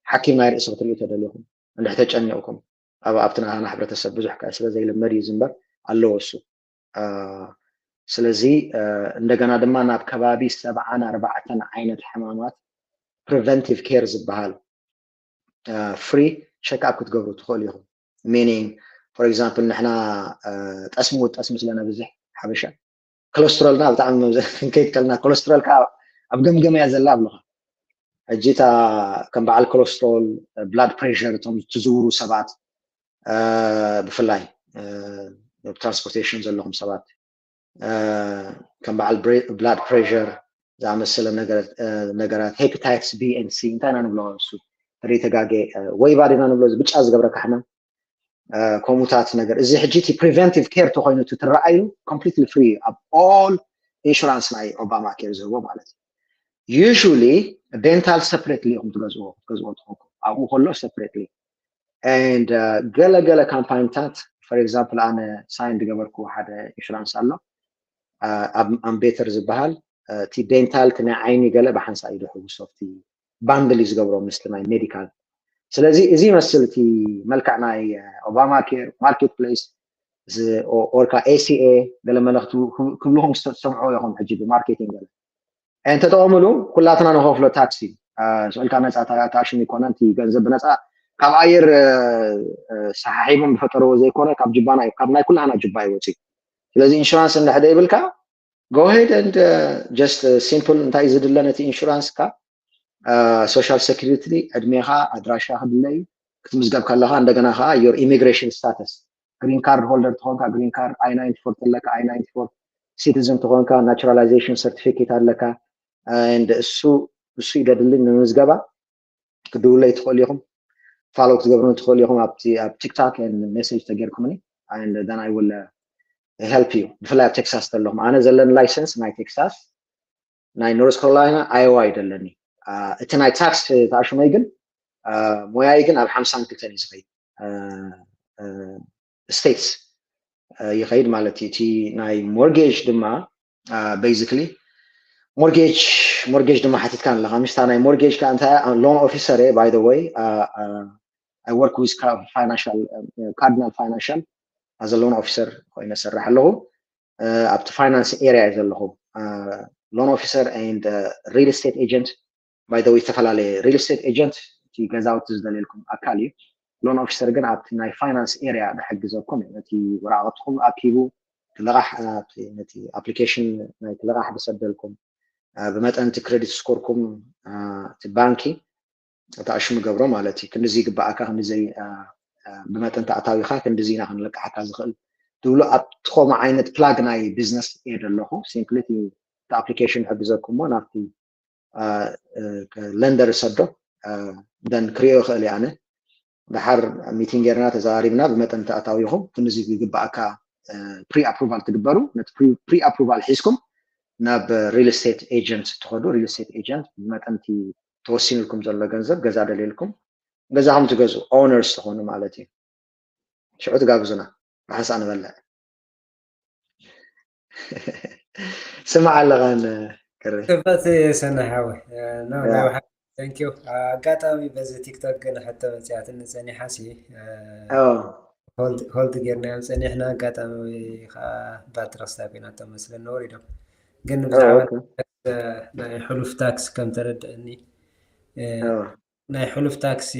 ሓኪም ናይ ርእሲ ክትሪኡ ተደሊኹም እንድሕ ተጨኒቕኩም ኣብ ኣብቲ ናህና ሕብረተሰብ ብዙሕ ከ ስለ ዘይልመድ እዩ ዝንበር ኣለዎ እሱ። ስለዚ እንደገና ድማ ናብ ከባቢ ሰብዓን ኣርባዕተን ዓይነት ሕማማት ፕሪቨንቲቭ ኬር ዝበሃል ፍሪ ቸክኣፕ ክትገብሩ ትኽእሉ ኢኹም። ሚኒንግ ፎር ኤግዛምፕል ንሕና ጠስሚ ጠስሚ ስለነብዝሕ ሓበሻ ኮለስትሮልና ብጣዕሚ ክንከይድ ከልና ኮለስትሮል ከዓ ኣብ ገምገም እያ ዘላ ኣብልኻ። ሕጂ እታ ከም በዓል ኮለስትሮል ብላድ ፕሬሸር እቶም ትዝውሩ ሰባት ብፍላይ ትራንስፖርቴሽን ዘለኹም ሰባት ከም በዓል ብላድ ፕሬሸር ዝኣመሰለ ነገራት ሄፓታይትስ ቢ ኤን ሲ እንታይ ኢና ንብሎ እሱ ተደይ ተጋጌ ወይባ ዲና ንብሎ ብጫ ዝገብረካ ሕማም ከምኡታት ነገር እዚ ሕጂ እቲ ፕሪቨንቲቭ ኬር ተኮይኑ እቲ ትረኣዩ ኮምፕሊትሊ ፍሪ ኣብ ኦል ኢንሹራንስ ናይ ኦባማ ኬር ዝህቦ ማለት እዩ። ዩሊ ዴንታል ሰፕሬትሊ ኢኹም ትገዝዎ ክትገዝዎ ትኾንኩም ኣብኡ ከሎ ሰፕሬትሊ and ገለ ገለ ካምፓኒታት for example ኣነ ሳይን ዝገበርኩ ሓደ ኢንሹራንስ ኣሎ ኣብ ኣምቤተር ዝበሃል እቲ ዴንታል እቲ ናይ ዓይኒ ገለ ብሓንሳ እዩ ድሕውሶ ኣብቲ ባንድል እዩ ዝገብሮ ምስቲ ናይ ሜዲካል። ስለዚ እዚ ይመስል እቲ መልክዕ ናይ ኦባማ ኬር ማርኬት ፕሌስ ኦርካ ኤሲኤ ገለ መለ ክብልኹም ትሰምዑ ኢኹም ሕጂ ብማርኬቲንግ ገለ እንተጠቐምሉ ኩላትና ንኸፍሎ ታክሲ ስእልካ ነፃ ታሽም ይኮነ እቲ ገንዘብ ብነፃ ካብ ኣየር ሰሓሒቦም ዝፈጠረዎ ዘይኮነ ካብ ጅባና እዩ ካብ ናይ ኩላና ጅባ ይወፅእ። ስለዚ ኢንሹራንስ እንድሕደ ይብልካ go ahead and just simple እንታይ ዝድለ ነቲ ኢንሹራንስካ social security ዕድሜኻ ኣድራሻ ክድለይ ክትምዝገብ ከለኻ እንደገና ከዓ your immigration status green card holder ተኾንካ green card I ninety four ኣለካ I ninety four citizen ተኾንካ naturalization certificate ኣለካ and እሱ እሱ ይደድልን ንምዝገባ ክትድውለይ ትኽእሉ ኢኹም follow ክትገብሩኒ ትኽእሉ ኢኹም ኣብቲ ኣብ TikTok message ተጌርኩምኒ and then I will help you ብፍላይ ኣብ ቴክሳስ ዘለኹም ኣነ ዘለኒ license ናይ ቴክሳስ ናይ North Carolina Iowa እዩ ዘለኒ እቲ ናይ tax ተኣሽመይ ግን ሞያይ ግን ኣብ ሓምሳን ክልተን እዩ ዝኸይድ states ይኸይድ ማለት እዩ እቲ ናይ mortgage ድማ basically mortgage mortgage ድማ ሓቲትካ ኣለካ ምስታ ናይ mortgage ከ እንታይ loan officer እየ by the way I work with financial cardinal financial as a loan officer ኮይነ ሰርሕ ኣለኹ ኣብቲ finance area እዩ ዘለኹ loan officer and real estate agent by the way ዝተፈላለየ real estate agent እቲ ገዛውቲ ዝደልየልኩም ኣካል እዩ loan officer ግን ኣብቲ ናይ finance area ዝሕግዘኩም እዩ ነቲ ወረቃቅትኩም ኣኪቡ ትልቃሕ ነቲ application ናይ ትልቃሕ ዝሰደልኩም ብመጠን እቲ credit score ኩም እቲ ባንኪ ተኣሽሙ ገብሮ ማለት እዩ ክንድዚ ይግባኣካ ክንድዚ ብመጠን ተኣታዊካ ክንድዚ ኢና ክንልቃሓካ ዝኽእል ትብሉ ኣብቲ ከምኡ ዓይነት plug ናይ business እየ ዘለኹ simply እቲ application ይሕግዘኩም እሞ ናብቲ lender ሰዶ then ክሪኦ ይኽእል እየ ኣነ ድሓር meeting ጌርና ተዘራሪብና ብመጠን ተኣታዊኹም ክንድዚ ይግባኣካ pre approval ትግበሩ ነቲ pre approval ሒዝኩም ናብ real estate agent ትኸዱ real estate agent ብመጠን እቲ ተወሲኑልኩም ዘሎ ገንዘብ ገዛ ደልየልኩም ገዛኹም ትገዝኡ owners ትኾኑ ማለት እዩ ሽዑ ትጋብዙና ብሓንሳእ ንበልዕ ስማዕ ኣለኻን ክሪ ጽብቕቲ ሰናይ ሓወይ no no thank you ኣጋጣሚ በዚ TikTok ግን ሕቶ መጽያትኒ ጸኒሓ ሲ hold ጌርናዮም ጸኒሕና ኣጋጣሚ ከዓ ባትሪ ክስታብ ኮይናቶ መስለኒ ወሪዶም ግን ብዛዕባ ናይ ሕሉፍ ታክስ ከም ተረድአኒ ናይ ሕሉፍ ታክሲ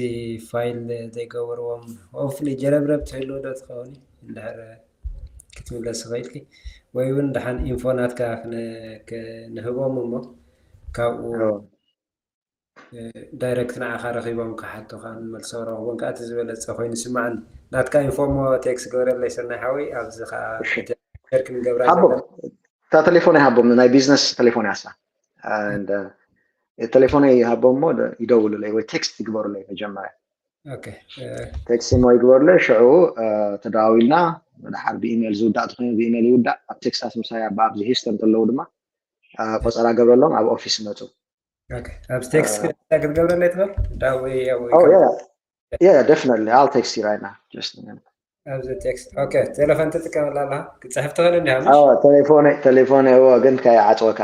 ፋይል ዘይገበርዎም hopefully ጀረብረብ ትህልው ዶ ትኸውን እንድሕር ክትምለስ ኽኢልኪ ወይ እውን ደሓን ኢንፎ ናትካ ንህቦም እሞ ካብኡ ዳይረክት ንዓኻ ረኺቦም ክሓቱኻ ንመልሶ ረኽቦም ከዓ እቲ ዝበለፀ ኮይኑ ስማዕኒ ናትካ ኢንፎ እሞ ቴክስ ግበረለይ ሰናይ ሓወይ ኣብዚ ከዓ ሸር ክንገብራ እታ ቴሌፎን ይሃቦም ናይ ቢዝነስ ቴሌፎን ያሳ ቴሌፎን ይሃቦም እሞ ይደውሉለይ ወይ ቴክስት ይግበሩለይ መጀመርያ ቴክስት እሞ ይግበሩለይ ሽዑ ተደዋዊልና ድሓር ብኢሜል ዝውዳእ ተኮይኑ ብኢሜል ይውዳእ ኣብ ቴክሳስ ምሳይ ኣብዚ ሂስተን ዘለዉ ድማ ቆፀራ ገብረሎም ኣብ ኦፊስ መፁ ኣብዚ ቴክስት ክትገብረለይ ትኽእል yeah definitely I'll text you right now just a minute ኣብዚ ቴክስት okay ቴሌፎን ትጥቀመላ ኣለካ ክፅሕፍ ትኽእል እንዲሃ ቴሌፎን ቴሌፎን እዎ ግን ከይዓፅወካ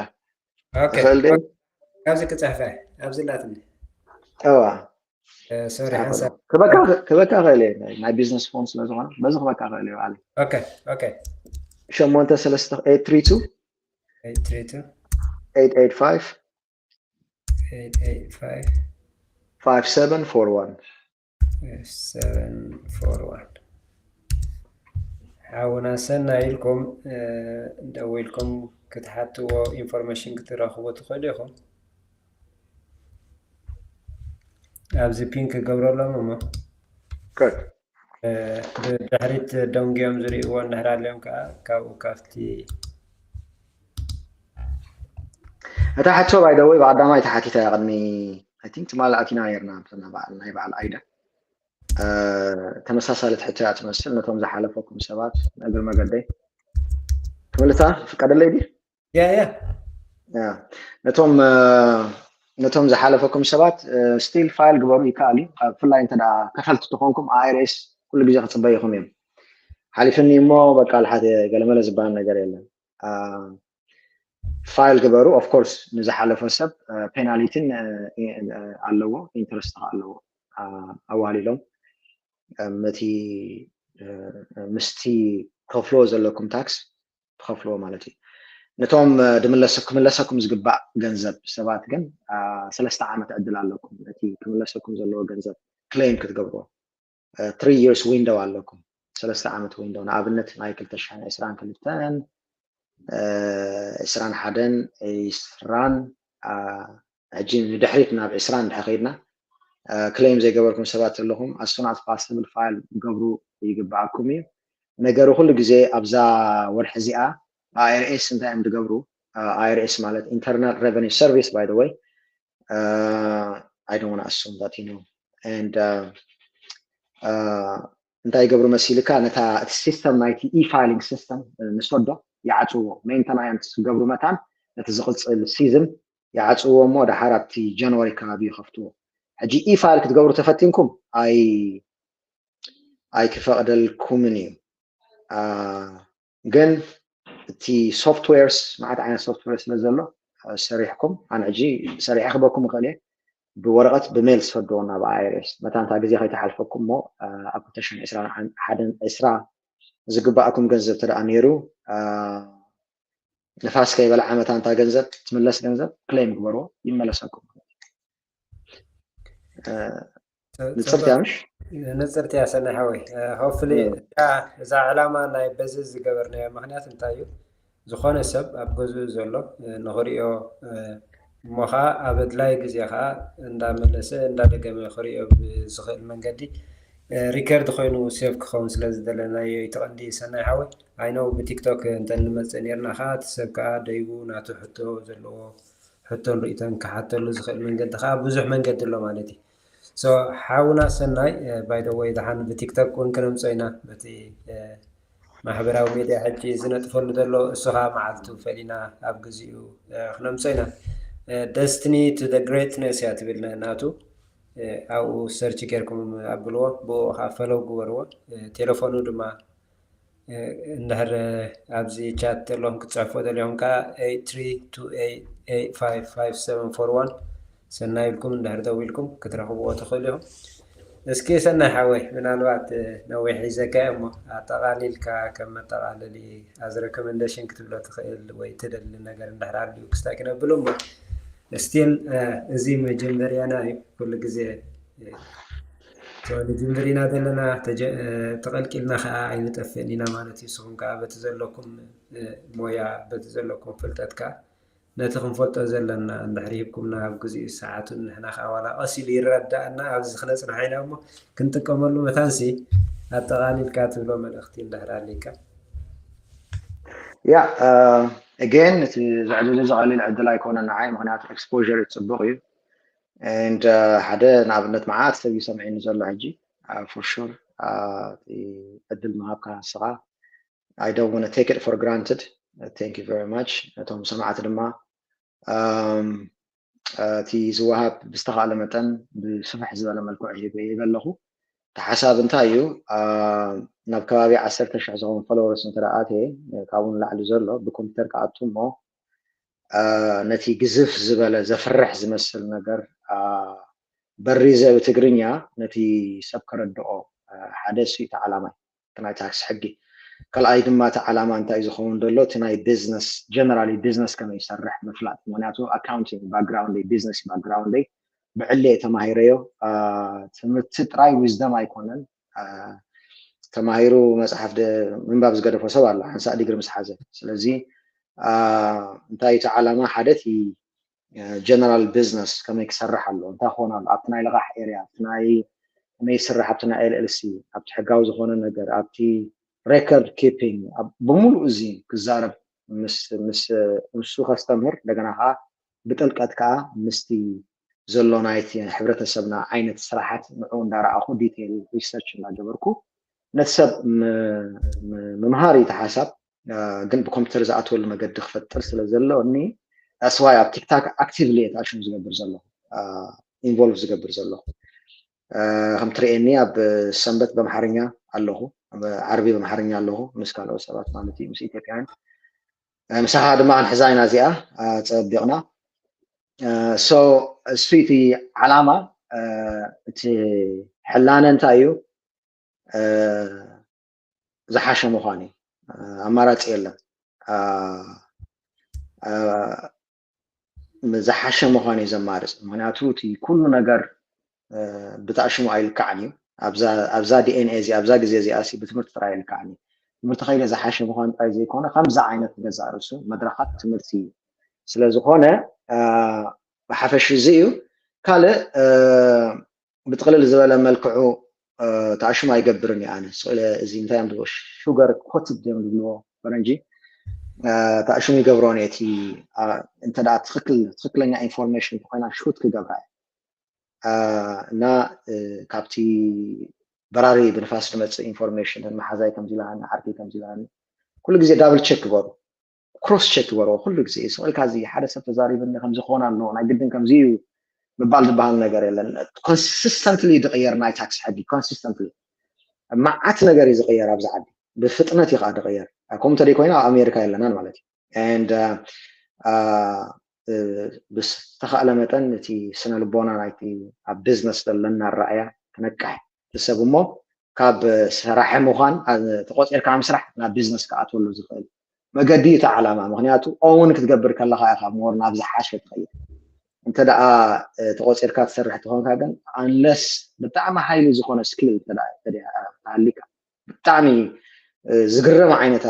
ትኽእል ድ ኣብዚ ክፅሕፈ ኣብዚ ላትኒ እዋ ሶሪ ሓንሳብ ክበካ ክእል ናይ ቢዝነስ ፎን ስለዝኾነ በዚ ክበካ ክእል እዩ ባዕለይ okay okay ሸሞንተ ሰለስተ eight three two eight three two eight eight five eight eight five five seven four one seven four one ሓውና ሰናይ ኢልኩም ደዊልኩም ክትሓትዎ ኢንፎርሜሽን ክትረኽቡ ትኽእሉ ኢኹም ኣብዚ ፒን ክገብረሎም እሞ good ብድሕሪት ደንጉዮም ዝርእይዎ እንድሕር ኣልዮም ከዓ ካብኡ ካብቲ እታ ሕቶ by the way ብቀዳማይ ተሓቲታ እያ ቅድሚ I think ትማሊ ኣቲና ነርና ናይ በዓል ኣይደ ተመሳሳሊት ሕቶ እያ ትመስል ነቶም ዝሓለፈኩም ሰባት እግሪ መገደይ ክምልታ ፍቀደለይ ድዩ yeah yeah ነቶም ነቶም ዝሓለፈኩም ሰባት still file ግበሩ ይከኣል እዩ ብፍላይ እንተ ከፈልቲ ተኾንኩም IRS ኩሉ ግዜ ክፅበይኹም እዮም ሓሊፍኒ እሞ በቃ ልሓት ገለመለ ዝበሃል ነገር የለን file ግበሩ of course ንዝሓለፈ ሰብ ፔናሊቲን ኣለዎ ኢንተረስት ኣለዎ ኣዋሊሎም መቲ ምስቲ ትኸፍልዎ ዘለኩም ታክስ ትኸፍልዎ ማለት እዩ። ነቶም ድምለሰ ክምለሰኩም ዝግባእ ገንዘብ ሰባት ግን ሰለስተ ዓመት ዕድል ኣለኩም። እቲ ክምለሰኩም ዘለዎ ገንዘብ ክሌም ክትገብርዎ ትሪ ይርስ ዊንዶው ኣለኩም። ሰለስተ ዓመት ዊንዶው፣ ንኣብነት ናይ ክልተ ሽሕን ዕስራን ክልተን፣ ዕስራን ሓደን፣ ዕስራን፣ ሕጂ ንድሕሪት ናብ ዕስራን እንድሕር ከይድና ክሌም ዘይገበርኩም ሰባት ኣለኹም፣ ኣሱን ኣስ ፓስብል ፋይል ገብሩ ይግብኣኩም እዩ። ነገሩ ኩሉ ግዜ ኣብዛ ወርሒ እዚኣ ኣይኣርኤስ እንታይ እዮም ዝገብሩ? ኣይኣርኤስ ማለት ኢንተርናል ሬቨኒ ሰርቪስ ባይ ወይ I don't want to assume that you know and እንታይ ይገብሩ መሲልካ ነታ እቲ ሲስተም ናይቲ ኢፋይሊንግ ሲስተም ንሰዶ ይዓፅዎ ሜንተናንስ ክገብሩ መታን ነቲ ዝቕፅል ሲዝን ይዓፅዎ እሞ ደሓር ኣብቲ ጃንዋሪ ከባቢ ይኸፍትዎ። ሕጂ ኢፋይል ክትገብሩ ተፈቲንኩም ኣይ ኣይክፈቕደልኩምን እዩ። ግን እቲ ሶፍትዌርስ መዓት ዓይነት ሶፍትዌር ስለ ዘሎ ሰሪሕኩም ኣነ ሕጂ ሰሪሐ ክበኩም እኽእል እየ። ብወረቐት ብሜል ዝሰድዎ ናብ ኣይኣርኤስ መታንታ ግዜ ከይተሓልፈኩም እሞ ኣብ ክልተ ሽሕን ዕስራን ሓደን ዕስራ ዝግባኣኩም ገንዘብ ተደኣ ነይሩ ንፋስ ከይበልዓ መታንታ ገንዘብ ትምለስ ገንዘብ ክሌም ግበርዎ ይመለሰኩም። ንፅርቲ ምሽ ንፅርቲ እያ ሰናይ ሓወይ። ሆፍሊ እዛ ዕላማ ናይ በዚ ዝገበርናዮ ምክንያት እንታይ እዩ? ዝኾነ ሰብ ኣብ ገዝኡ ዘሎ ንኽሪኦ እሞ ከዓ ኣብ ኣድላይ ግዜ ከዓ እንዳመለሰ እንዳደገመ ክሪኦ ብዝኽእል መንገዲ ሪከርድ ኮይኑ ሴቭ ክኸውን ስለ ዝደለናዮ እዩ። እቲ ቀንዲ ሰናይ ሓወይ ኣይነው ብቲክቶክ እንተ ንመፅእ ነርና ከዓ እቲ ሰብ ከዓ ደይቡ ናቱ ሕቶ ዘለዎ ሕቶን ርእቶን ክሓተሉ ዝኽእል መንገዲ ከዓ ብዙሕ መንገዲ ኣሎ ማለት እዩ። So ሓውና ሰናይ ባይ ዘ ወይ ደሓን ብቲክቶክ እውን ክነምፅኦ ኢና በቲ ማሕበራዊ ሚድያ ሕጂ ዝነጥፈሉ ዘሎ እሱ ከዓ መዓልቱ ፈሊና ኣብ ግዚኡ ክነምፅኦ ኢና። Destiny to the Greatness እያ ትብል ናቱ ኣብኡ ሰርች ጌርኩም ኣብልዎ ብኡ ከዓ ፈለው ግበርዎ። ቴሌፎኑ ድማ እንድሕር ኣብዚ ቻት ዘለኹም ክትፅሕፎ ደሊኹም ከዓ eight three two eight eight five five seven four one ሰናይ ኢልኩም እንድሕር ደዊልኩም ክትረኽብዎ ትኽእሉ ኢኹም። እስኪ ሰናይ ሓወይ ምናልባት ነዊሕ ሒዘካ እሞ ኣጠቓሊልካ ከም መጠቓለሊ as recommendation ክትብሎ ትኽእል ወይ ትደሊ ነገር እንድሕር ኣልዩ ክስታይ ክነብል እሞ still እዚ መጀመርያና እዩ ኩሉ ግዜ ንጅምር ኢና ዘለና ተቐልቂልና ከዓ ኣይንጠፍእን ኢና ማለት እዩ። ንስኹም ከዓ በቲ ዘለኩም ሞያ በቲ ዘለኩም ፍልጠት ከዓ ነቲ ክንፈልጦ ዘለና እንድሕር ሂብኩምና ኣብ ግዚኡ ሰዓቱን ንሕና ከዓ ዋላ ቀስ ኢሉ ይረዳእና ኣብዚ ክነፅንሖ ኢና እሞ ክንጥቀመሉ መታንሲ ኣጠቓሊልካ ትብሎ መልእኽቲ እንድሕር ኣለካ። ያ again እቲ ዝዕድል እዚ ቀሊል ዕድል ኣይኮነን ንዓይ ምክንያቱ exposure እዩ ፅቡቅ እዩ and ሓደ ንኣብነት መዓት ሰብ እዩ ሰምዒኒ ዘሎ ሕጂ for sure ዕድል ምሃብካ ንስኻ I don't want to take it for granted thank you very much ነቶም ሰማዕቲ ድማ እቲ ዝወሃብ ብዝተኻእለ መጠን ብስፍሕ ዝበለ መልክዑ ሂበ ኣለኹ እቲ ሓሳብ እንታይ እዩ ናብ ከባቢ ዓሰርተ ሽሕ ዝኸውን followers እንተ ኣትየ ካብኡ ንላዕሊ ዘሎ ብኮምፒውተር ክኣቱ እሞ ነቲ ግዝፍ ዝበለ ዘፍርሕ ዝመስል ነገር በሪዘ ብትግርኛ ነቲ ሰብ ከረድኦ ሓደ እሱ እቲ ዓላማ እቲ ናይ ታክስ ሕጊ ካልኣይ ድማ እቲ ዓላማ እንታይ ዝኸውን ዘሎ እቲ ናይ ቢዝነስ generally ቢዝነስ ከመይ ይሰርሕ ምፍላጥ ምክንያቱ accounting background ይ business background ይ ብዕሌ ተማሂረዮ ትምህርቲ ጥራይ wisdom ኣይኮነን ተማሂሩ መፅሓፍ ምንባብ ዝገደፎ ሰብ ኣሎ ሓንሳእ ዲግሪ ምስ ሓዘ ስለዚ እንታይ እቲ ዓላማ ሓደ እቲ general business ከመይ ክሰርሕ ኣሎ እንታይ ክኾን ኣሎ ኣብቲ ናይ ልቓሕ area ኣብቲ ናይ ከመይ ይስራሕ ኣብቲ ናይ LLC ኣብቲ ሕጋዊ ዝኾነ ነገር ኣብቲ record keeping ብምሉእ እዚ ክዛረብ ምስ ምስ ንሱ ከስተምህር እንደገና ከዓ ብጥልቀት ከዓ ምስቲ ዘሎ ናይቲ ሕብረተሰብና ዓይነት ስራሓት ንዑ እንዳረኣኹ detail research እንዳገበርኩ ነቲ ሰብ ምምሃር እዩ እቲ ሓሳብ ግን ብኮምፒውተር ዝኣትወሉ መገዲ ክፈጥር ስለ ዘለኒ that's why ኣብ ቲክታክ actively እየ ተኣሽሙ ዝገብር ዘለኹ involve ዝገብር ዘለኹ ከም ትርእየኒ ኣብ ሰንበት በምሓርኛ ኣለኹ ዓርቢ በምሓርኛ ኣለኹ ምስ ካልኦት ሰባት ማለት እዩ ምስ ኢትዮጵያን ምሳኻ ድማ ክንሕዛ ኢና እዚኣ ፀቢቕና so እሱ እቲ ዓላማ እቲ ሕላነ እንታይ እዩ ዝሓሸ ምዃን እዩ ኣማራፂ የለን። ዝሓሸ ምዃን እዩ ዘማርፅ። ምክንያቱ እቲ ኩሉ ነገር ብታሽሙ ኣይልካዕን እዩ። ኣብዛ ዲኤንኤ እዚ ኣብዛ ግዜ እዚኣ ብትምህርቲ ጥራይ ኣይልካዕን እዩ። ትምህርቲ ከይደ ዝሓሸ ምዃን ጥራይ ዘይኮነ ከምዚ ዓይነት ገዛ ርእሱ መድረኻት ትምህርቲ እዩ። ስለዝኾነ ብሓፈሽ እዚ እዩ። ካልእ ብጥቕልል ዝበለ መልክዑ ተኣሽሙ ኣይገብርን እዩ። ኣነ ስለ እዚ እንታይ እዮም ዝብሎ ሹገር ኮትድ እዮም ዝብልዎ ፈረንጂ። ተኣሽሙ ይገብሮ ነቲ እንተ ትክክለኛ ኢንፎርሜሽን እንተኮይና ሹት ክገብራ እያ እና ካብቲ በራሪ ብንፋስ ዝመፅእ ኢንፎርሜሽን መሓዛይ ከምዚ ኢላኒ ዓርከይ ከምዚ ኢላኒ ኩሉ ግዜ ዳብል ቸክ ግበሩ። ክሮስ ቸክ ግበርዎ ኩሉ ግዜ። ስቕ ኢልካ እዚ ሓደ ሰብ ተዛሪብኒ ከምዚ ክኾን ኣለዎ ናይ ግድን ከምዚ እዩ ምባል ዝበሃል ነገር የለን። ኮንሲስተንትሊ ዝቕየር ናይ ታክስ ሕጊ ኮንሲስተንትሊ መዓት ነገር እዩ ዝቕየር ኣብዚ ዓዲ። ብፍጥነት እዩ ከዓ ዝቕየር። ከምኡ እንተደይ ኮይና ኣብ ኣሜሪካ የለናን ማለት እዩ። And ብዝተኻእለ መጠን እቲ ስነ ልቦና ናይቲ ኣብ ቢዝነስ ዘለና ኣረኣእያ ክነቅሕ እቲ ሰብ እሞ ካብ ሰራሒ ምዃን ተቆፂርካ ምስራሕ ናብ ቢዝነስ ክኣትወሉ ዝኽእል መገዲ እዩ እቲ ዓላማ። ምክንያቱ ኦውን ክትገብር ከለካ ኢካ ሞር ናብ ዝሓሸ ትኸይድ። እንተ ደኣ ተቆፂርካ ትሰርሕ ተኾንካ ግን unless ብጣዕሚ highly ዝኾነ ስኪል ተሃሊካ ብጣዕሚ ዝግረም ዓይነት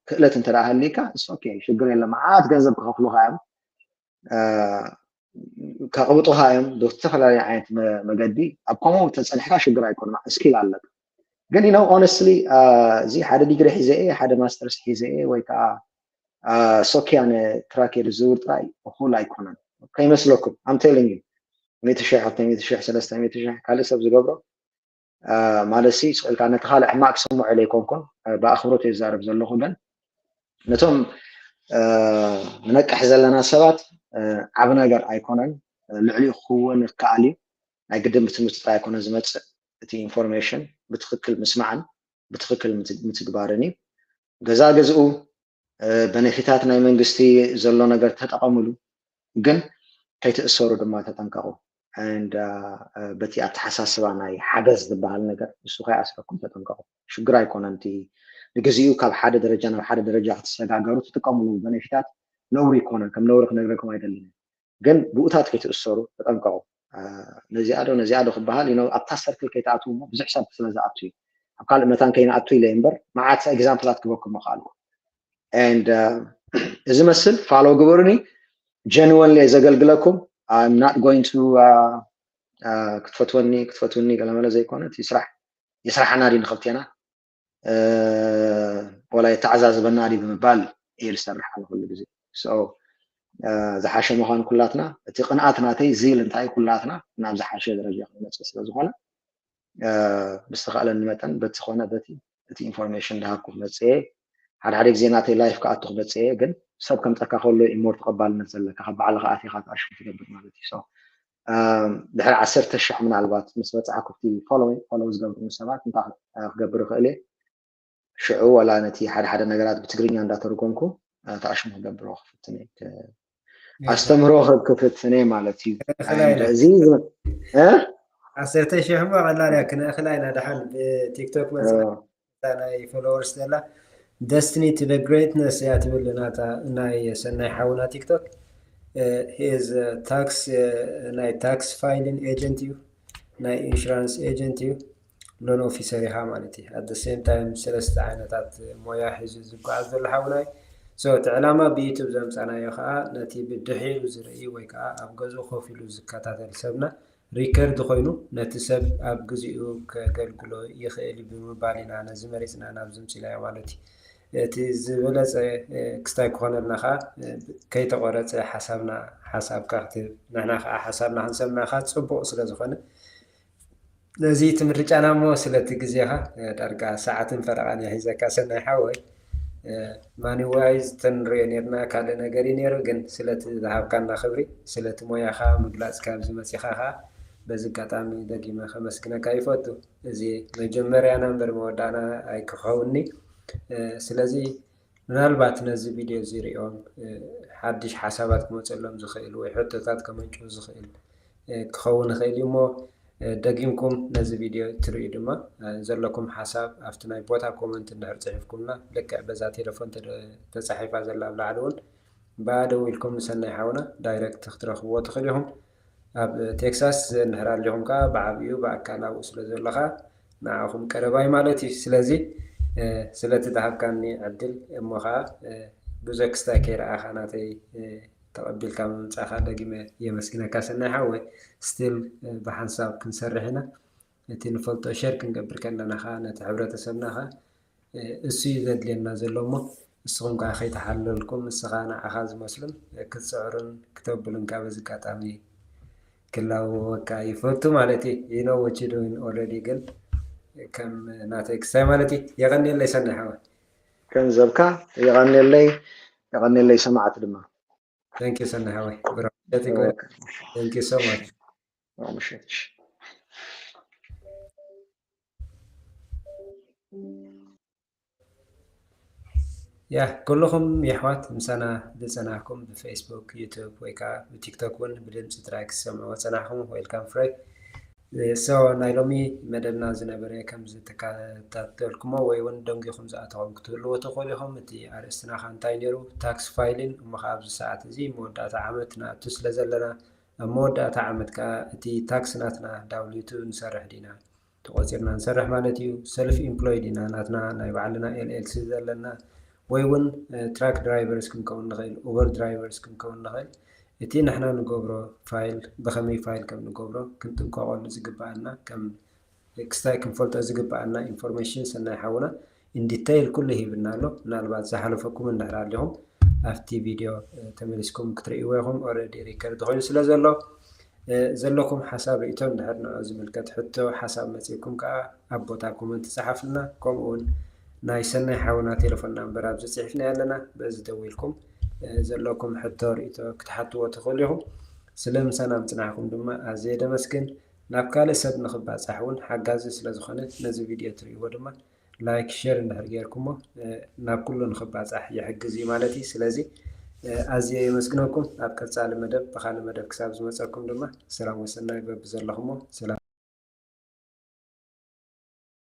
ክእለት እንተ ሃሊካ ኦኬ ሽግር የለ መዓት ገንዘብ ክኸፍሉካ እዮም። ከቕብጡኻ እዮም ብዝተፈላለየ ዓይነት መገዲ ኣብ ከምኡ ተፀኒሕካ ሽግር ኣይኮነ ስኪል ኣለካ። ግን you know honestly እዚ ሓደ ዲግሪ ሒዘ እየ ሓደ ማስተርስ ሒዘ እየ ወይ ከዓ ሶኪያ ንትራክ የድዝውር ጥራይ እኹል ኣይኮነን ከይመስለኩም። I'm telling you ሚእቲ ሺሕ ክልተ ሚእቲ ሺሕ ሰለስተ ሚእቲ ሺሕ ካልእ ሰብ ዝገብሮ ማለት ሲ ስቕ ኢልካ ነቲ ካልእ ሕማቕ ክሰምዖ ኢለ ኣይኮንኩን ብኣኽብሮት እየ ዝዛረብ ዘለኹ ግን ነቶም ንነቅሕ ዘለና ሰባት ዓብ ነገር ኣይኮነን። ልዕሊኡ ክኽወን ይከኣል እዩ። ናይ ግድን ብትምህርቲ ጥራይ ኣይኮነ ዝመፅእ እቲ ኢንፎርሜሽን ብትክክል ምስማዕን ብትክክል ምትግባርን እዩ። ገዛ ገዝኡ በነፊታት ናይ መንግስቲ ዘሎ ነገር ተጠቐምሉ ግን ከይትእሰሩ ድማ ተጠንቀቑ። በቲ ኣተሓሳስባ ናይ ሓገዝ ዝበሃል ነገር ንሱ ከይኣስረኩም ተጠንቀቑ። ሽግር ኣይኮነን እቲ ንግዚኡ ካብ ሓደ ደረጃ ናብ ሓደ ደረጃ ክትሰጋገሩ ትጥቀምሉ በነፊታት ነውሪ ይኮነን። ከም ነውሪ ክነግረኩም ኣይደልን ግን ብኡታት ከይትእሰሩ ተጠንቀቑ። ነዚኣ ዶ ነዚኣ ዶ ክበሃል ኣብታ ሰርክል ከይትኣትዉ እሞ ብዙሕ ሰብ ስለ ዝኣቱ እዩ። ኣብ ካልእ መታን ከይንኣቱ ኢለ እምበር መዓት ኤግዛምፕላት ክበኩም ምኽኣልኩ። እዚ መስል ፋሎ ግበሩኒ። ጀንወንሊ ዘገልግለኩም I'm not going to ክትፈትወኒ ክትፈትውኒ ገለመለ ዘይኮነ እቲ ስራሕ የስራሓና ድዩ ንክልቴና ወላ የተዓዛዝበና ድዩ ብምባል እየ ዝሰርሕ ኣነ ኩሉ ግዜ። ዝሓሸ ምኳን ኩላትና እቲ ቅንኣት ናተይ ዚል እንታይ ኩላትና ናብ ዝሓሸ ደረጃ ክንመፅእ ስለዝኮነ ብዝተኻእለኒ መጠን በቲ ኮነ በቲ እቲ ኢንፎርሜሽን እንዳሃብኩ ክመፅእ እየ። ሓደ ሓደ ግዜ ናተይ ላይፍ ክኣቱ ክመፅእ እየ ግን ሰብ ከምፀካ ከሎ ኢሞር ተቐባልነት ዘለካ ካብ ባዕልካ ኣቲካ ትኣሽሙ ትገብር ማለት እዩ። ድሕሪ ዓሰርተ ሺሕ ምናልባት ምስ በፃዕኩ እቲ ፎሎው ዝገብሩኒ ሰባት እንታይ ክገብር ይኽእል እየ ሽዑ ዋላ ነቲ ሓደ ሓደ ነገራት ብትግርኛ እንዳተርጎምኩ ተኣሽሙ ክገብሮ ክፍትን እየ ኣስተምህሮ ክፍትን እየ ማለት እዩ። እዚ ዓሰርተ ሺሕ እሞ ቀላል እያ ክነእክላ ኢና ደሓን ብቲክቶክ መፅና ናይ ፎሎወርስ ዘላ Destiny to the Greatness እያ ትብል ናታ ናይ ሰናይ ሓውና ቲክቶክ is tax ናይ tax filing agent እዩ ናይ insurance agent እዩ loan officer ኢኻ ማለት እዩ at the same time ሰለስተ ዓይነታት ሞያ ሒዙ ዝጓዓዝ ዘሎ ሓውና እዩ so እቲ ዕላማ ብዩቱብ ዘምፃናዮ ከዓ ነቲ ብድሒሩ ዝርኢ ወይ ከዓ ኣብ ገዝኡ ኮፍ ኢሉ ዝከታተል ሰብና ሪከርድ ኮይኑ ነቲ ሰብ ኣብ ግዚኡ ከገልግሎ ይኽእል እዩ ብምባል ኢና ነዚ መሪፅና ናብዚ ምፅኢናዮ ማለት እዩ። እቲ ዝበለፀ ክስታይ ክኾነልና ከዓ ከይተቆረፀ ሓሳብና ሓሳብካ ክትህብ ንሕና ከዓ ሓሳብና ክንሰምዕካ ፅቡቅ ስለዝኾነ ነዚ ትምርጫና እሞ ስለቲ ግዜኻ ዳርጋ ሰዓትን ፈረቓን እያ ሒዘካ ሰናይ ሓወይ ማኒዋይዝ ተንሪኦ ነርና ካልእ ነገር እዩ ነይሩ ግን ስለቲ ዝሃብካና ክብሪ ስለቲ ሞያኻ ምግላፅ ካብዚ መፂኻ ከዓ በዚ ኣጋጣሚ ደጊመ ከመስግነካ ይፈቱ እዚ መጀመርያና እምበር መወዳእና ኣይክኸውኒ ስለዚ ምናልባት ነዚ ቪድዮ እዚ ሪኦም ሓድሽ ሓሳባት ክመፀሎም ዝኽእል ወይ ሕቶታት ከመንጭው ዝኽእል ክኸውን ይኽእል እዩ እሞ ደጊምኩም ነዚ ቪድዮ ትርእዩ ድማ ዘለኩም ሓሳብ ኣብቲ ናይ ቦታ ኮመንት እንድሕር ፅሒፍኩምና፣ ልክዕ በዛ ቴሌፎን ተፃሒፋ ዘላ ኣብ ላዕሊ እውን ብኣ ደው ኢልኩም ንሰናይ ሓውና ዳይረክት ክትረኽብዎ ትኽእሉ ኢኹም። ኣብ ቴክሳስ እንድሕር ኣሊኹም ከዓ ብዓብዩ ብኣካል ኣብኡ ስለ ዘለኻ ንዓኹም ቀረባይ ማለት እዩ። ስለዚ ስለቲ ዝሃብካኒ ዕድል እሞ ከዓ ብዙ ክስታይ ከይረኣኻ ናተይ ተቐቢልካ ምምፃእካ ደጊመ የመስግነካ ሰናይ ሓወይ። ስቲል ብሓንሳብ ክንሰርሕ ኢና። እቲ ንፈልጦ ሸር ክንገብር ከለና ከዓ ነቲ ሕብረተሰብና ከዓ እሱ እዩ ዘድልየና ዘሎ እሞ ንስኹም ከዓ ከይተሓለልኩም ንስኻ ንዓኻ ዝመስሉን ክትፅዕሩን ክተብሉን ካብ በዚ ኣጋጣሚ ክላወወካ ይፈቱ ማለት እዩ። You know what you doing already ግን ከም ናተይ ክስታይ ማለት እዩ። የቐንየለይ ሰናይ ሓወይ። ገንዘብካ የቐንየለይ። የቐንየለይ ሰማዕቲ ድማ Thank you ሰናይ ሓወይ። ብሮ ሸት ይግበር። Thank you so much። ምሸት ያ ኩልኹም የሕዋት ምሳና ዝፀናሕኩም ብፌስቡክ፣ ዩቱብ ወይ ከዓ ብቲክቶክ እውን ብድምፂ ጥራይ ክትሰምዕዎ ፀናሕኩም ዌልካም ፍሬ። So ናይ ሎሚ መደብና ዝነበረ ከም ዝተከታተልኩሞ ወይ እውን ደንጊኹም ዝኣተኹም ክትህልዎ ትኽእሉ ኢኹም። እቲ ኣርእስትና ከዓ እንታይ ነይሩ? ታክስ ፋይሊን እሞ ከዓ ኣብዚ ሰዓት እዚ መወዳእታ ዓመት ንኣቱ ስለ ዘለና ኣብ መወዳእታ ዓመት ከዓ እቲ ታክስ ናትና ዳብሊው ቱ ንሰርሕ ዲና ተቆፂርና ንሰርሕ ማለት እዩ። ሰልፍ ኢምፕሎይድ ኢና ናትና ናይ ባዕልና ኤል ኤል ሲ ዘለና ወይ እውን ትራክ ድራይቨርስ ክንከውን ንኽእል፣ ኡበር ድራይቨርስ ክንከውን ንኽእል። እቲ ንሕና ንገብሮ ፋይል ብኸመይ ፋይል ከም ንገብሮ ክንጥንቀቐሉ ዝግበኣና ከም ክስታይ ክንፈልጦ ዝግበኣና ኢንፎርሜሽን ሰናይ ሓውና ኢንዲተይል ኩሉ ሂብና ኣሎ። ምናልባት ዝሓለፈኩም እንድሕር ኣሊኹም ኣብቲ ቪድዮ ተመሊስኩም ክትርእይዎ ኢኹም። ኦረዲ ሪከርድ ኮይኑ ስለ ዘሎ ዘለኩም ሓሳብ ርእቶ እንድሕር ንዑ ዝምልከት ሕቶ ሓሳብ መፂእኩም ከዓ ኣብ ቦታ ኮመንት ፀሓፍልና። ከምኡ እውን ናይ ሰናይ ሓውና ቴሌፎን ናምበር ኣብዚ ፅሒፍና ኣለና። በዚ ደዊልኩም ዘለኩም ሕቶ ርእቶ ክትሓትዎ ትኽእሉ ኢኹም። ስለ ምሳና ምፅናሕኩም ድማ ኣዝየ ደመስግን። ናብ ካልእ ሰብ ንኽባፃሕ እውን ሓጋዚ ስለ ዝኾነ ነዚ ቪድዮ ትርእይዎ ድማ ላይክ ሼር እንድሕር ጌርኩሞ ናብ ኩሉ ንኽባፃሕ ይሕግዝ እዩ ማለት እዩ። ስለዚ ኣዝየ የመስግነኩም። ኣብ ቀፃሊ መደብ ብኻልእ መደብ ክሳብ ዝመፀኩም ድማ ሰላም ወሰናይ በብዘለኹሞ ሰላም